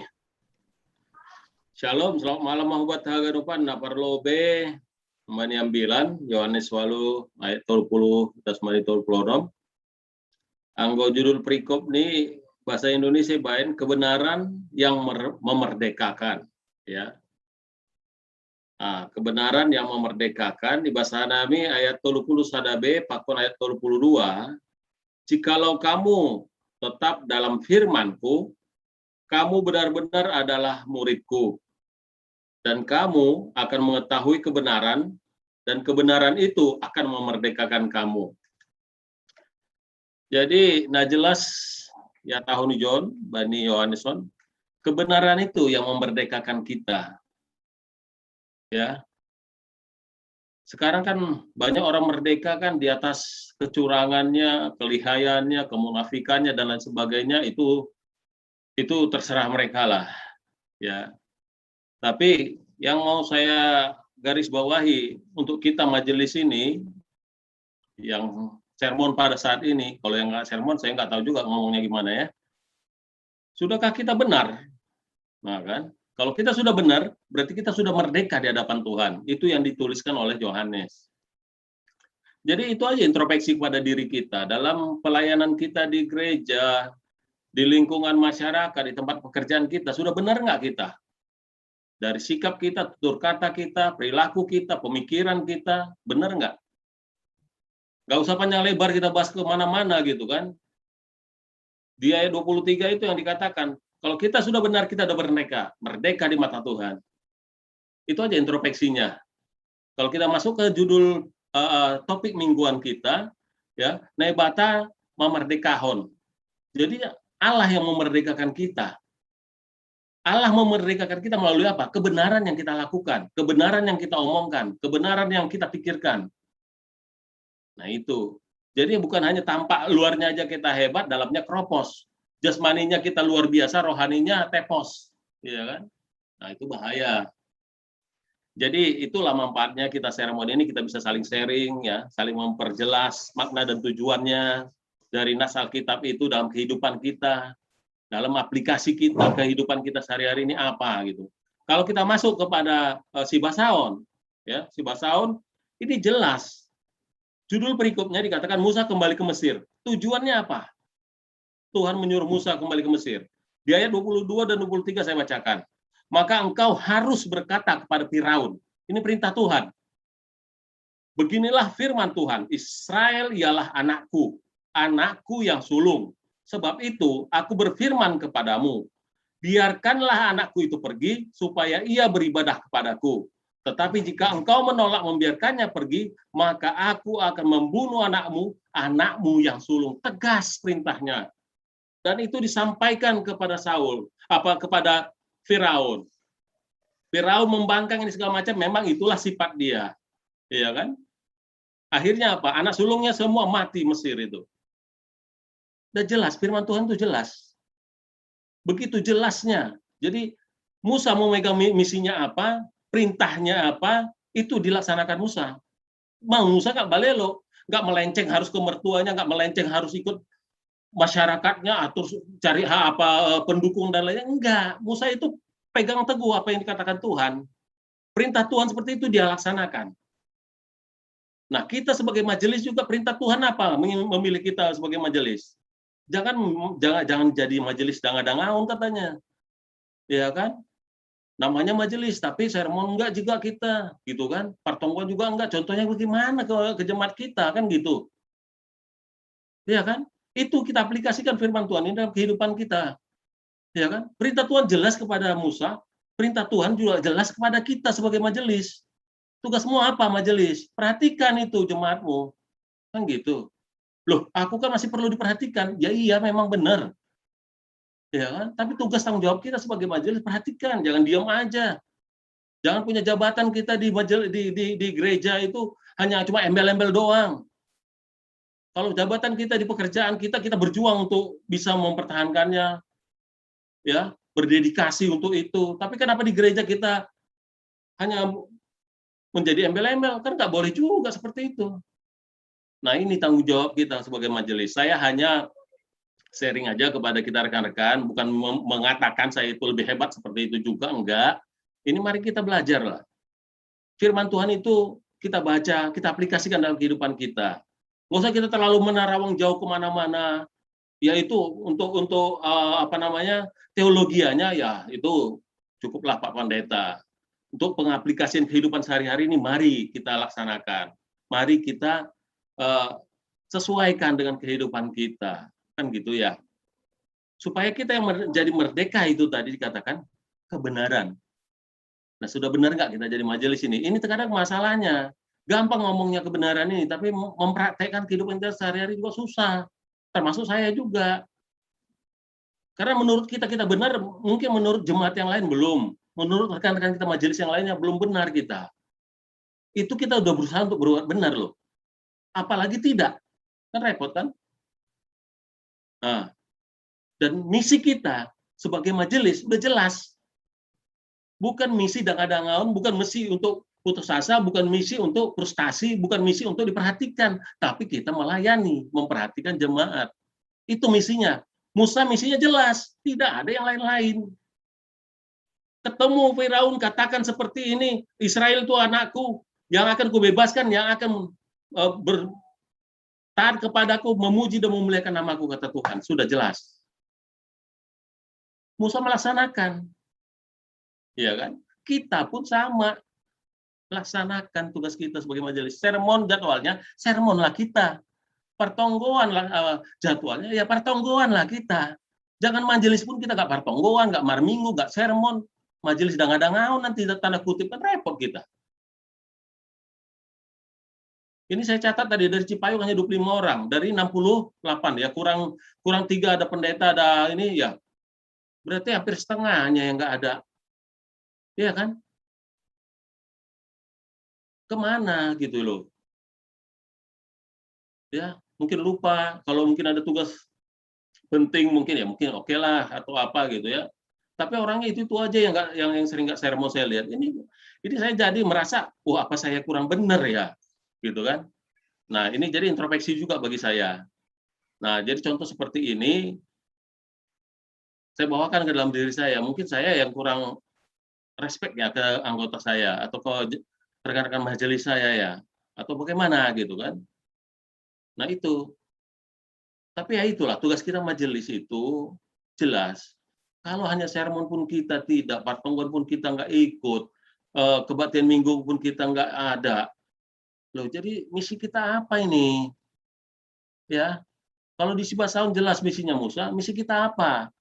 Shalom, selamat malam mah buat hagadupan. Nah, parlobe mani ambilan Yohanes walu ayat tolu puluh, das mani tolu puluh enam. Anggo judul perikop ni bahasa Indonesia baen kebenaran yang memerdekakan, ya. Nah, kebenaran yang memerdekakan di bahasa nami ayat tolu puluh sada B pakon ayat tolu puluh dua. Jikalau kamu tetap dalam firmanku, kamu benar-benar adalah muridku. Dan kamu akan mengetahui kebenaran, dan kebenaran itu akan memerdekakan kamu. Jadi, nah jelas ya tahun John, bani Yohaneson, Kebenaran itu yang memerdekakan kita. Ya. Sekarang kan banyak orang merdeka kan di atas kecurangannya, kelihayannya, kemunafikannya dan lain sebagainya itu itu terserah mereka lah. Ya. Tapi yang mau saya garis bawahi untuk kita majelis ini, yang sermon pada saat ini, kalau yang nggak sermon saya nggak tahu juga ngomongnya gimana ya. Sudahkah kita benar? Nah kan, kalau kita sudah benar, berarti kita sudah merdeka di hadapan Tuhan. Itu yang dituliskan oleh Yohanes. Jadi itu aja introspeksi kepada diri kita dalam pelayanan kita di gereja, di lingkungan masyarakat, di tempat pekerjaan kita, sudah benar nggak kita? Dari sikap kita, tutur kata kita, perilaku kita, pemikiran kita, benar nggak? Nggak usah panjang lebar kita bahas kemana-mana gitu kan. Di ayat dua puluh tiga itu yang dikatakan, kalau kita sudah benar kita sudah merdeka, merdeka di mata Tuhan. Itu aja introspeksinya. Kalau kita masuk ke judul uh, topik mingguan kita, ya, naibata memerdekahon. Jadi Allah yang memerdekakan kita. Allah memerdekakan kita melalui apa? Kebenaran yang kita lakukan, kebenaran yang kita omongkan, kebenaran yang kita pikirkan. Nah itu. Jadi bukan hanya tampak luarnya aja kita hebat, dalamnya kropos. Jasmaninya kita luar biasa, rohaninya tepos, ya kan? Nah itu bahaya. Jadi itulah manfaatnya kita sermon ini, kita bisa saling sharing, ya, saling memperjelas makna dan tujuannya dari nas Alkitab itu dalam kehidupan kita, dalam aplikasi kita, kehidupan kita sehari-hari ini apa gitu. Kalau kita masuk kepada uh, Sibasaon, ya, Sibasaon ini jelas. Judul berikutnya dikatakan Musa kembali ke Mesir. Tujuannya apa? Tuhan menyuruh Musa kembali ke Mesir. Di ayat dua puluh dua dan dua puluh tiga saya bacakan. Maka engkau harus berkata kepada Firaun, ini perintah Tuhan. Beginilah firman Tuhan, Israel ialah anakku, anakku yang sulung. Sebab itu aku berfirman kepadamu, biarkanlah anakku itu pergi supaya ia beribadah kepadaku. Tetapi jika engkau menolak membiarkannya pergi, maka aku akan membunuh anakmu, anakmu yang sulung. Tegas perintahnya. Dan itu disampaikan kepada Saul, apa kepada Firaun. Firaun membangkang ini segala macam, memang itulah sifat dia. Iya kan? Akhirnya apa? Anak sulungnya semua mati Mesir itu. Udah jelas, firman Tuhan itu jelas. Begitu jelasnya. Jadi Musa mau megang misinya apa, perintahnya apa, itu dilaksanakan Musa. Mau Musa nggak balelo, nggak melenceng harus ke mertuanya, nggak melenceng harus ikut masyarakatnya atau cari apa eh, pendukung dan lainnya, enggak. Musa itu pegang teguh apa yang dikatakan Tuhan. Perintah Tuhan seperti itu dia laksanakan. Nah, kita sebagai majelis juga perintah Tuhan apa memilih kita sebagai majelis? Jangan jangan jangan jadi majelis danga-dangaun katanya. Ya kan? Namanya majelis, tapi sermon enggak juga kita, gitu kan? Partongko juga enggak. Contohnya bagaimana ke, ke jemaat kita kan gitu. Ya kan? Itu kita aplikasikan firman Tuhan ini dalam kehidupan kita. Ya kan? Perintah Tuhan jelas kepada Musa, perintah Tuhan juga jelas kepada kita sebagai majelis. Tugasmu apa majelis? Perhatikan itu jemaatmu. Kan gitu. Loh, aku kan masih perlu diperhatikan. Ya iya memang benar. Ya kan? Tapi tugas tanggung jawab kita sebagai majelis perhatikan, jangan diam aja. Jangan punya jabatan kita di majelis di, di, di gereja itu hanya cuma embel-embel doang. Kalau jabatan kita di pekerjaan kita kita berjuang untuk bisa mempertahankannya, ya, berdedikasi untuk itu. Tapi kenapa di gereja kita hanya menjadi embel-embel? Kan nggak boleh juga seperti itu. Nah, ini tanggung jawab kita sebagai majelis. Saya hanya sharing aja kepada kita rekan-rekan, bukan mengatakan saya itu lebih hebat seperti itu juga, enggak. Ini mari kita belajar lah. Firman Tuhan itu kita baca, kita aplikasikan dalam kehidupan kita. Nggak usah kita terlalu menarawang jauh kemana-mana, yaitu untuk untuk uh, apa namanya teologianya ya itu cukuplah Pak Pendeta. Untuk pengaplikasian kehidupan sehari-hari ini mari kita laksanakan. Mari kita uh, sesuaikan dengan kehidupan kita. Kan gitu ya. Supaya kita yang menjadi merdeka itu tadi dikatakan kebenaran. Nah, sudah benar nggak kita jadi majelis ini? Ini terkadang masalahnya. Gampang ngomongnya kebenaran ini, tapi mempraktekkan kehidupan kita sehari-hari juga susah. Termasuk saya juga. Karena menurut kita, kita benar, mungkin menurut jemaat yang lain belum. Menurut rekan-rekan kita majelis yang lainnya belum benar kita. Itu kita udah berusaha untuk berbuat benar loh. Apalagi tidak. Kan repot kan? Nah, dan misi kita sebagai majelis udah jelas. Bukan misi dangadang-ngaon, bukan misi untuk putus asa, bukan misi untuk frustasi, bukan misi untuk diperhatikan, tapi kita melayani, memperhatikan jemaat. Itu misinya. Musa misinya jelas, tidak ada yang lain-lain. Ketemu Firaun, katakan seperti ini, "Israel itu anakku, yang akan kubebaskan, yang akan eh, ber, taat kepadaku, memuji dan memuliakan namaku," kata Tuhan. Sudah jelas. Musa melaksanakan. Iya kan? Kita pun sama. Laksanakan tugas kita sebagai majelis. Sermon jadwalnya, sermonlah kita. Pertonggoan lah, eh, jadwalnya, ya pertonggoanlah kita. Jangan majelis pun kita nggak pertonggoan, nggak marminggu, nggak sermon. Majelis dangadang-ngaon nanti tanda kutip kan repot kita. Ini saya catat tadi dari Cipayung hanya dua puluh lima orang, dari enam puluh delapan ya, kurang kurang tiga ada pendeta, ada ini ya. Berarti hampir setengahnya yang nggak ada. Iya kan? Kemana gitu loh. Ya, mungkin lupa, kalau mungkin ada tugas penting mungkin ya mungkin oke lah atau apa gitu ya. Tapi orangnya itu itu aja yang nggak yang yang sering nggak sermon saya lihat. Ini ini saya jadi merasa, "Wah, apa saya kurang bener ya?" Gitu kan. Nah, ini jadi introspeksi juga bagi saya. Nah, jadi contoh seperti ini saya bawakan ke dalam diri saya. Mungkin saya yang kurang respect ya ke anggota saya atau ke rekan-rekan majelis saya ya atau bagaimana gitu kan. Nah, itu. Tapi ya itulah tugas kita majelis itu jelas. Kalau hanya sermon pun kita tidak, pertemuan pun kita nggak ikut, eh, kebaktian minggu pun kita nggak ada. Loh, jadi misi kita apa ini? Ya, kalau di Sibasaun jelas misinya Musa, misi kita apa?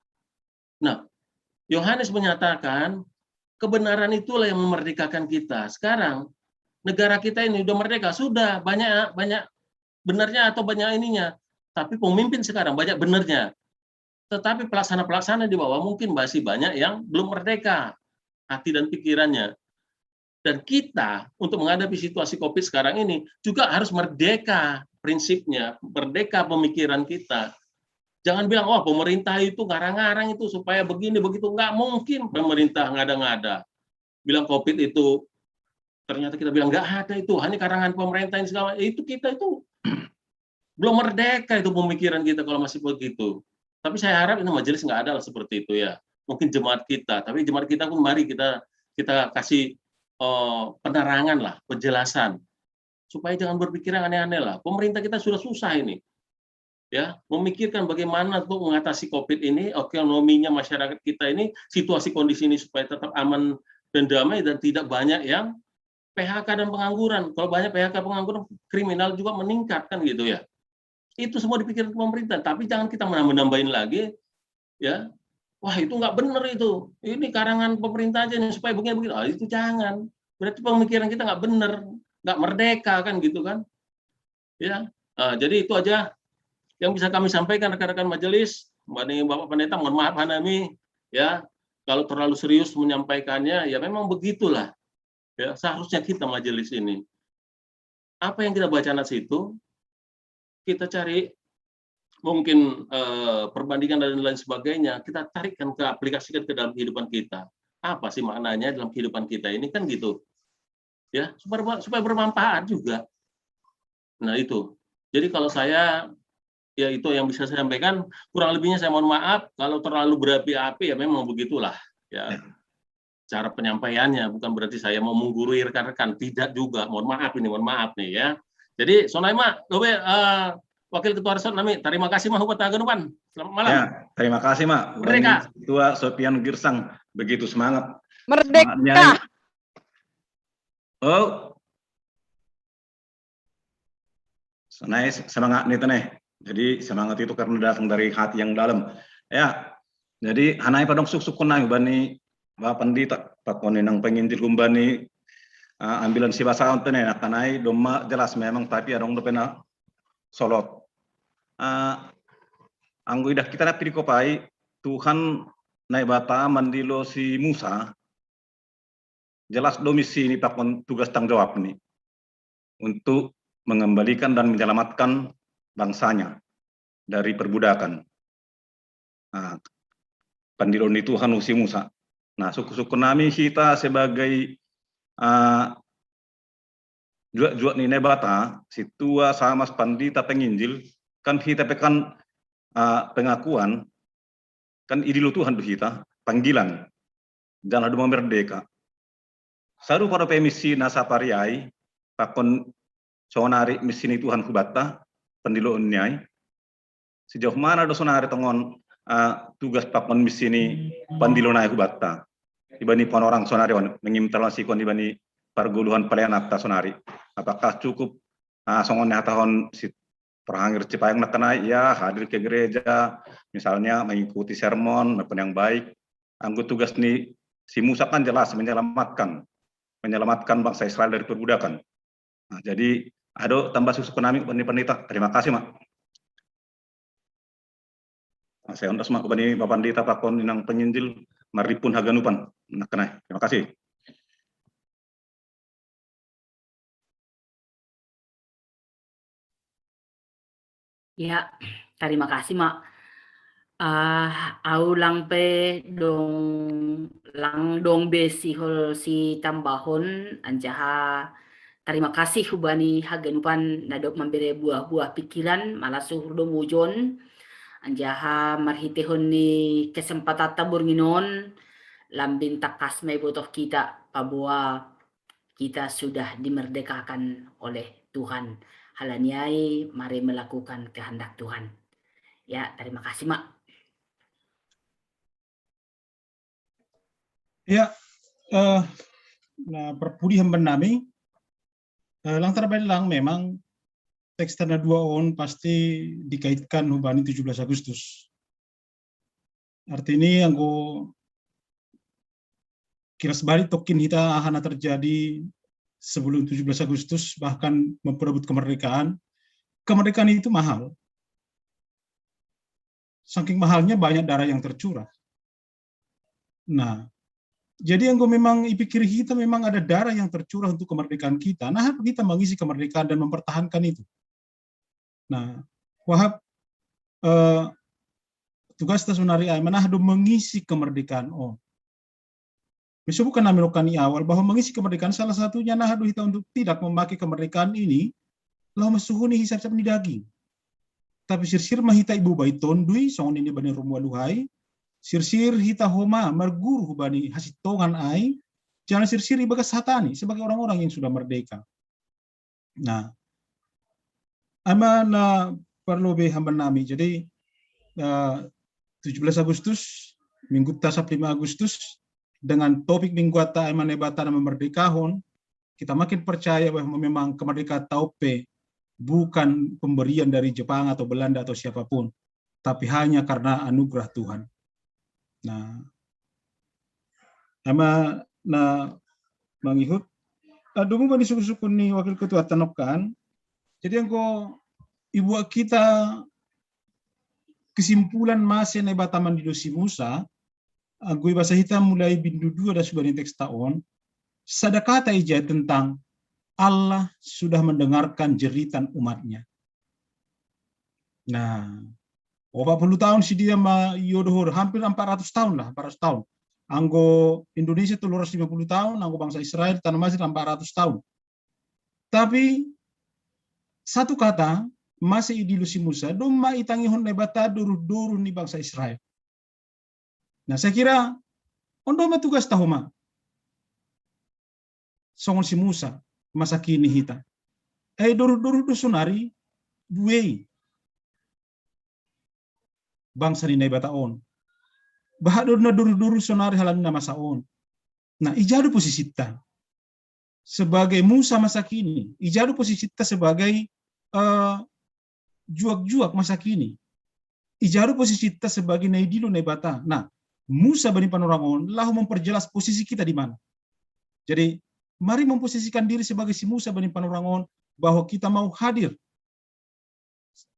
Nah, Yohanes menyatakan kebenaran itulah yang memerdekakan kita. Sekarang negara kita ini udah merdeka, sudah banyak banyak benernya atau banyak ininya. Tapi pemimpin sekarang banyak benernya. Tetapi pelaksana-pelaksana di bawah mungkin masih banyak yang belum merdeka hati dan pikirannya. Dan kita untuk menghadapi situasi covid sekarang ini juga harus merdeka prinsipnya, merdeka pemikiran kita. Jangan bilang, "Wah, pemerintah itu ngarang-ngarang itu supaya begini begitu." Nggak mungkin pemerintah ngada-ngada. Bilang covid itu ternyata kita bilang nggak ada itu, hanya karangan pemerintah ini segala itu kita itu belum merdeka itu pemikiran kita kalau masih begitu. Tapi saya harap ini majelis nggak ada lah seperti itu ya. Mungkin jemaat kita, tapi jemaat kita pun mari kita kita kasih uh, penerangan lah, penjelasan supaya jangan berpikiran aneh-aneh lah. Pemerintah kita sudah susah ini, ya memikirkan bagaimana untuk mengatasi covid ini, ekonominya masyarakat kita ini, situasi kondisi ini supaya tetap aman dan damai dan tidak banyak yang P H K dan pengangguran. Kalau banyak P H K pengangguran, kriminal juga meningkat kan gitu ya. Itu semua dipikirkan pemerintah, tapi jangan kita menambah-nambahin lagi ya. Wah, itu nggak benar itu. Ini karangan pemerintah aja nih supaya begini-begini. Ah, itu jangan. Berarti pemikiran kita nggak benar, nggak merdeka kan gitu kan. Ya, nah, jadi itu aja yang bisa kami sampaikan rekan-rekan majelis. Mbak Bapak Pendeta, mohon maaf Hanami, ya kalau terlalu serius menyampaikannya, ya memang begitulah. Ya, seharusnya kita majelis ini apa yang kita baca nas itu kita cari mungkin eh, perbandingan dan lain sebagainya kita tarikkan ke aplikasikan ke dalam kehidupan kita. Apa sih maknanya dalam kehidupan kita ini kan gitu. Ya, supaya supaya bermanfaat juga. Nah, itu. Jadi kalau saya ya itu yang bisa saya sampaikan, kurang lebihnya saya mohon maaf kalau terlalu berapi-api ya memang begitulah. Ya. Ya. Cara penyampaiannya bukan berarti saya mau menggurui rekan-rekan, tidak juga. Mohon maaf ini, mohon maaf nih ya. Jadi Sonaima, Lobe uh, Wakil Ketua Resort nami, terima kasih mah buat tagan pan. Selamat malam. Ya, terima kasih mah. Merdeka. Ketua Sopian Girsang begitu semangat. Merdeka. Semangatnya. Oh. Nah, semangat nih teneh. Jadi semangat itu karena datang dari hati yang dalam. Ya. Jadi hanai padong suk-suk kunai bani Bapak Pendeta, takoni nang penginjil kumbani uh, ambilan si basaon teneh nak hanai domma jelas memang tapi adong dopena solot. Uh, anggo idah kita na pidi kopai Tuhan Naibata mandilo si Musa, jelas do misi ni pakon tugas tanggung jawab ni untuk mengembalikan dan menyelamatkan bangsanya dari perbudakan. Nah, pandilo ni Tuhan hu si Musa. Nah, suku-suku nami kita sebagai uh, juak-juak ni Naibata, si tua sama pandita penginjil, kan kita pekan uh, pengakuan, kan idilo Tuhan do hita, panggilan, jangan do merdeka. Saru pada pemisi nasa pariai, pakon sonari misi ni Tuhan hubatta, pandiloon ni ai. Sejauh mana do sonari tongon uh, tugas pakon misi ni pandilo nai hubatta. Ibani panorang sonari on, mengimplementasi kon ibani perguluhan pelayanan ta sonari. Apakah cukup uh, songon hatahon si Parhangir Cipayung na kenai, ya, hadir ke gereja, misalnya mengikuti sermon maupun yang baik. Anggo tugas ni si Musa kan jelas menyelamatkan, menyelamatkan bangsa Israel dari perbudakan. Nah, jadi ado tambah susu konami bani pandita. Terima kasih, Mak. Nah, saya ondos, Mak, bani Bapak Pandita pakon inang penginjil maripun haganupan. Nah, kenai. Terima kasih. Ya, terima kasih, Mak. Uh, au lang pe dong lang dong be sihol si tambahon anjaha terima kasih hubani haganupan na dob mambere buah-buah pikiran malasur do mujon anjaha marhitehon ni kesempatan tabur nginon lambin takas mai botoh kita paboa kita sudah dimerdekakan oleh Tuhan. Halaniai mari melakukan kehendak Tuhan. Ya, terima kasih, Mak. Ya, uh, nah, perpudi hemben nami, uh, lang terbaik lang memang teks tanda dua on pasti dikaitkan hubani tujuh belas Agustus. Artinya yang go kilas balik tokin kita ahana terjadi sebelum tujuh belas Agustus bahkan memperebut kemerdekaan. Kemerdekaan itu mahal. Saking mahalnya banyak darah yang tercurah. Nah, jadi yang gue memang ipikir kita memang ada darah yang tercurah untuk kemerdekaan kita. Nah, kita mengisi kemerdekaan dan mempertahankan itu. Nah, wahab eh, tugas ta sonari ai manahdo mengisi kemerdekaan on. Misal bukan nami lokani awal bahwa mengisi kemerdekaan salah satunya nahdo hita untuk tidak memakai kemerdekaan ini lalu masuhuni hisap-hisap ni daging. Tapi sirsir mahita ibu bai tondui songon ini bani romualu hai. Sirsir hita homa marguru bani hasitongan ai. Jangan sirsir ibagas hatani sebagai orang-orang yang sudah merdeka. Nah, ama na perlu be hamba nami. Jadi uh, tujuh belas Agustus, minggu tasap lima Agustus, dengan topik minggu ata ama nebata na memerdekahon, kita makin percaya bahwa memang kemerdekaan taupe bukan pemberian dari Jepang atau Belanda atau siapapun, tapi hanya karena anugerah Tuhan. Nah, ama na mangihut, uh, dumu bani suku-suku ni wakil ketua tanokan. Jadi anggo ibuat kita kesimpulan mase na ibataman di dosi Musa, anggo ibasa hita mulai bindu dua das bani teks taon, sada kata ija tentang Allah sudah mendengarkan jeritan umatnya. Nah, opat puluh tahun si dia ma yodohor hampir empat ratus tahun lah, empat ratus tahun. Anggo Indonesia tujuh ratus lima puluh tahun, anggo bangsa Israel tanah Mesir empat ratus tahun. Tapi satu kata masih idilusi Musa, doma itangihon Naibata doruh-doruh ni bangsa Israel. Nah, saya kira ondo ma tugas tahoma. Songon si Musa masa kini hita. Eh doruh-doruh do sonari buei bangsa ni Naibata on. Bahat do na doruh-doruh sonari halani na masa on. Nah, ijado posisitta sebagai Musa masa kini, ijado posisitta sebagai uh, juak-juak masa kini. Ijado posisitta sebagai na idilo Naibata. Nah, Musa bani panorang on laho memperjelas posisi kita di mana. Jadi mari memposisikan diri sebagai si Musa bani panorang on bahwa kita mau hadir.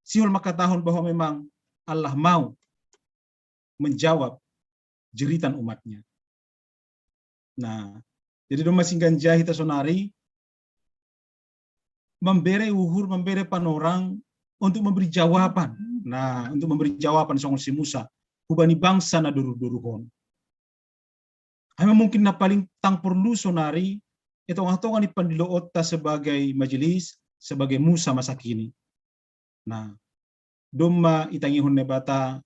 Sihol makatahon bahwa memang Allah mau. menjawab jeritan umatnya. Nah, jadi domma singganjai hita sonari, membere uhur, membere panorang untuk memberi jawaban. Nah, untuk memberi jawaban songon si Musa, hubani bangsa na doruh-doruhon. Ai ma mungkin na paling tang porlu sonari, i tongah-tongah ni pandiloonta sebagai majelis, sebagai Musa masa kini. Nah, domma itangihon Naibata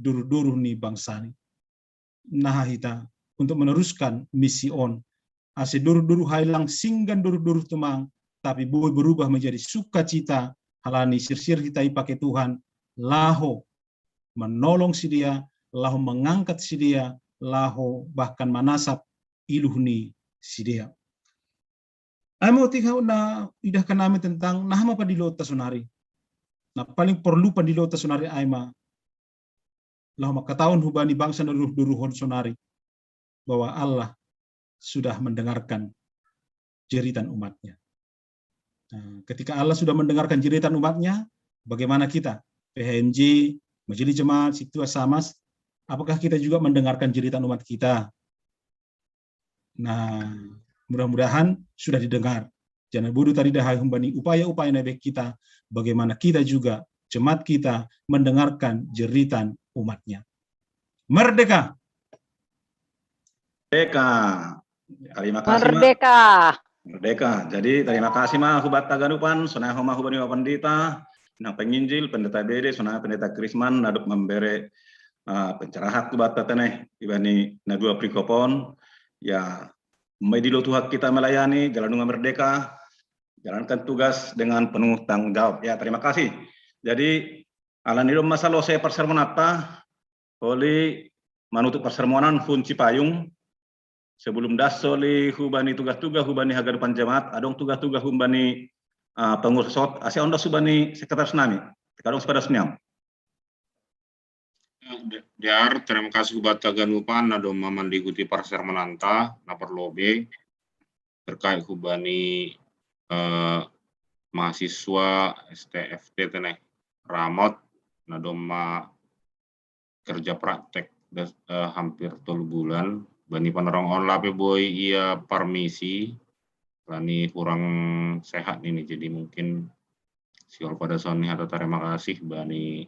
doruh-doruh ni bangsani. Nah, hita untuk meneruskan misi on. Ase doruh-doruh ai lang singgan doruh-doruh tumang, tapi boi berubah menjadi sukacita, halani sirsir hita ipake Tuhan, laho menolong sidea, laho mengangkat sidea, laho bahkan manasap iluh ni sidea. Ai ma otik hau na idahkan nami tentang naha ma pandiloonta sonari. Na paling porlu pandiloonta sonari ai ma laho mangkatahon hubani bangsa na doruh-doruhon sonari bahwa Allah sudah mendengarkan jeritan umatnya. Nah, ketika Allah sudah mendengarkan jeritan umatnya, bagaimana kita? P H M J, Majelis Jemaat, Situa Samas, apakah kita juga mendengarkan jeritan umat kita? Nah, mudah-mudahan sudah didengar. Jangan bodoh tadi dah humbani upaya-upaya na baik kita, bagaimana kita juga, jemaat kita, mendengarkan jeritan umatnya. Merdeka! Merdeka. Terima kasih, Ma. Merdeka. Merdeka. Jadi terima kasih ma hubatta ganupan, sonai ho ma hubani ma pandita, na penginjil, pendeta Bede, sonai pendeta Krisman, na dob mambere uh, pencerahan hubatta tene, ibani na dua perikop on, ya, mai dilo Tuhan kita melayani, jalan dengan merdeka, jalankan tugas dengan penuh tanggung jawab. Ya, terima kasih. Jadi, alani domma salose parsermonanta, holi manutup parsermonan hun Cipayung, sebelum das holi hubani tugas-tugas hubani haganupan jemaat, adong tugas-tugas hubani uh, pengurus sot, ase ondas hubani sekretaris nami, kadong sepadas niam. Dear, terima kasih hubatta ganupan na domma mandihuti parsermonanta, na parlobe terkait hubani eh, mahasiswa S T F T tene ramot na domma kerja praktek das, eh, hampir tolu bulan. Bani panorang on lape boi ia parmisi, lani kurang sehat ini, jadi mungkin siol pada soni hata terima kasih bani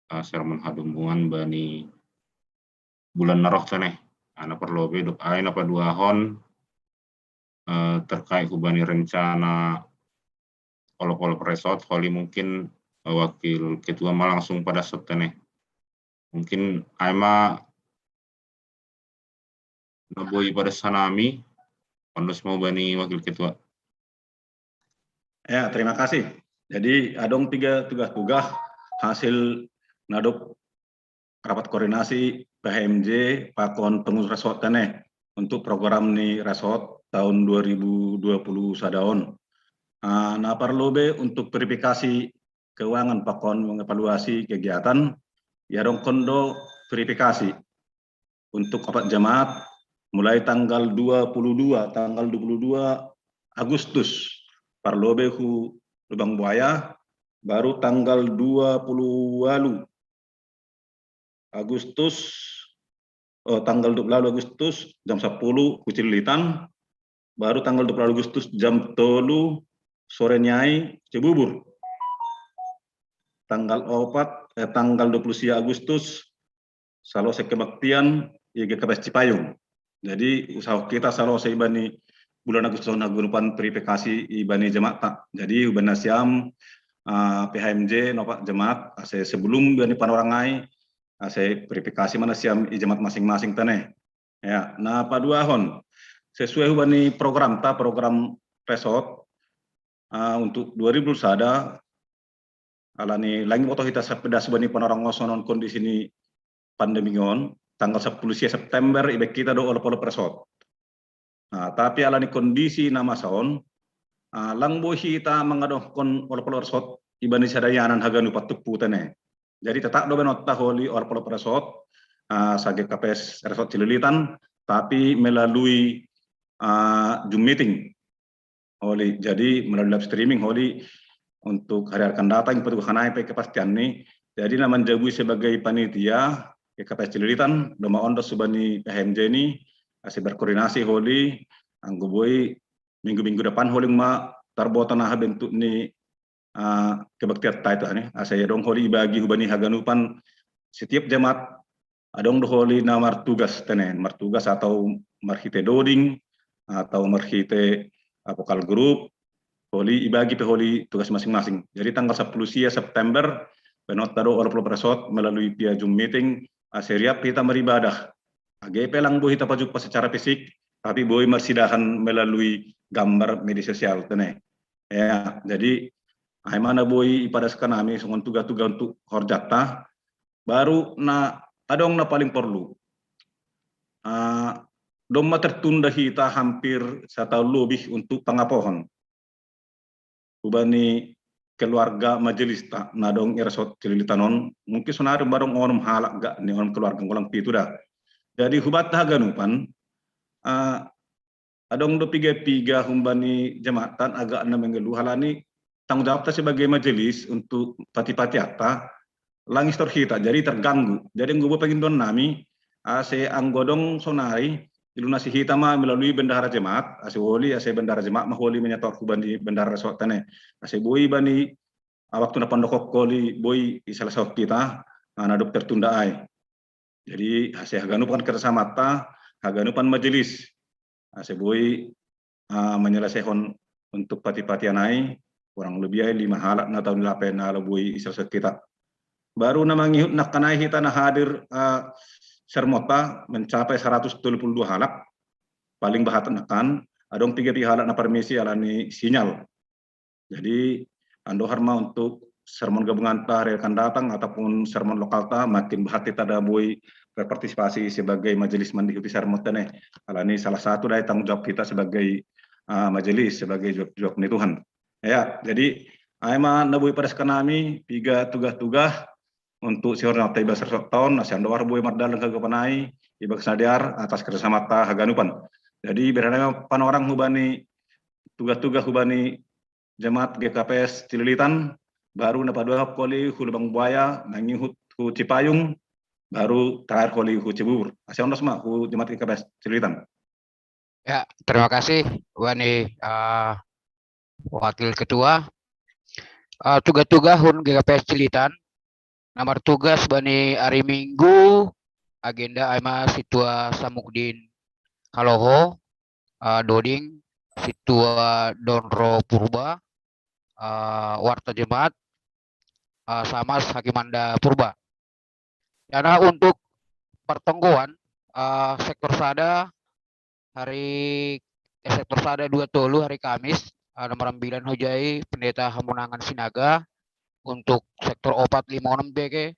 uh, sermon hadumungan bani bulan na roh tene. Ana parlobe dob ai na paduahon uh, terkait hubani rencana olop-olop resort, holi mungkin uh, wakil ketua ma langsung pada sot tene. Mungkin ai ma na boi pada sanami, ondos mau bani wakil ketua. Ya, terima kasih. Jadi adong tiga tugas-tugas hasil na dob rapat koordinasi P H M J pakon pengurus resort tene untuk program ni resort tahun dua ribu dua puluh sada on. Uh, na parlobe untuk verifikasi keuangan pakon mengevaluasi kegiatan, ya adong kon do verifikasi untuk opat jemaat mulai tanggal dua puluh dua, tanggal dua puluh dua Agustus, parlobe hu Lubang Buaya, baru tanggal dua puluh walu Agustus, oh, tanggal dua puluh walu Agustus jam sepuluh hu Cililitan, baru tanggal dua puluh walu Agustus jam tolu sore niai Cibubur. Tanggal opat, eh, tanggal dua puluh sia Agustus salose kebaktian i G K P S Cipayung. Jadi usaha kita salose ibani bulan Agustus on haganupan verifikasi ibani jemaat. Jadi ubana siam uh, P H M J nopak jemaat ase sebelum ibani panorang ai ase verifikasi mana siam i jemaat masing-masing tene. Ya, na paduahon sesuai hubani program ta program resort uh, untuk dua ribu sada alani langi boto hita sepedas bani panorang osonon kondisi ni pandemi on tanggal sepuluh sia September ibe kita do olop-olop resort. Nah, tapi alani kondisi na masa on uh, lang boi hita mangadohkon olop-olop resort ibani sadayanan haganup patuppu tene. Jadi tetap do benotta holi olop-olop resort uh, sa G K P S resort Cililitan, tapi melalui uh, Zoom meeting. Holi, jadi melalui live streaming holi untuk hari akan datang petugas hanai pe kepastian ni. Jadi na manjabui sebagai panitia G K P S Cililitan, doma ondos hubani P H M J ni, ase berkoordinasi holi, anggo boi minggu-minggu depan holi ma tarboto naha bentuk ni uh, kebaktian ta itu ane, ase adong holi ibagi hubani haganupan setiap jemaat adong do holi na martugas tene, martugas atau marhite doding atau marhite uh, vokal grup, holi ibagi pe holi tugas masing-masing. Jadi tanggal sepuluh sia September, penot tado olo puluh persot melalui via Zoom meeting, ase riap hita maribadah. Age pe lang boi hita pajumpa secara fisik, tapi boi marsidahan melalui gambar media sosial tene. Ya, jadi ai mana boi ipadaskan ami songon tuga-tuga untuk horjata, baru na adong na paling perlu. Uh, domma tertunda hita hampir satu lebih untuk pengapohon. Hubani keluarga majelis ta na dong i resort Cililitan on, mungkin sonari barong onom halak ga ni onom keluarga, ngolang pitu dah. Jadi hubat haganupan, uh, adong do piga-piga humbani jematan agak na mengeluh halani tanggung jawab ta sebagai majelis untuk pati-pati atta langis tor hita, jadi terganggu. Jadi nggo pengindoan nami, ase anggo dong sonari dilunasi hita ma melalui bendahara jemaat, ase holi, ase bendahara jemaat ma holi menyetor hubani bendahara resort tene. Ase boi bani waktu na pandokok holi boi i salah sahut hita, na dok tertunda ai. Jadi ase haganupan kerja samata, haganupan majelis, ase boi uh, menyelesaikan untuk pati-patian ai, kurang lebih ai lima halak na tahu lapen ala boi i salah sahut hita. Baru na mangihut nakkan ai hita na hadir uh, sermota mencapai seratus tujuh puluh dua halak, paling bahat nakkan, adong piga-piga halak na permisi alani sinyal. Jadi andohar ma untuk sermon gabungan ta hari akan datang ataupun sermon lokal ta makin bahat hita da boi berpartisipasi sebagai majelis mandihuti sermon tene. Alani salah satu dari tanggung jawab kita sebagai uh, majelis, sebagai jawab, jawab ni Tuhan. Ya, jadi ai ma na boi padaskan nami piga tuga-tuga untuk sihor na ta ibas resort taon, na sian doar boi mardalan hagapanai, ibas na dear atas kerja samata haganupan. Jadi berada panorang hubani tuga-tuga hubani jemaat G K P S Cililitan, baru na paduahon holi hu Lubang Buaya, mangihut hu Cipayung, baru terakhir holi hu Cibubur. Ase ondos ma hu jemaat G K P S Cililitan. Ya, terima kasih Wani uh, Wakil Ketua. Uh, tuga-tuga hun G K P S Cililitan, na martugas bani ari Minggu, agenda ai ma sintua Samukdin Kaloho, uh, doding sintua Donro Purba, uh, warta jemaat, uh, Samas Hakimanda Purba. Karena untuk pertonggoan uh, sektor sada hari eh, sektor sada dua tolu hari Kamis, uh, nomor sembilan Hojai Pendeta Hamunangan Sinaga, untuk sektor opat lima onom beke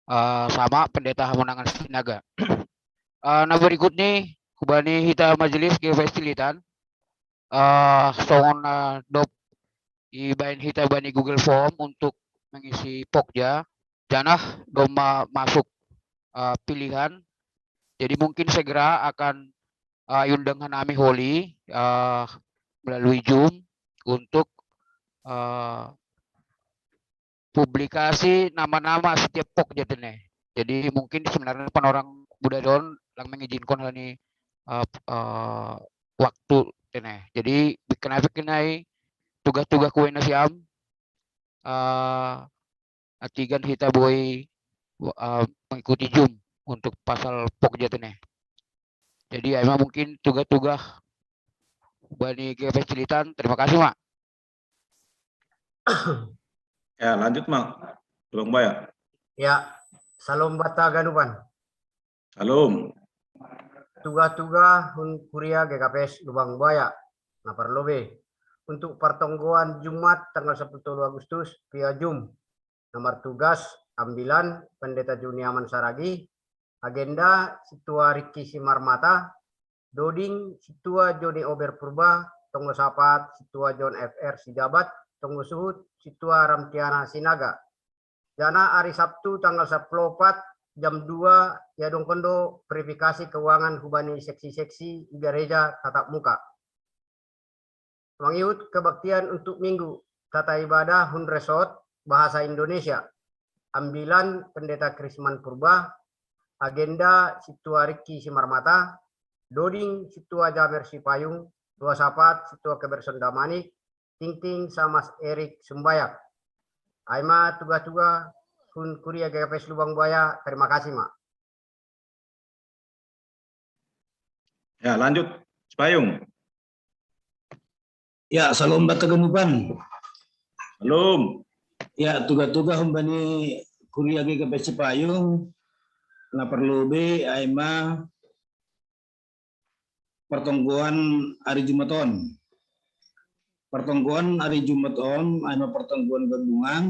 uh, sama Pendeta Hamunangan Sinaga. Uh, nah berikut nih hubani hita majelis G K P S Cililitan, uh, songon uh, dop ibaen hita bani Google Form untuk mengisi pokja, janah domma masuk uh, pilihan. Jadi mungkin segera akan uh, iundang hanami holi uh, melalui Zoom untuk uh, publikasi nama-nama setiap pokja tene. Jadi mungkin sebenarnya panorang Buddha Don lang mengizinkan hal ini uh, uh, waktu tene. Jadi kenapa kenai tugas-tugas kue nasiam uh, atigan hita boi uh, mengikuti Zoom untuk pasal pokja tene. Jadi ai ma mungkin tugas-tugas bani G K P S Cililitan. Terima kasih ma. Ya, lanjut ma. Lubang Buaya. Ya, salam bata ganupan. Salam. Tuga-tuga hun kuria G K P S Lubang Buaya. Na parlobe untuk pertonggoan Jumat tanggal sepuluh Agustus via Zoom. Na martugas ambilan Pendeta Juniaman Saragi, agenda sintua Riki Simarmata, doding sintua Joni Ober Purba, tonggo sapat sintua John F R Sijabat, tonggo suhut sintua Ramtiana Sinaga. Jana ari Sabtu tanggal sepuluh opat jam dua ya dongkondo verifikasi keuangan hubani seksi-seksi gereja tatap muka. Mangihut kebaktian untuk minggu tata ibadah hun resort bahasa Indonesia. Ambilan Pendeta Krisman Purba, Agenda Situa Riki Simarmata, Doding Situa Jamer Sipayung, Dua Sapat Situa Keberson Damanik, Tingting Samas Erik Sumbayak. Aima tuga-tuga hun Kuria G K P S Lubang Buaya, terima kasih, Mak. Ya, lanjut. Sipayung. Ya, salam bataganupan. Salam. Ya, tuga-tuga humbani Kuria G K P S Sipayung, na perlu be aima pertonggoan hari Jumat on. Pertonggoan hari Jumat on, aima pertonggoan gabungan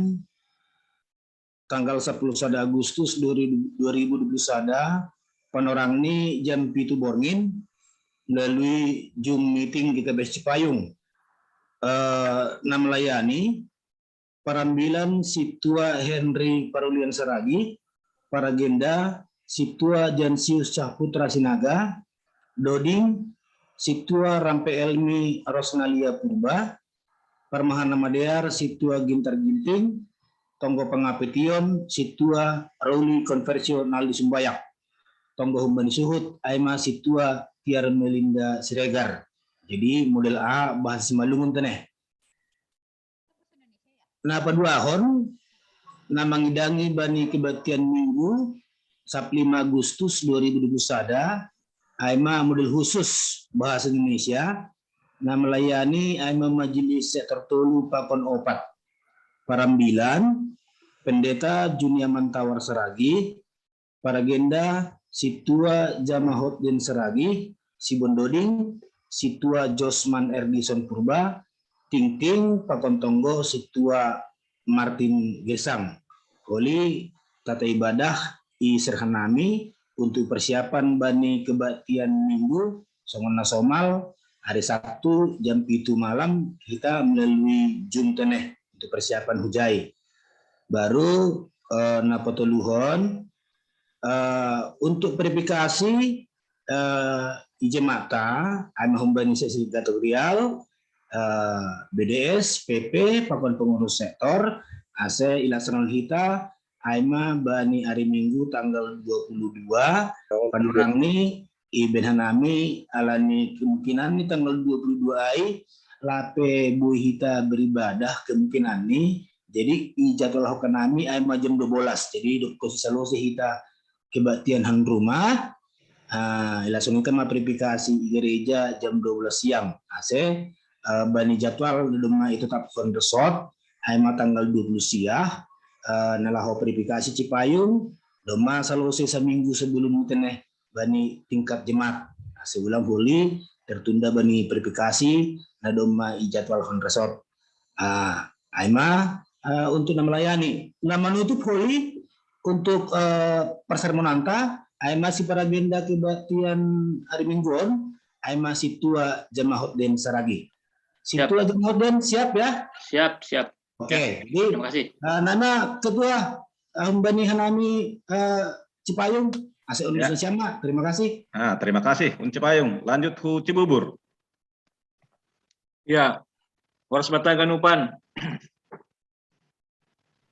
tanggal sepuluh sada Agustus dua ribu dua puluh sada, panorang ni jam pitu borngin melalui Zoom meeting G K P S Cipayung. Eh, na melayani parambilan Situa Henry Parulian Saragi, paragenda Situa Jansius Cahputra Sinaga, Doding Situa Rampe Elmi Rosnalia Purba, Parmahana Madear Situa Gintar Ginting, Tonggo Pangapetion Situa Rauli Konversio Naldi Sumbayak, Tonggo Humbani Suhut Aima Situa Tiar Melinda Siregar. Jadi model A bahasa Simalungun teneh. Nah, paduahon na mangidangi bani kebaktian minggu Sabtu lima Agustus dua ribu dua puluh sada, aima model khusus bahasa Indonesia, na melayani aima majelis sektor tolu pakon opat. Parambilan, Pendeta Junia Mantawar Saragi, paragenda Situa Jamahot Den Saragi, Sibondoding, Situa Josman Erdison Purba, Tingting pakon tonggo Situa Martin Gesang. Oli tata ibadah i serhanami untuk persiapan bani kebaktian minggu songon na somal hari Sabtu jam pitu malam kita melalui Zoom teneh untuk persiapan hujai. Baru eh, na patoluhon eh, untuk verifikasi eh, i jemaat ta, aima humbani seksi sekretarial, eh, B D S, P P, pakon pengurus sektor, ase ilaksanaon hita aima bani hari Minggu tanggal dua puluh dua, panorang ni ibadah nami alani kemungkinan ni tanggal dua puluh dua ai lape boi hita beribadah kemungkinan ni. Jadi i jadwal hoka nami aima jam dua belas. Jadi dokon salose hita kebaktian han rumah, ah, langsung hita ma verifikasi i gereja jam dua belas siang. Ase eh, bani jadwal domma itetapkon resort aima tanggal dua puluh sia, eh, na laho verifikasi Cipayung domma salose saminggu sebelum teneh bani tingkat jemaat. Nah, seulang holi tertunda bani verifikasi na domma i jadwalkon resort. Ah, aima eh, untuk na melayani. Na manutup holi untuk eh, persermonanta, aima siparagenda kebaktian hari Minggu on, aima Situa Jamahot Den Saragi. Situa Jamahot Den, siap ya? Siap, siap. Oke, jadi terima kasih. Uh, nama Ketua uh, Bani Hanami uh, Cipayung, ase Indonesia ya. Terima kasih. Ah, terima kasih, Un Cipayung. Lanjut hu Cibubur. Ya, horas bataganupan.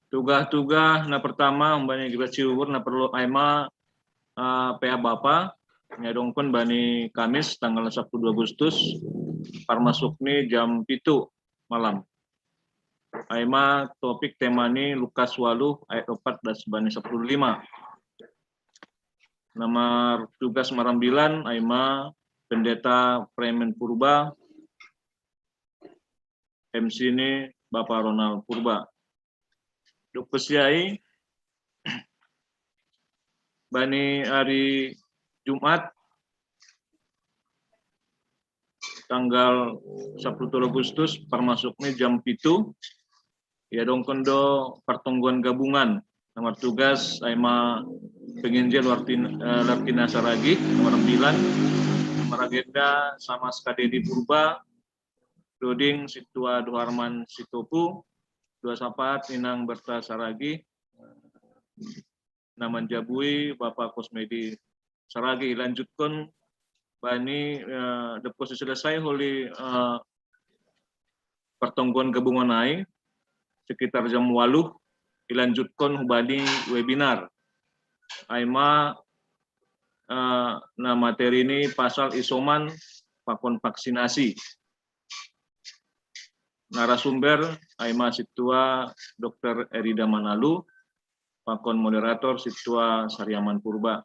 Tuga-tuga na pertama bani Gereja Cibubur na perlu aima uh, P A Bapa, nyadongkon bani Kamis tanggal sepuluh Agustus, parmasuk ni jam pitu malam. Aima topik tema ni Lukas walu ayat opat das bani sepuluh lima. Nama tugas marambilan aima Pendeta Premen Purba, M C ni Bapak Ronald Purba. Duk pesiai bani hari Jumat tanggal sepuluh Agustus parmasuknya jam pitu ya dongkon do pertongguan gabungan nomor tugas aima penginjil Lartina, eh, Lartina Saragi nomor sembilan nomor agenda sama sekali di Purba Doding Situa Duharman Sitopu dua sapat Inang Berta Saragi na manjabui Bapak Kosmedi Saragi lanjutkon bani eh, depos selesai holi eh, pertongguan gabungan ai sekitar jam waluh ilanjutkon hubani webinar. Aima eh, na materi ni pasal isoman pakon vaksinasi. Narasumber ai ma Situa Doktor Erida Manalu, pakon moderator Situa Sariaman Purba.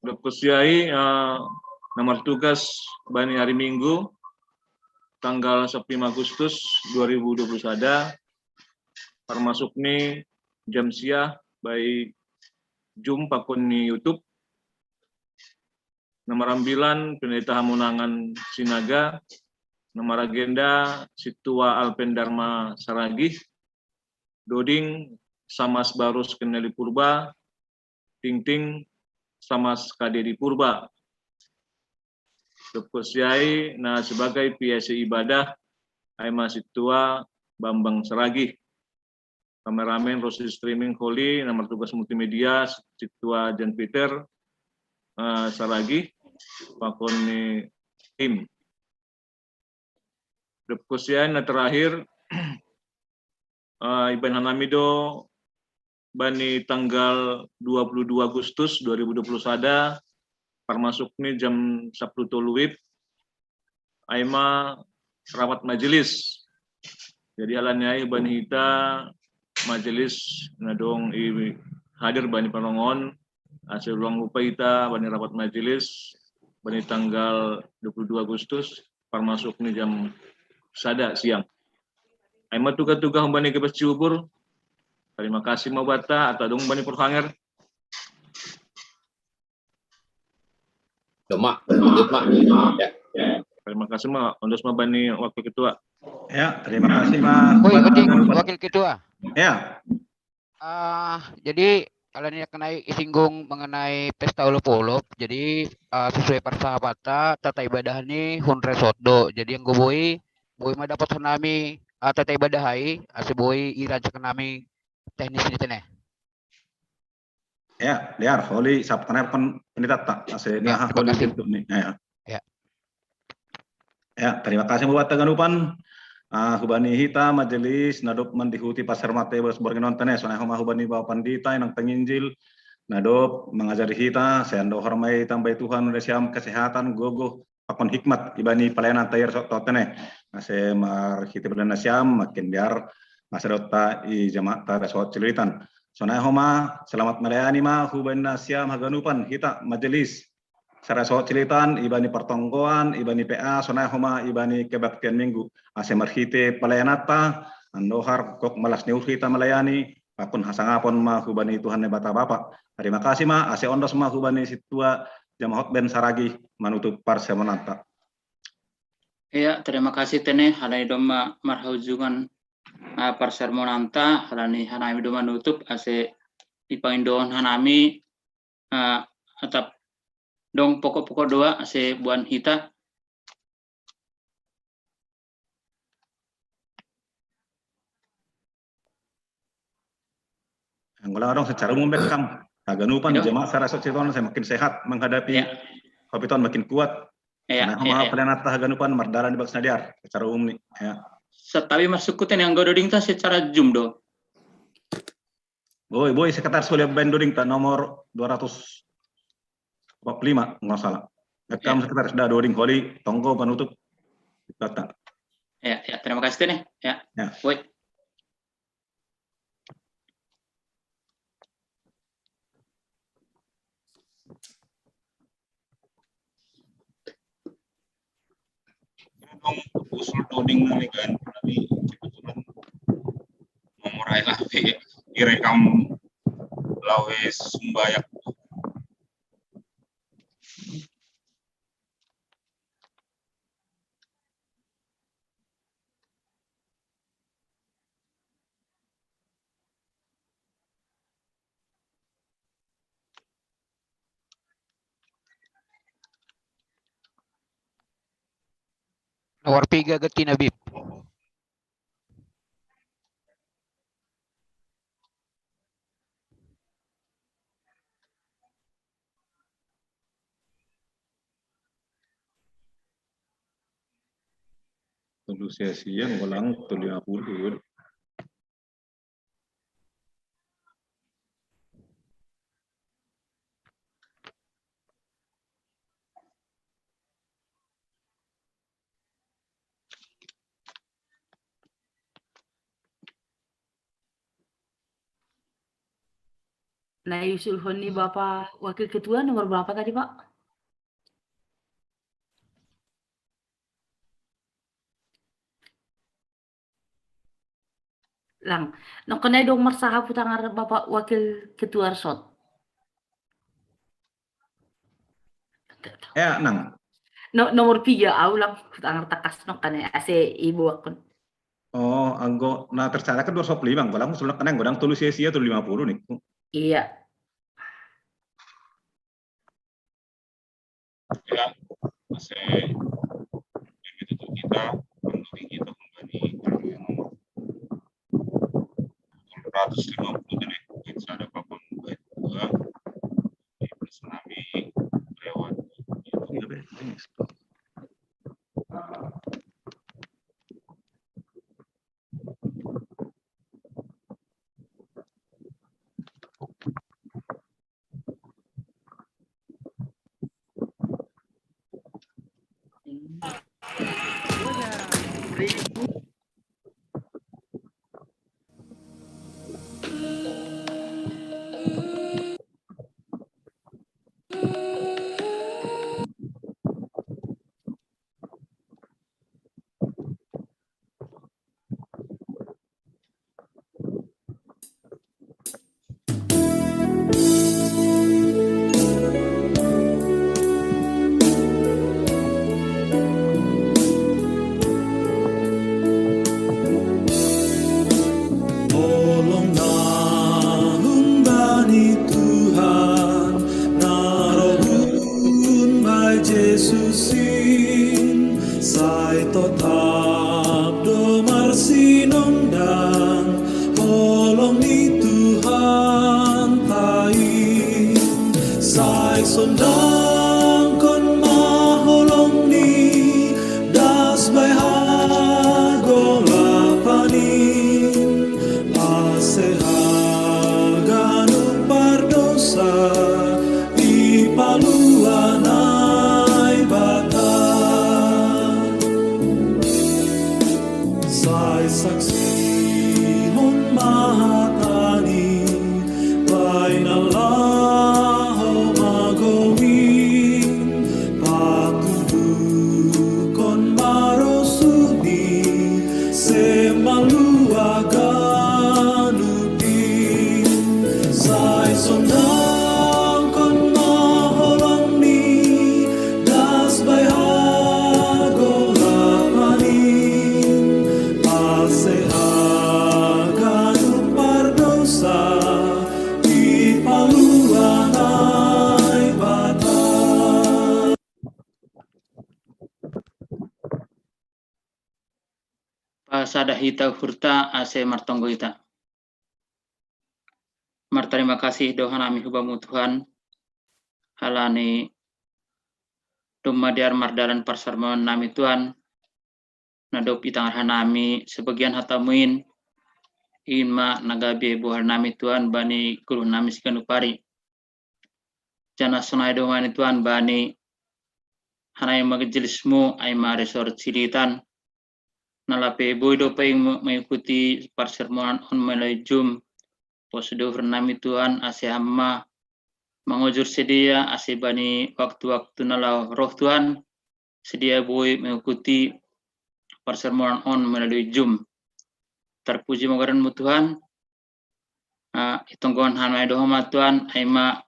Doktor Siai, eh, na martugas bani hari Minggu, tanggal sapuluh Agustus dua ribu dua puluh sada, termasuk ni jam sia by Zoom pakon ni YouTube. Nomor ambilan, Pendeta Hamunangan Sinaga. Nomor agenda, Situa Alpen Dharma Saragih. Doding, Samas Barus Keneli Purba. Tingting, Samas Kadedi Purba. Doktor Siai, na sebagai P S C ibadah, ai ma Situa Bambang Saragih. Kameramen, rosi streaming Holy, na martugas multimedia, Situa Jan Peter, eh, Saragih, pakon ni tim. Doktor Siai, na terakhir, eh, ibaen hanami do bani tanggal dua puluh dua Agustus dua ribu dua puluh sada, termasuk ni jam sapuluh tolu wib, ai ma rapat majelis. Jadi, alani ai bani hita majelis na dong i hadir bani panongon, ase ulang lupa hita bani rapat majelis, bani tanggal dua puluh dua Agustus, termasuk ni jam sada siang. Ai ma tuga-tuga bani Gebes Cibubur, terima kasih ma bata, atau dong bani perhanger. Doma, lanjut, Ma. Ya. Terima kasih ma, ondos ma bani wakil ketua. Ya, terima kasih ma. Woi, Wakil Ketua. Ya. Ah, jadi, kalau ni kenai isinggung mengenai pesta olop-olop, jadi, ah, sesuai parsahabata, tata ibadah ni hun resort do. Jadi, anggo boi, boi ma dapot hanami, ah, tata ibadah ai, ase boi irancang hanami teknis ni tene. Ya, liar, Holy, sab tanai pen-, pendeta, ase ya, nah, Holy kasih. Ni. Ya. Ya, terima kasih buat taganupan. Ah, hubani hita majelis na dob mandihuti pasar mate bos borginon tene, sonai homa hubani bawa pandita inang penginjil na dob mangajari hita, seando hormai tambai Tuhan udah siam kesehatan, gogo, pakon hikmat ibani pelayanan tayar sok totene. Ase marhite pelayanan siam makin biar masa dotta i jamaat tara sok celeritan. Sonai homa selamat melayani ma hubani na siam haganupan hita majelis. Sara sok celeritan ibani pertonggoan, ibani P A, sonai homa ibani kebaktian minggu. Ase marhite pelayananta andohar gok malas ni uhita melayani, pakon hasangapon ma hubani Tuhan Debata Bapa. Terima kasih ma, ase ondos ma hubani Situa Jamahot Ben Saragih manutup parsermonanta. Iya, terima kasih tene, halani doma marhaujungan, ah, parsermonanta, halani hanami doma nutup, ase ipangindohon hanami, ah, atap dong pokok-pokok doa, ase buan hita. Anggo lang adong secara umum bekkam. Haganupan jemaat sara sok celeritan semakin sehat menghadapi covid on, makin kuat. Iya, nah, iya, homa pelayanan haganupan mardalan di bagas na dear secara umum ni. Ya. Satabi masuk kuten yang gododing ta secara Zoom do. Boi, boi, sekretaris boleh baen doding ta nomor dua ratus empat puluh lima, nggak salah. Bekkam sekretaris da doding Holy, tonggo panutup. Kata. Ya, ya, terima kasih tene. Ya. Ya. Boi. Dong usul doding nami kan, nami kebetulan mau murai lawe, direkam lawe sumbayak. Nomor tiga geti na bib. Tolu sia siang ulang tolu lima puluh. Nah, usulhon ni Bapak Wakil Ketua nomor berapa tadi, Pak? Lang, nokkonai dong marsahap hutangar Bapak Wakil Ketua Resort. Ya, nang. No, nomor tiga, au lang hutangar takas nokkonai ase ibu akun. Oh, anggo na tercatat kan dua ratus lima, anggo lang usul nokkonai, anggo dang tolu sia-sia tolu lima puluh nih. Iya. Ya, ase, itu tuh kita, menurut kita kembali yang nomor seratus lima puluh tadi, kita ada papan bait dua, di tsunami lewat. Holong na humbani Tuhan, na roh humbani Jesus in, sai totap do marsinondang, holong ni Tuhan tain, sai sondangkon ma holong ni das bai hagolapan in, ase haganup pardousa dipalua Naibata. Sai saksihon ma hata ni bahen na laho magou in, patuduhkon ma rosuh ni simalua ganup in, sai sondangkon ma holong ni das bai hagolapan in, ase haganup pardousa dipalua Naibata. Pasada hita uhurta ase martonggo hita. Martarima kasih do hanami hu Bamu Tuhan, halani domma dear mardalan parsermonan nami Tuhan, na dob itangar hanami sebagian hata-Mu in, in ma na gabe bohal nami Tuhan bani guru nami siganup ari. Janah sonai do ma ni Tuhan bani hanami majelis-Mu, ai ma resort Ciletan, na lape boi dope mengikuti parsermonan on melalui Zoom. Pos do uhur nami Tuhan ase Ham ma mangojur sidea, ase bani waktu-waktu na laho roh Tuhan, sidea boi mengikuti parsermonan on melalui Zoom. Terpuji ma goran-Mu Tuhan. Uh, itonggohon hanami do Ho ma Tuhan, ai ma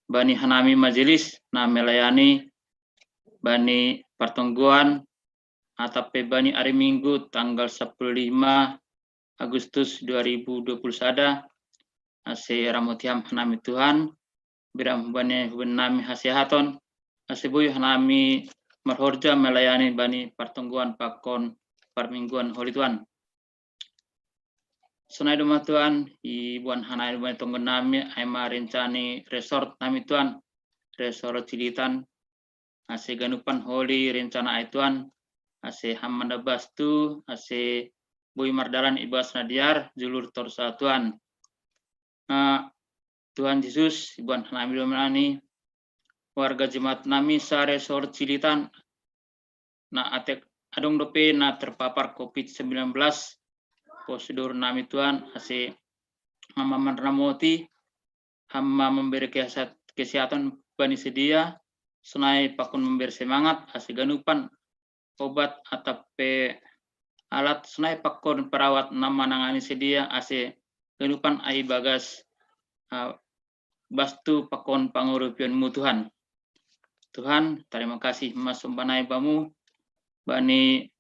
bani hanami majelis na melayani bani partonggoan atap pe bani ari Minggu tanggal sepuluh lima Agustus dua ribu dua puluh sada, ase ramoti Ham hanami Tuhan, bere Ham bani huban nami hasehaton, ase boi hanami marhorja melayani bani partonggoan pakon parmingguan holi Tuhan. Sonai do ma Tuhan, iboan hanami do ma ni tonggo nami, ai ma rencana ni resort nami Tuhan, resort Ciletan, ase ganupan holi rencana ai Tuhan, ase Ham ma na bastu, ase boi mardalan ibas na dear, julur torus Tuhan. Uh, Tuhan Jesus, iboan hanami do ma ni warga jemaat nami sa-resort Ciletan, na atik adong dope na terpapar covid sembilan belas, pos do uhur nami Tuhan, ase Ham ma manramoti, Ham ma mambere kesehatan bani sedia, sonai pakon mambere semangat ase ganupan obat atap pe alat, sonai pakon perawat na manangani sedia ase ganupan ai bagas uh, bastu pakon pangurupionmu Tuhan. Tuhan, terima kasih masumbanai bamu bani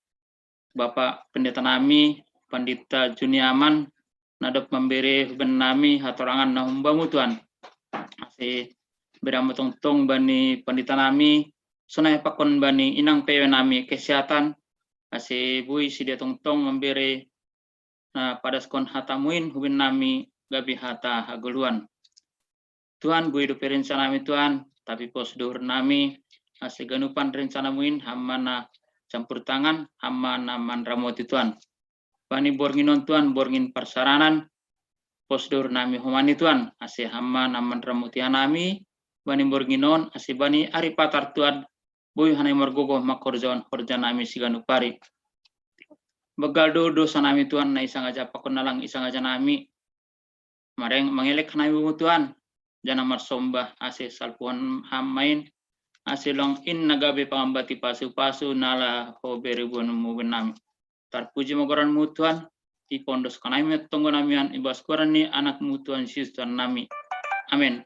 Bapak Pendeta nami, Pandita Juniaman, na dob mambere huben nami hatorangan na humbamu Tuhan. Ase beramu tongtong bani pandita nami, sonai pakon bani inang pewe nami kesehatan, ase bui sedia tongtong mambere na padaskon hatamuin huben nami gabe hata hagoluan. Tuhan, bui dope rencanami Tuhan, tapi pos dohur nami, ase ganupan rencanamuin ham ma na campur tangan, ham ma na manramoti Tuhan. Bani borngin on Tuhan, borngin parsaranan, pos dohur nami homani Tuhan, ase ham ma na manramoti hanami, bani borngin on, ase bani ari patar Tuhan, bui hanami margogoh mangkorjahon horja nami siganup ari. Banggal do dosa nami Tuhan na isangaja pakon na lang isangaja nami. Mareng mangelek hanami bamu Tuhan, janah marsombah ase salpuhon ham main, ase long in na gabe pangambati pasu-pasu na laho bere buanmu huben nami. Tarpuji ma goranmu Tuhan, ipondos hanami ma tonggo nami an ibas goran ni anakmu Tuhan Jesus Tuhan nami. Amen.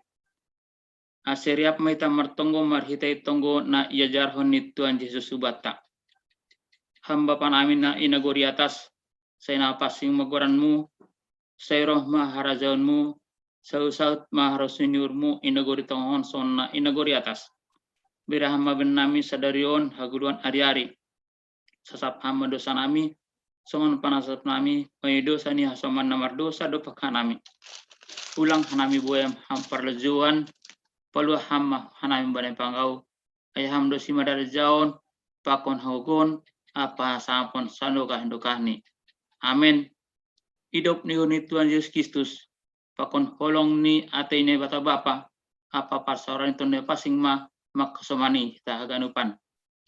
Ase riap ma hita martonggo marhitei tonggo na iajarhon ni Tuhan Jesus hubanta. Ham Bapa nami na i nagori atas, sai na pansing ma goranmu, sai roh ma harajaonmu, sai saud ma harosuh ni uhurmu i nagori tonga on songon na i nagori atas. Bere ham ma huben nami sadari on hagoluhan ari-ari. Sasap ham ma dosa nami, songon panasap nami bani dosa ni hasoman na mardosa dompak hanami. Ulang hanami boe ham parlejoan, paluah ham ma hanami bani panggau, ai ham do simadarijaon, pakon hagogoon, ampa hasangapon sadokah-dokahni. Amen. Idop ni uhur ni Tuhan Jesus Kristus, pakon holong ni atei ni Naibata Bapa, ampa parsaoran ni Tondi Pansing ma mangkasomani hita haganupan.